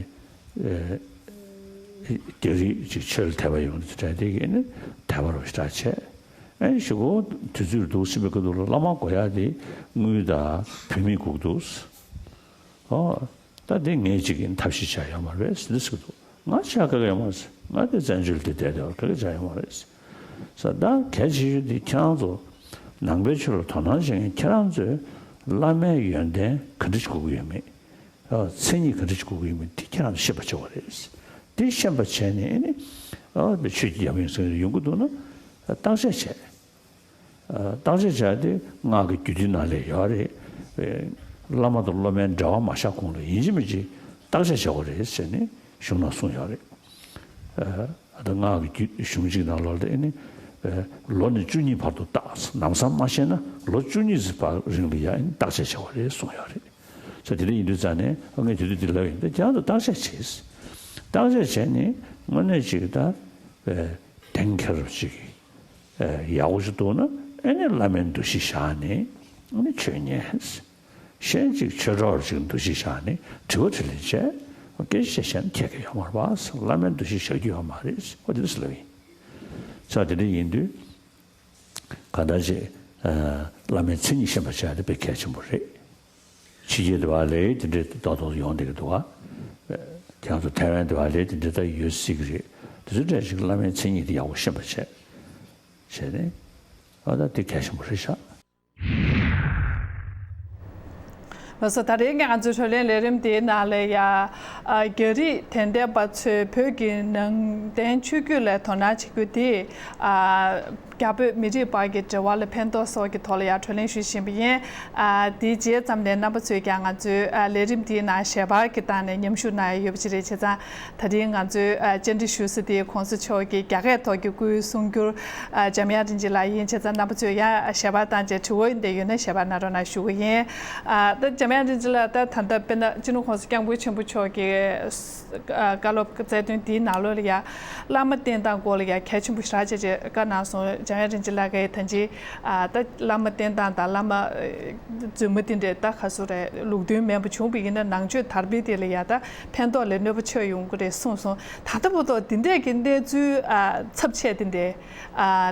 རྒྱ་རིགས་ཅིག་ཆོས་ལ་དད་པ་ཡོང་དུས་དྲན་དེ་གས་ནི་དད་པ་རུ་ཞེ་དྲག་བྱས། ཨེ་ཞུ་གོ་དུས་ཚོད་འདུག་ཕྱིན་པའི་སྐབས་དུ་ལ་བླ་མ་དགོས་ཡ་དེ་དངུལ་དང་བུད་མེད་དགོས་འདུག་ཨོ་ད་དེ་ངས་ཅིག་གིས་ཐབས་ཤེས་བྱ་ཡོད་མ་རེད་འདི་ཟེར་གི་འདུག་ང་བྱ་ག་ག་ཡོད་མ་རེད། ང་དེ་བཙན་བྱོལ་དེ་བསྡད་དེ་བར་ག་ག་བྱ་ཡོད་མ་རེད། ས་ད་གལ་ཆེ་ཤོས་དེ་ཁྱེད་རང་ཚོ་ནང་པའི་ཆོས་ལ་དོ་སྣང་བྱེད་མཁན་ཁྱེད་རང་ཚོས་བླ་མའི་ཡོན་ཏན་ག་འདྲ་ཞིག་དགོས་ཀྱི་ཡོད་མེད། མཚན་ཉིད་ག་འདྲ་ཞིག་དགོས་ཀྱི་ཡོད་མེད་དེ་ཁྱེད་རང་ཤེས་པ་བྱེད་དགོས་རེད། དེ་ཤེས་པ་བྱས་ནས་ཨ་ནི་ཨ་ཆོས་ཀྱི་རྒྱལ་པོ་ཡིན་ཟེར་ཡོང་གི་འདུག་ན་བརྟག་དཔྱད་བྱས། བརྟག་དཔྱད་བྱས་ཏེ་སྔགས་ཀྱི་རྒྱུད་སྡེ་ནང་ལས་ཡོད་རེད། བླ་མ་དང་སློབ་མའི་འབྲེལ་བ་མ་བཞག་གོང་ལ་ཡིན་གཅིག་མིན་གཅིག་བརྟག་དཔྱད་བྱེད་དགོས་རེད་ཟེར་ནས་གཞུང་ནང་གསུངས་ཡོད་རེད། ཨ་ད་སྔགས་ཀྱི་རྒྱུད་གཞུང་གཅིག་ནང་ལོགས་ལ་ཨ་ནི་ལོ་ནི་བཅུ་གཉིས་བར་དུ་བརྟག་ལམ་སང་མ་ཤེས་ན་ལོ་བཅུ་གཉིས་ཀྱི་བར་རིང་ལ་ཡང་ཨ་ནི་བརྟག་དཔྱད་བྱེད་དགོས་རེད་གསུངས་ཡོད་རེད། ས་དེ་འདྲ་ཡིན་དུས་ཙང་ནས་ཨ་ངས་དེ་དུས་དེ་ལབ་ཡིན་ད་ཁྱེད་རང་ཚོ་བརྟག་དཔྱད་བྱེད། བརྟག་དཔྱད་བྱས་ནས་དངོས་གནས་ཅིག་ད་གཏན་འཁེལ་རབ་ཅིག་ཡག་པོ་ཞིག་འདུག་ན་ཨ་ནི་བླ་མའི་འདུ་ཤེས་བཞག་ནས་ཨ་ནི་ཆོས་ཉན། གཞན་ཅིག་ཆོས་གྲོགས་ཅིག་འདུ་ཤེས་བཞག་ནས་དྲི་བ་དྲིས་ལན་བྱས་སྐད་ཆ་བཤད་ན་ཁྱད་ཀྱི་ཡོད་མ་རེད་པ། བླ་མའི་འདུ་ཤེས་བཞག་རྒྱུ་ཡོད་མ་རེད། ཨོ་དེ་འདྲ་ཟེར་ལབ་ཡིན། ས་དེ་འདྲ་ཡིན་དུས་གང་ལྟར་ཅིག་བླ་མའི་མཚན་ཉིད་ཤེས་པ་བྱས་ཏེ་དཔེ་གལ་ཆེན་པོ་རེད། ཕྱི་རྒྱལ་དུ་བ་ལས་དེ་འདྲའི་རྡོག་རྡོག་ཡོང་བསྡད་ཀྱི་འདུག་བ། ཁྱེད་རང་ཚོ་ཐའེ་ཝན་དུ་བ་ལས་དེ་འདྲའི་ད་ཡོད་སྲིད་ཀྱི་རེད། དེ་ཚོ་འདྲ་ཞིག་བླ་མའི་མཚན་ཉིད་དེ་ཡག་པོ་ཤེས་པ་བྱས། བྱས་ནས་ཨ་ད་དེ་གལ་ཆེན་པོ་རེད་ཤག་ལགས་སོ། ད་རེས་ཀྱི་ང་ཚོའི་བགྲོ་གླེང་ལས་རིམ་དེའི་ནང་ལ་ཡ། ཨ་རྒྱ་རིགས་དད་ལྡན་པ་ཚོས་བོད་ཀྱི་ནང་བསྟན་ཆོས་བརྒྱུད་ལ་དོ་སྣང་བྱེད་རྒྱུ་དེ་ཨ་ རྒྱ་བོད་མི་རིགས་བར་གྱི་འབྲེལ་བ་ལ་ཕན་ཐོགས་སོགས་ཀྱི་ཐོག་ལ་ཡང་གྲོས་གླེང་ཞུ་བཞིན་པ་ཡིན། ཨ་དེའི་རྗེས་ཙམ་ནས་རྣམ་པ་ཚོས་ཀྱང་ང་ཚོའི་ཨ་ལས་རིམ་འདིའི་ནང་ཞལ་པར་གྱི་སྟེང་ནས་མཉམ་ཞུགས་གནང་ཡ་ཡོད་པ་ཅིག་རེད། བྱས་ཙང་ད་རིང་ང་ཚོའི་ཨ་བཅར་འདྲི་ཞུ་ས་དེ་གོང་ས་མཆོག་གི་རྒྱ་སྐད་ཐོག་གི་སྐུའི་གསུང་སྒྱུར་ཨ་འཇམ་དབྱངས་རིན་ཆེན་ལགས་ཡིན། བྱས་ཙང་རྣམ་པ་ཚོས་ཡང་ཞལ་པར་བཏང་བྱས་དྲི་བ་ཡིན་དེ་ཡོད་ན་ཞལ་པར་གནང་རོགས་གནང་ཞུ་གི་ཡིན། ཨ་ད་འཇམ་དབྱངས་རིན་ཆེན་ལགས་ད་ད་ལྟ་དཔེར་ན་སྤྱི་ནོར་གོང་ས་སྐྱབས་མགོན་ཆེན་པོ་མཆོག་གི་བཀའ་སློབ་སྩལ་དོན་འདིའི་ནང་ལོགས་ལ་ཡ་བླ་མ་བསྟེན་སྟངས་སྐོར་ལ་ཡ་གལ་ཆེན་པོ་ཞེ་དྲག་བྱས་བྱས་བཀའ་གནང་སོང་། འཇམ་དབྱངས་རིན་ཆེན་ལགས་ཀྱིས་ད་ཅི་ད་བླ་མ་བསྟེན་སྟངས་དང་བླ་མ་རྫུན་མ་དེ་འདྲས་ད་ག་སུ་རེད་ལུགས་མཐུན་མེད་པ་བྱུང་བ་ཡིན་ན་ནང་ཆོས་དར་སྤེལ་དེ་ལ་ཡ་ད་ཕན་ཐོགས་ལས་གནོད་པ་ཆེ་ཡོང་གི་རེད་གསུངས་སོང་། ད་ལྟ་བར་དུ་དེ་འདྲས་ཀྱི་གནས་ཚུལ་ཚབས་ཆེ་དེ་འདྲས་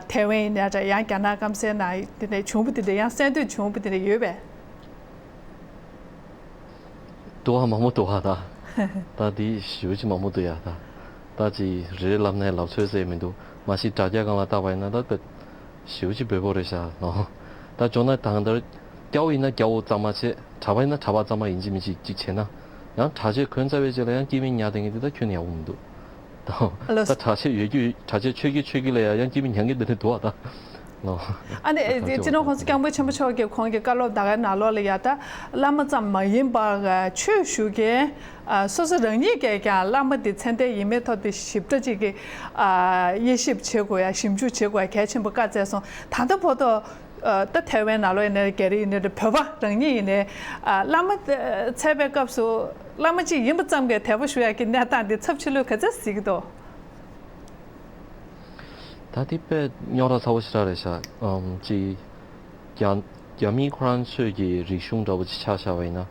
ཐའེ་ཝན་ཡིན་ན་འདྲ་ཡང་རྒྱ་ནག་སྐམ་སའི་ནང་དེ་འདྲས་བྱུང་བ་དེ་འདྲས་ཡང་གསལ་འདོད་བྱུང་བ་དེ་འདྲས་ཡོད་པས། འདུག་ཨ་མང་པོ་འདུག་ཨ་ད། ད་འདི་ཞེ་པོ་ཅིག་མང་པོ་འདུག་ཡ་ད། ད་ཅིག་རེ་རེ་ལབ་ནས་ལབ་ཚོད་ཟེར་མི་འདུག་མ་གཞི་དྲ་རྒྱ་སྒང་ལ་བལྟས་པ་ཡིན་ན་ད་དཔེ་ཞེ་པོ་ཅིག་འབོལ་པོ་རེད་ཤག་ལོ། ད་བྱུང་ན་ད་ལྟར་སྐྱ་བོ་ཡིན་ན་སྐྱ་བོ་གཙང་མ་བྱེད། གྲྭ་པ་ཡིན་ན་གྲྭ་པ་གཙང་མ་ཡིན་གཅིག་མིན་གཅིག་ཅིག་བྱས་ན། ཡང་གྲྭ་ཆས་གོན་ཚར་བའི་རྗེས་ལ་ཡང་སྐྱེ་དམན་ཉར་བསྡད་མཁན་དེ་ད་ཁྱོན་ནས་ཡག་པོ་མི་འདུག་ད་ལོས། ད་གྲྭ་ཆས་ཡོད་རྒྱུ་གྲྭ་ཆས་ཆོས་ཀྱི་ཆོས་ཀྱི་ལ་ཡ་ཡང་སྐྱེ་མི་ཉན་གྱི་འདི་ནས་འདུག་བ་ད། ཨ་ནི་སྤྱི་ནོར་༸གོང་ས་༸སྐྱབས་མགོན་ཆེན་པོ་མཆོག་གིས་ཁོང་གི་བཀའ་སློབ་ད་གའི་ནང་ལོགས་ལ་ཡ་ད་བླ་མ་ཙམ་མ་ཡིན་པར་ཆོས་ཞུ་མཁན་སོ་སོ་རང་ཉིད་ཀྱིས་ཀྱང་བླ་མ་འདི་མཚན་ལྡན་ཡིན་མིན་ཐོག་དེ་ཞིབ་ཕྲ་ཅིག་གི་དབྱེ་ཞིབ་བྱེད་དགོས་ཡ་ཞིབ་འཇུག་བྱེད་དགོས་ཡ་གལ་ཆེན་པོ་བཀའ་སྩལ་སོང་། ད་ལྟ་བར་དུ། ད་ཐའེ་ཝན་ནང་ལོགས་ཡིན་ནའི་རྒྱ་རིགས་ཡིན་ནའི་བོད་པ་རང་ཉིད་ཡིན་ནའི་བླ་མ་འཚལ་བའི་སྐབས་སུ་བླ་མ་གཅིག་ཡིན་པ་ཙམ་གྱིས་དད་པ་ཞུ་ཡག་གི་གནས་སྟངས་འདི་ཚབས་ཆེ་ལོས་ག་ཚོད་གཟིགས་ཀྱི་འདུག་ད་འདི་དཔེ་རྙོག་དྲ་ཚ་བོ་ཞེ་དྲག་རེད་ཤག་ཨམ་ཅིག་རྒྱ་རྒྱ་མི་ཁོ་རང་ཚོས་ཀྱི་རིག་གཞུང་འདྲ་བོ་ཅིག་ཆ་བཞག་པ་ཡིན་ན།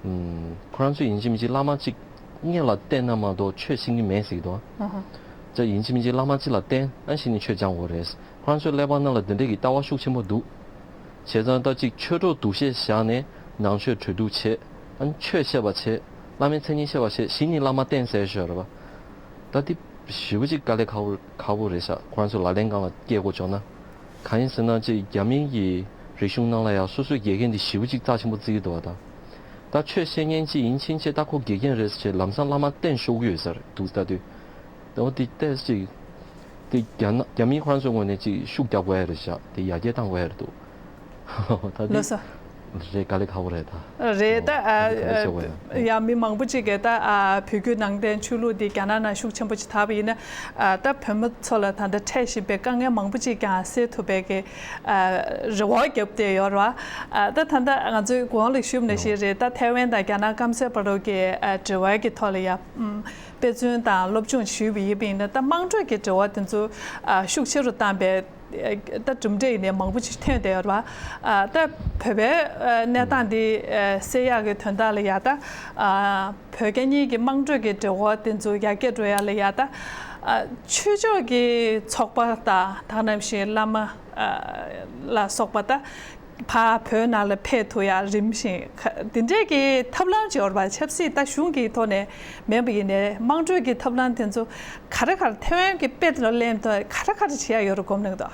ཨམ་ཁོ་རང་ཚོས་ཡིན་གཅིག་མིན་གཅིག་བླ་མ་གཅིག་སྔོན་ལ་བསྟེན་ན་མ་གཏོགས་ཆོས་ཤེས་ཀྱི་མེད་ཟེར་གྱི་འདུག་ཨ། ཅིག་ཡིན་གཅིག་མིན་གཅིག་བླ་མ་གཅིག་ལ་བསྟེན་ཨ་ནི་གཞི་ནས་ཆོས་སྦྱང་དགོས་རེད། ཁོ་རང་ཚོའི་ཀླད་པ་ནང་ལ་འདི་འདྲས་ཀྱི་ལྟ་བ་ཤུགས་ཆེན་པོ་འདུག་བྱས་ཙང་ད་ཅིག་ཆོས་གྲོགས་འདུ་ཤེས་བཞག་ནས་ནང་ཆོས་གྲོས་བསྡུར་བྱེད། ཨ་ནི་ཆོས་བཤད་པ་བྱེད། བླ་མའི་མཚན་ཉིད་བཤད་པ་བྱེད་གཞི་ནས་བླ་མ་བསྟེན་ཟེར་ཞོར་རེད་པ། ད་འདི་ཞེ་པོ་ཅིག་དཀའ་ལས་ཁག་པོ་ཁག་པོ་རེད་ཤག་ཁོ་རང་ཚོ་ལག་ལེན་སྒང་ལ་སྐྱེལ་དགོས་བྱུང་ན། གང་ཡིན་ཟེར་ན་ཅིག་རྒྱ་མིའི་གི་རིག་གཞུང་ནང་ལ་ཡང་སོ་སོའི་དགེ་རྒན་འདི་ཞེ་པོ་ཅིག་རྩ་ཆེན་པོ་བརྩི་གི་འདུག་བ་ད། ད་ཆོས་བཤད་མཁན་ཅིག་ཡིན་ཕྱིན་ཆད་ད་ཁོ་དགེ་རྒན་རེད་ཟེར་བྱས་ལམ་སང་བླ་མ་བསྟེན་ཤོག་གི་ཡོད་ས་རེད་འདུག་ལྟ་དུས། ད་འོ་དེ་ཏོག་ཙམ་ཅིག་དེ་རྒྱ་ནག་རྒྱ་མི་ཁོ་རང་ཚོའི་ངོས་ནས་ཅིག་ཤུགས་རྒྱབ་དགོས་ཡ་རེད་ཤག་དེ་ཡར་རྒྱས་བཏང་དགོས་ཡ་རེད་འདུག་ད་དེ་ལགས་སོ། རེད་དཀའ་ལས་ཁག་པོ་རེད་ད། རེད་ད། ཨ་ད་དེ་ག་རེ་བྱེད་དགོས་ཡ། ཡ་མི་མང་པོ་ཅིག་གིས་ད་ཨ་བོད་བརྒྱུད་ནང་བསྟན་ཆོས་ལུགས་འདི་རྒྱ་ནག་ནང་ཤུགས་ཆེན་པོ་ཅིག་དར་བ་ཡིན་ན་ཨ་ད་བོད་མི་ཚོ་ལ་ད་ལྟ་འཕྲད་བཞིན་པའི་དཀའ་ངལ་མང་པོ་ཅིག་ཀྱང་སེལ་ཐུབ་པའི་གི་ཨ་རེ་བ་བརྒྱབ་བསྡད་ཡོད་རེད་བ། ཨ་ད་ད་ལྟ་ང་ཚོའི་གོང་ལ་ཞུས་པ་ནང་བཞིན་རེད་ད་ཐའེ་ཝན་དང་རྒྱ་ནག་སྐམ་སའི་བར་དུ་གི་ཨ་འབྲེལ་བ་གི་ཐོག་ལ་ཡ་ཨམ། དཔེ་མཚོན་དང་སློབ་སྦྱོང་ཞུས་པ་ཡིན་པ་ཡིན་ན་ད་དམངས་ཁྲོད་ཀྱི་འབྲེལ་བ་དེ་ཚོ་ཨ་ཤུགས་ཆེ་རུ་བཏང་པའི་ཨ་ད་གྲུབ་འབྲས་ཡིན་ནའི་མང་པོ་ཅིག་ཐོན་བསྡད་ཡོད་རེད་བ། ཨ་ད་བོད་པའི་ཨ་གནས་སྟངས་འདི་ཨ་སེལ་ཡག་གི་དོན་དག་ལ་ཡ་ད་ཨ་བོད་རྒྱ་གཉིས་ཀྱི་དམངས་ཁྲོད་ཀྱི་འབྲེལ་བ་དེ་ཚོ་ཡར་རྒྱས་འགྲོ་ཡག་ལ་ཡ་ད་ཨ་ཆོས་ཕྱོགས་ཀྱི་ཚོགས་པ་དང་ད་ག་ནང་བཞིན་བླ་མ་ཨ་ལ་སོགས་པ་ད། ཕར་བོད་ནང་ལ་ཕེབས་ཐུབ་ཡ་རིམ་བཞིན་ཁ་འདི་འདྲས་ཀྱི་ཐབས་ལམ་ཅིག་ཡོད་རེད་པ། ཆབ་སྲིད་ད་གཞུང་གི་ཐོག་ནས་མིན་པ་ཡིན་ནའི་དམངས་ཁྲོད་ཀྱི་ཐབས་ལམ་དེ་ཚོ་ག་རེ་ག་རེ་ཐའེ་ཝན་གྱི་དཔེ་ལ་ལེན་ཐོག་ག་རེ་ག་རེ་བྱེད་ཡ་ཡོད་རེད་སྒོམ་གནང་འདུག་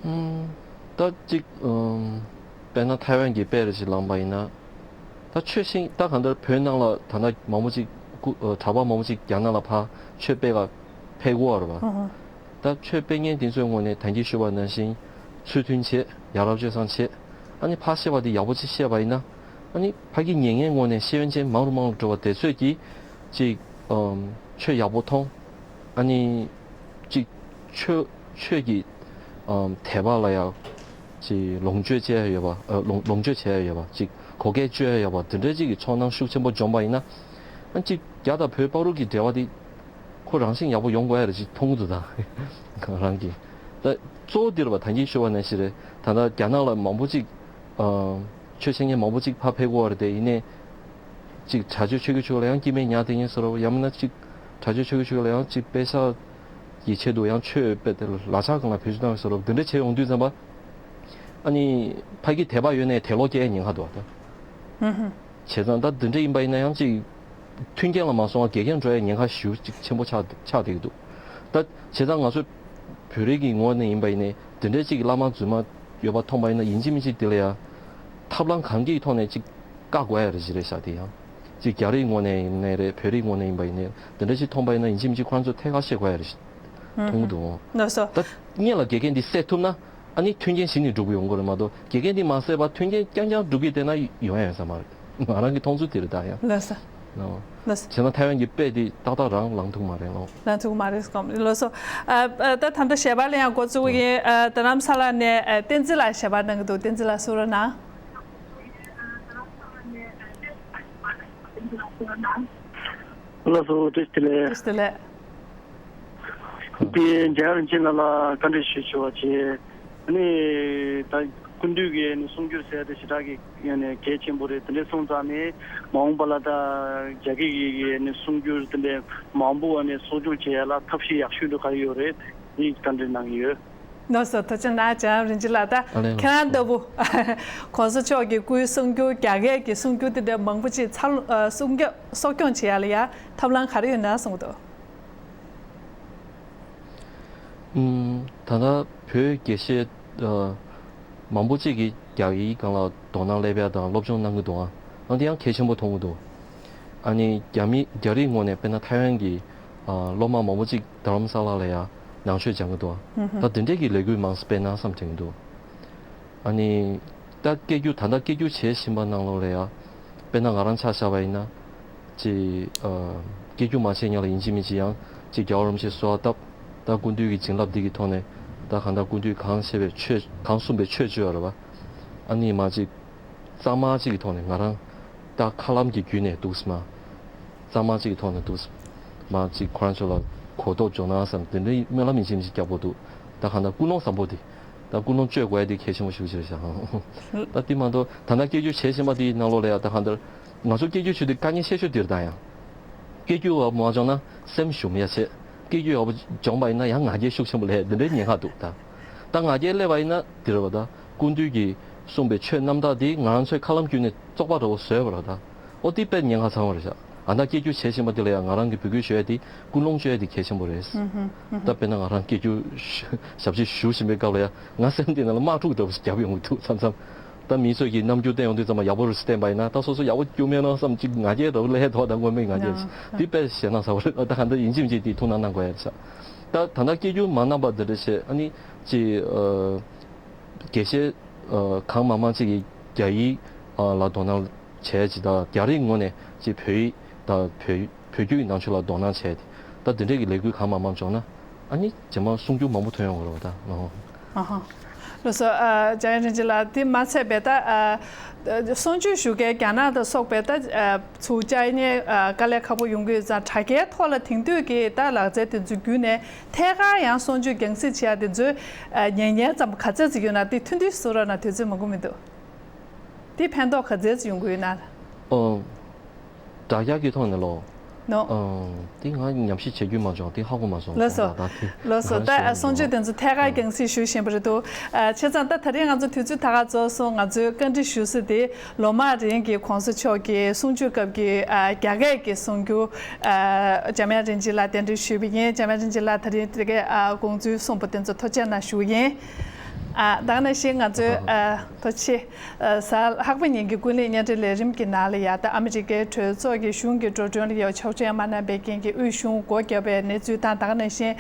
ཨུམ། ད་ཅིག་ཨུམ། དཔེར་ན་ཐའེ་ཝན་གྱི་དཔེ་རེ་ཞིག་བླངས་པ་ཡིན་ན། ད་ཆོས་ཤིང་ད་གང་ལྟར་བོད་ནང་ལ་ད་ལྟ་མང་པོ་ཅིག་སྐུ་ཨ་གྲྭ་པ་མང་པོ་ཅིག་རྒྱ་ནག་ལ་ཕར་ཆོས་སྤེལ་ག་ཕེབས་ཀྱི་ཡོད་རེད་པ། ཨ་ཧ། ད་ཆོས་སྤེལ་མཁན་དེ་ཚོའི་ངོས་ནས་ད་གིན་ཞུས་པ་ནང་བཞིན་ཚུལ་མཐུན་བྱེད་ཡ་རབས་སྤྱོད་བཟང་བྱེད། ཨ་ནི་ཕར་བཤད་པ་དེ་ཡག་པོ་ཅིག་བཤད་པ་ཡིན་ན། ཨ་ནི་ཕ་གི་ཉན་མཁན་ངོས་ནས་ཤེས་ཡོན་ཅན་མང་རུ་མང་རུ་འགྲོ་བ་དེ་ཚོས་ཀྱིས་ཅིག་ཨམ་ཆོས་ཡག་པོ་མཐོང་། ཨ་ནི་ཅིག་ཆོས་ཆོས་ཀྱི་ཨམ་དད་པ་ལ་ཡང་ཅིག་ལོངས་སྤྱོད་བྱས་ཡོད་པ་ཨ་ལོངས་ལོངས་སྤྱོད་བྱས་ཡོད་པ་ཅིག་གོ་སྐལ་སྤྱོད་ཡོད་པ་དེ་འདྲ་ཅིག་གི་ཚོར་སྣང་ཤུགས་ཆེན་པོ་འཇོམས་པ་ཡིན་ན། ཨ་ཅིག་རྒྱ་དང་བོད་བར་དུ་གི་འབྲེལ་བ་དེ་ཁོ་རང་བཞིན་ཡག་པོ་ཡོང་དགོས་ཡ་རེད་ཅིག་མཐོང་གི་འདུག་ད་ང་རང་གིས། ད་གཙོ་བོ་འདི་རེད་པ། ད་གིན་ཞུས་པ་ནང་བཞིན་རེད། ད་ལྟ་རྒྱ་ནག་ལ་མང་པོ་ཅིག་ཨ་ཆོས་བཤད་མཁན་མང་པོ་ཅིག་ཕར་ཕེབས་ཀྱི་ཡོད་རེད་དེ། ཡིན་ནའི་ཅིག་གྲྭ་ཆོས་ཆོས་ཀྱི་ཕྱོགས་ལ་ཡང་སྐྱེ་དམན་ཉར་བསྡད་མཁན་བཟོ་འདྲ་ཡང་མིན་ན་ཅིག་གྲྭ་ཆོས་ཆོས་ཀྱི་ཕྱོགས་ལ་ཡང་ཅིག་དཔེ་ཆ་གི་ཆེད་དུ་ཡང་ཆོས་དཔེ་དེ་ལ་ལག་ཆ་སྒང་ལ་བེད་སྤྱོད་བཏང་བའི་བཟོ་འདྲ་འདི་འདྲ་བྱས་ཡོང་དུས་ཙམ་པ། ཨ་ནི་ཕ་གི་དད་པ་ཡོད་ནའི་དད་ལོག་སྐྱེ་ཡ་ཉེན་ཁ་འདུག་ད། ཧུམ་ཧུམ། བྱས་ཙང་ད་འདི་འདྲ་ཡིན་པ་ཡིན་ན་ཡང་ཅིག་མཐུན་རྐྱེན་ལ་མ་སོང་བ་འགལ་རྐྱེན་འགྲོ་ཡ་ཉེན་ཁ་ཞེ་པོ་ཅིག་ཆེན་པོ་ཆགས་ཆགས་བསྡད་ཀྱི་འདུག་ད་བྱས་ཙང་ང་ཚོ་བོད་རིགས་ཀྱི་ངོས་ནས་ཡིན་པ་ཡིན་ནའི་འདི་འདྲའི་ཅིག་བླ་མ་རྫུན་མ་ཡོད་པ་མཐོང་པ་ཡིན་ན་ཡིན་གཅིག་མིན་གཅིག་འདི་ལ་ཡ་ཐབས་ལམ་གང་གི་ཐོག་ནས་ཅིག་བཀག་དགོས་ཡ་རེད་ཅིག་རེད་ཤག་དེ་ཡང་ ཅིག་རྒྱ་རིགས་ངོས་ནས་ཡིན་ནའི་རེད། བོད་རིགས་ངོས་ནས་ཡིན་པ་ཡིན་ནའི་འདི་འདྲ་ཞིག་མཐོང་པ་ཡིན་ན་ཡིན་གཅིག་མིན་གཅིག་ཁོ་རང་ཚོ་ཐད་ཀར་ཤེས་དགོས་ཡ་རེད་མཐོང་གི་འདུག་ལགས་སོ། ད་སྔོན་ལ་འགལ་རྐྱེན་འདི་སེལ་ཐུབ་ན་ཨ་ནི་མཐུན་རྐྱེན་གཞི་ནས་འགྲུབ་ཀྱི་ཡོང་གི་རེད་མ་གཏོགས་འགལ་རྐྱེན་འདི་མ་སེལ་བར་མཐུན་རྐྱེན་རྐྱང་རྐྱང་སྒྲུབ་ཀྱི་བསྡད་ན་ཡོང་ཡ་ཡོད་ས་མ་རེད། ང་རང་གི་མཐོང་ཚུལ་དེ་རེད་ད་ཡང་། ལགས་སོ། ལགས་སོ། བྱས་ན་ཐའེ་ཝན་གྱི་དཔེ་འདི་ཏག་ཏག་རང་ལངས་ཐུབ་མ་རེད་ལོ། ལངས་ཐུབ་མ་རེད་སྐོམ་ལགས་སོ། ཨ་ཨ་ད་ད་ལྟ་ཞལ་པར་ལ་ཡང་འགོ་བཙུགས་ཡིན། ཨ་རྡ་རམ་ས་ལ་ནས་ཨ་བསྟན་འཛིན་ལགས་ཞལ་པར་གནང་གི་འདུག་བསྟན་འཛིན་ལགས་གསུང་རོགས་གནང་། ལགས་སོ། བཀྲ་ཤིས་བདེ་ལེགས། བཀྲ་ཤིས་བདེ་ལེགས། དེ་འཇམ་དབྱངས་རིན་ཆེན་ལགས་ལ་བཀའ་འདྲི་ཞུ་ཞུ་བ་བྱས། ཨ་ནི་ད་སྐུ་མདུན་གྱི་ནི་གསུང་སྒྱུར་ཟེར་དེ་ཞེ་དྲག་གི་ཡང་ནས་གལ་ཆེན་པོ་རེད། དེ་འདྲ་སོང་ཙང་ནི་མ་འོངས་པ་ལ་ད་རྒྱ་སྐད་ཀྱི་ནི་གསུང་སྒྱུར་དེ་འདྲ་མང་པོ་བ་ནས་གསོ་སྐྱོང་བྱེད་ཡ་ལ་ཐབས་ཤེས་ཡག་ཤོས་འདྲ་ག་རེ་ཡོད་རེད། དེ་བཀའ་འདྲི་གནང་གི་ཡོད། ལགས་སོ། ཐུགས་རྗེ་གནང་། འཇམ་དབྱངས་རིན་ཆེན་ལགས། ད་ཨ་ལས། ཁྱེད་རང་ལྟ་བུ་གོང་ས་མཆོག་གི་སྐུའི་གསུང་སྒྱུར་རྒྱ་སྐད་ཀྱི་གསུང་སྒྱུར་དེ་འདྲ་མང་པོ་ཅིག་འཚར་ལོངས་ཨ་གསུང་སྐྱོ་གསོ་སྐྱོང་བྱེད་ཡ་ལ་ཡ་ཐབས་ལམ་ག་རེ་ཡོད་ན་གསུང་གི་འདུག་ཨུམ། ད་ལྟ་བོད་དགེ་བཤེས་ཨ་མང་པོ་ཅིག་གིས་རྒྱ་ཡིག་སྒང་ལ་དོ་སྣང་སླེབས་ཡ་དང་སློབ་སྦྱོང་གནང་གི་འདུག་ཨ་ནི་དེ་ཡང་གལ་ཆེན་པོ་མཐོང་གི་འདུག་ཨ་ནི་རྒྱ་མི་རྒྱ་རིགས་ངོས་ནས་དཔེར་ན་ཐའེ་ཝན་གྱི་ཨ་སློབ་མ་མང་པོ་ཅིག་རྡ་རམ་ས་ལ་ལ་ཡ་ནང་ཆོས་སྦྱང་གི་འདུག་ཨ། ཧུམ་ཧུམ། ད་དེ་འདྲས་ཀྱི་ལས་འགུལ་མང་ཙམ་སྤེལ་ན་བསམ་དྲན་གྱི་འདུག་ཨ་ནི་ད་སྐད་སྒྱུར་ད་ལྟ་སྐད་སྒྱུར་བྱེད་བཞིན་པ་ནང་ལོགས་ལ་ཡ་དཔེར་ན་ང་རང་ཆ་བཞག་པ་ཡིན་ན། ཅིག་ཨ་སྐད་སྒྱུར་མ་བྱས་སྔོན་ལ་ཡིན་གཅིག་མིན་གཅིག་ཡང་ཅིག་རྒྱལ་བ་རིན་པོ་ཆེས་གསོལ་བ་བཏབ། ད་སྐུ་མདུན་གྱི་བྱིན་རླབས་འདི་གི་ཐོག་ནས་ད་གང་ལྟར་སྐུ་མདུན་གང་བཞེས་པའི་ཆོས་གང་གསུངས་པའི་ཆོས་བཅུ་ཡོད་རེད་པ། ཨ་ནི་མ་ཅིག་གཙང་མ་ཅིག་གི་ཐོག་ནས་ང་རང་ད་མཁའ་ལམ་གྱི་བརྒྱུད་ནས་འདུག་སེ་མ། གཙང་མ་ཅིག་གི་ཐོག་ནས་འདུག་སེ་མ་ཅིག་ཁོ་རང་ཚོ་ལ་གོ་རྟོགས་འབྱོར་ན་བསམ་དེ་འདྲའི་སྨོན་ལམ་ཡིན་གཅིག་མིན་གཅིག་རྒྱག་དགོས་འདུག་ད་གང་ལྟར་ཀུན་སློང་བཟང་པོ་འདི། ད་ཀུན་སློང་བཅོས་དགོས་ཡ་དེ་གལ་ཆེན་པོ་ཞིག་རེད་ཤག་ད་དེ་མ་གཏོགས་ད་ལྟ་སྐད་སྒྱུར་བྱེད་བཞིན་པ་དེའི་ནང་ལོགས་ལ་ཡ་ད་གང་ལྟར་ང་ཚོ་སྐད་སྒྱུར་ཆུ་དེ་དཀའ་ངལ་ཆེ་ཤོས་དེ་རེད་ད་ཡང་། སྐད་སྒྱུར་བ་མ་སྦྱོང་ན་སེམས་ཞུམ་ཡ་ཆེ། སྐད་སྒྱུར་ཡག་པོ་སྦྱོང་པ་ཡིན་ན་ཡང་ང་རྒྱལ་ཤུགས་ཆེན་པོ་སླེབས་འདི་འདྲའི་ཉེན་ཁ་འདུག་ད། ད་ང་རྒྱལ་སླེབས་པ་ཡིན་ན་དེ་རེད་བ་ད། སྐུ་མདུན་གྱིས་གསུངས་པའི་ཆོས་རྣམ་དག་འདི་ང་རང་ཚོའི་མཁའ་ལམ་བརྒྱུད་ནས་བཙོག་པ་འདྲ་བོ་བཟོས་པ་རེད་ད། ཨོ་དེ་དཔེ་ཉེན་ཁ་ཚ་བ་རེད་ཤག་ཨ་ད་སྐད་སྒྱུར་བྱེད་བཞིན་པ་དེ་ལ་ཡང་ང་རང་གི་འབོད་སྐུལ་ཞུ་ཡ་དེ་ཀུན་སློང་བཅོས་ཡ་དེ་གལ་ཆེན་པོ་རེད། ཧུམ་ཧུམ་ཧུམ། ད་དཔེར་ན་ང་རང་སྐད་སྒྱུར་ཞབས་ཕྱི་ཞུ་བཞིན་པའི་སྐབས་ལ་ཡང་ང་སེམས་གཏིང་ནང་ལ་དམག་འཁྲུག་འདྲ་བོ་ཞིག་བརྒྱབ་ཡོང་གི་འདུག་མཚམས་མཚམས། ད་མི་ཚོས་ཀྱིས་རྣམ་འགྱུར་བསྟན་ཡོང་དུས་ཙམ་པ་ཡག་པོ་རུ་བསྟན་པ་ཡིན་ན་ད་སོ་སོ་ཡག་པོ་སྐྱུར་མེད་ན་བསམ་གཅིག་ང་རྒྱལ་འདྲ་བོ་སླེབས་ཐོག་ད་སྔོན་མའི་ང་རྒྱལ་ཡང་འདི་དཔེ་ཞེད་སྣང་ཚ་བོ་རེད། ད་ག་འདྲ་ཡིན་གཅིག་མིན་གཅིག་དེ་ཐུགས་སྣང་གནང་དགོས་ཡ་རེད་ཤག་ད་ད་ལྟ་སྐད་སྒྱུར་མ་གནང་པ་འདི་འདྲ་བྱས་ཨ་ནི་ཅིག་ཨ། དགེ་བཤེས་ཨ་གང་མང་མང་ཅིག་གིས་རྒྱ་ཡིག་ཨ་ལ་དོ་སྣང་བྱས་ཅིག་དང་རྒྱ་རིགས་ངོས་ནས་ཅིག་བོད་ཡིག་དང་བོད་བོད་བརྒྱུད་ཀྱི་ནང་ཆོས་ལ་དོ་སྣང་བྱས་ཏེ་ད་འདི་འདྲས་ཀྱི་ལས་འགུལ་གང་མང་མང་བྱུང་ན་ཨ་ནི་རྗེས་མ་གསུང་སྒྱུར་མང་པོ་ཐོན་ཡོང་གི་རེད་བ་ད་ཨོ། ཨ་ཧ། ལགས་སོ། ཨ་འཇམ་དབྱངས་རིན་ཆེན་ལགས་འདི་མ་ཚད་པའི་ད་ཨ་གསུང་ཆོས་ཞུ་མཁན་རྒྱ་ནག་དང་སོགས་པའི་ད་ཨ་ཚུར་བཅར་མཁན་ཨ་དཀའ་ལས་ཁག་པོ་ཡོང་གི་ཡོད་ཙང་དྲ་རྒྱའི་ཐོག་ལ་དེང་དུས་ཀྱི་ད་ལག་རྩལ་དེ་ཚོ་བརྒྱུད་ནས་ཐད་ཀར་ཡང་གསུང་ཆོས་རྒྱང་སྲིང་བྱེད་ཡ་དེ་ཚོའི་ཨ་ཉན་མཁན་ཙམ་ག་ཚད་ཅིག་ཡོད་ན་དེ་ཐུང་ཐུང་གསུང་རོགས་གནང་། དུས་ཚོད་མང་པོ་མི་འདུག་དེ་ཕན་ཐོགས་ག་ཚད་ཅིག་ཡོང་གི་ཡོད་ན། ཨོ། དྲ་རྒྱ་གི་ཐོག་ནས་ལོ། ནོ། ཨང་། དེ་ང་ཉམས་ཞིབ་བྱེད་རྒྱུ་མ་བྱུང་། དེ་ཧ་གོ་མ་སོང་། ལགས་སོ། ད་དེ་ལགས་སོ། ང་ད་ཞུ་གསུང་ཆོས་དེ་ཚོ་ཐད་ཀར་རྒྱང་སྲིང་ཞུ་བཞིན་པ་རེད་འདུག་ཨ་བྱས་ཙང་ད་ད་རེས་ང་ཚོ་དུས་ཚོད་ད་ག་རྫོགས་སོང་། ང་ཚོའི་བཀའ་འདྲི་ཞུ་ས་དེ་ལོ་མང་རིང་གི་གོང་ས་མཆོག་གི་གསུང་ཆོས་སྐབས་ཀྱི་ཨ་རྒྱ་སྐད་ཀྱི་གསུང་སྒྱུར་ཨ་འཇམ་དབྱངས་རིན་ཆེན་ལགས་གདན་འདྲེན་ཞུས་པ་ཡིན། འཇམ་དབྱངས་རིན་ཆེན་ལགས་ད་རེས་དེ་གའི་ཨ་དགོངས་ཚུལ་གསུངས་པ་དེ་ཚོ་ཐུགས་རྗེ་གནང་ཞུ་གི་ཡིན། ཨ་ད་ག་ནང་བཞིན་ང་ཚོའི་ཨ་ཐུགས་རྗེ་ཆེ། གཟའ་ལྷག་པ་ཉིན་གྱི་ཀུན་གླེང་བརྙན་འཕྲིན་ལས་རིམ་གྱི་ནང་ལ་ཡ་ད་ཨ་མི་རི་ཀའི་གྲོས་ཚོགས་ཀྱི་གཞུང་གི་འགྲོ་གྲོན་ལ་ཡ་ཆོག་མཆན་མ་གནང་པའི་རྐྱེན་གྱིས་དབུས་གཞུང་སྒོ་བརྒྱབ་པའི་གནས་ཚུལ་དང་། ད་ག་ནང་བཞིན་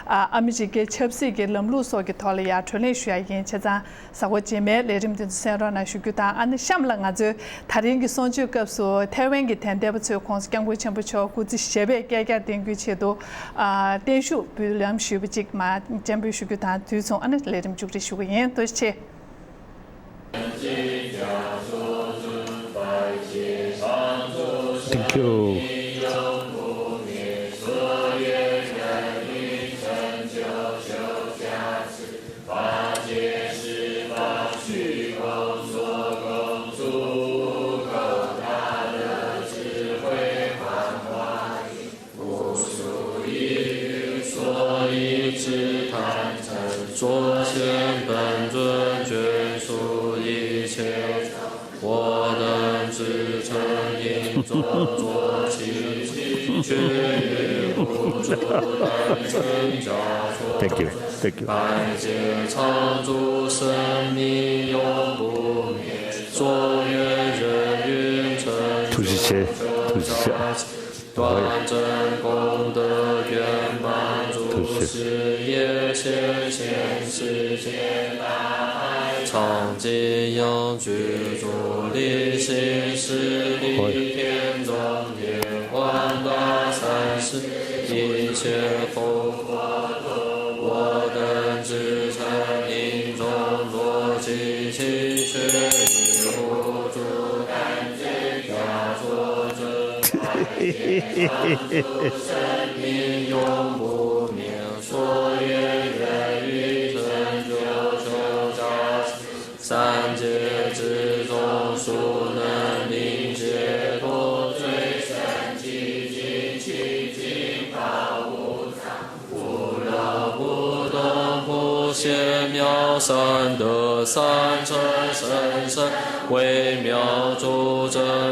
ཨ་ཨ་མི་རི་ཀའི་ཆབ་སྲིད་ཀྱི་ལམ་ལུགས་སོགས་ཀྱི་ཐོག་ལ་ཡ་གྲོས་གླེང་ཞུ་ཡ་ཡིན། བྱས་ཙང་གཟའ་འཁོར་རྗེས་མའི་ལས་རིམ་དེ་ཚོ་གསན་རོགས་གནང་ཞུ་རྒྱུ་དང་། ཨ་ནི་གཤམ་ལ་ང་ཚོའི་ད་རིང་གི་གསུང་ཆོས་སྐབས་སུ་ཐའེ་ཝན་གྱི་དད་ལྡན་པ་ཚོས་༸གོང་ས་༸སྐྱབས་མགོན་ཆེན་པོ་མཆོག་སྐུ་ཚེ་ཞབས་པད་བསྐལ་བརྒྱར་བརྟན་རྒྱུའི་ཆེད་དུ་ཨ་བརྟན་བཞུགས་འབུལ་ལམ་ཞུས་པ་ཅིག་མར་སྤྱན་འབུལ་ཞུ་རྒྱུ་དང་། དུས་མཚུངས་ཨ་ནི་ལས་རིམ་མཇུག་སྒྲིལ་ཞུ་གི་ཡིན། ཐུགས་རྗེ་ཆེ། Thank you. Thank you. Thank you. ཐུགས་རྗེ་ཆེ། ཐུགས་ 万众功德圆满，诸事业现前，世间大爱常景仰，具足离心，十力天中天，广大三世一切佛国土，我等至诚，临终作礼，其心血与无诸担 生命永不灭，所愿愿以成就，求加持三界之中，速能令解脱罪生寂静，清净道无障 苦乐不动，普显妙善德，善存甚深，微妙诸真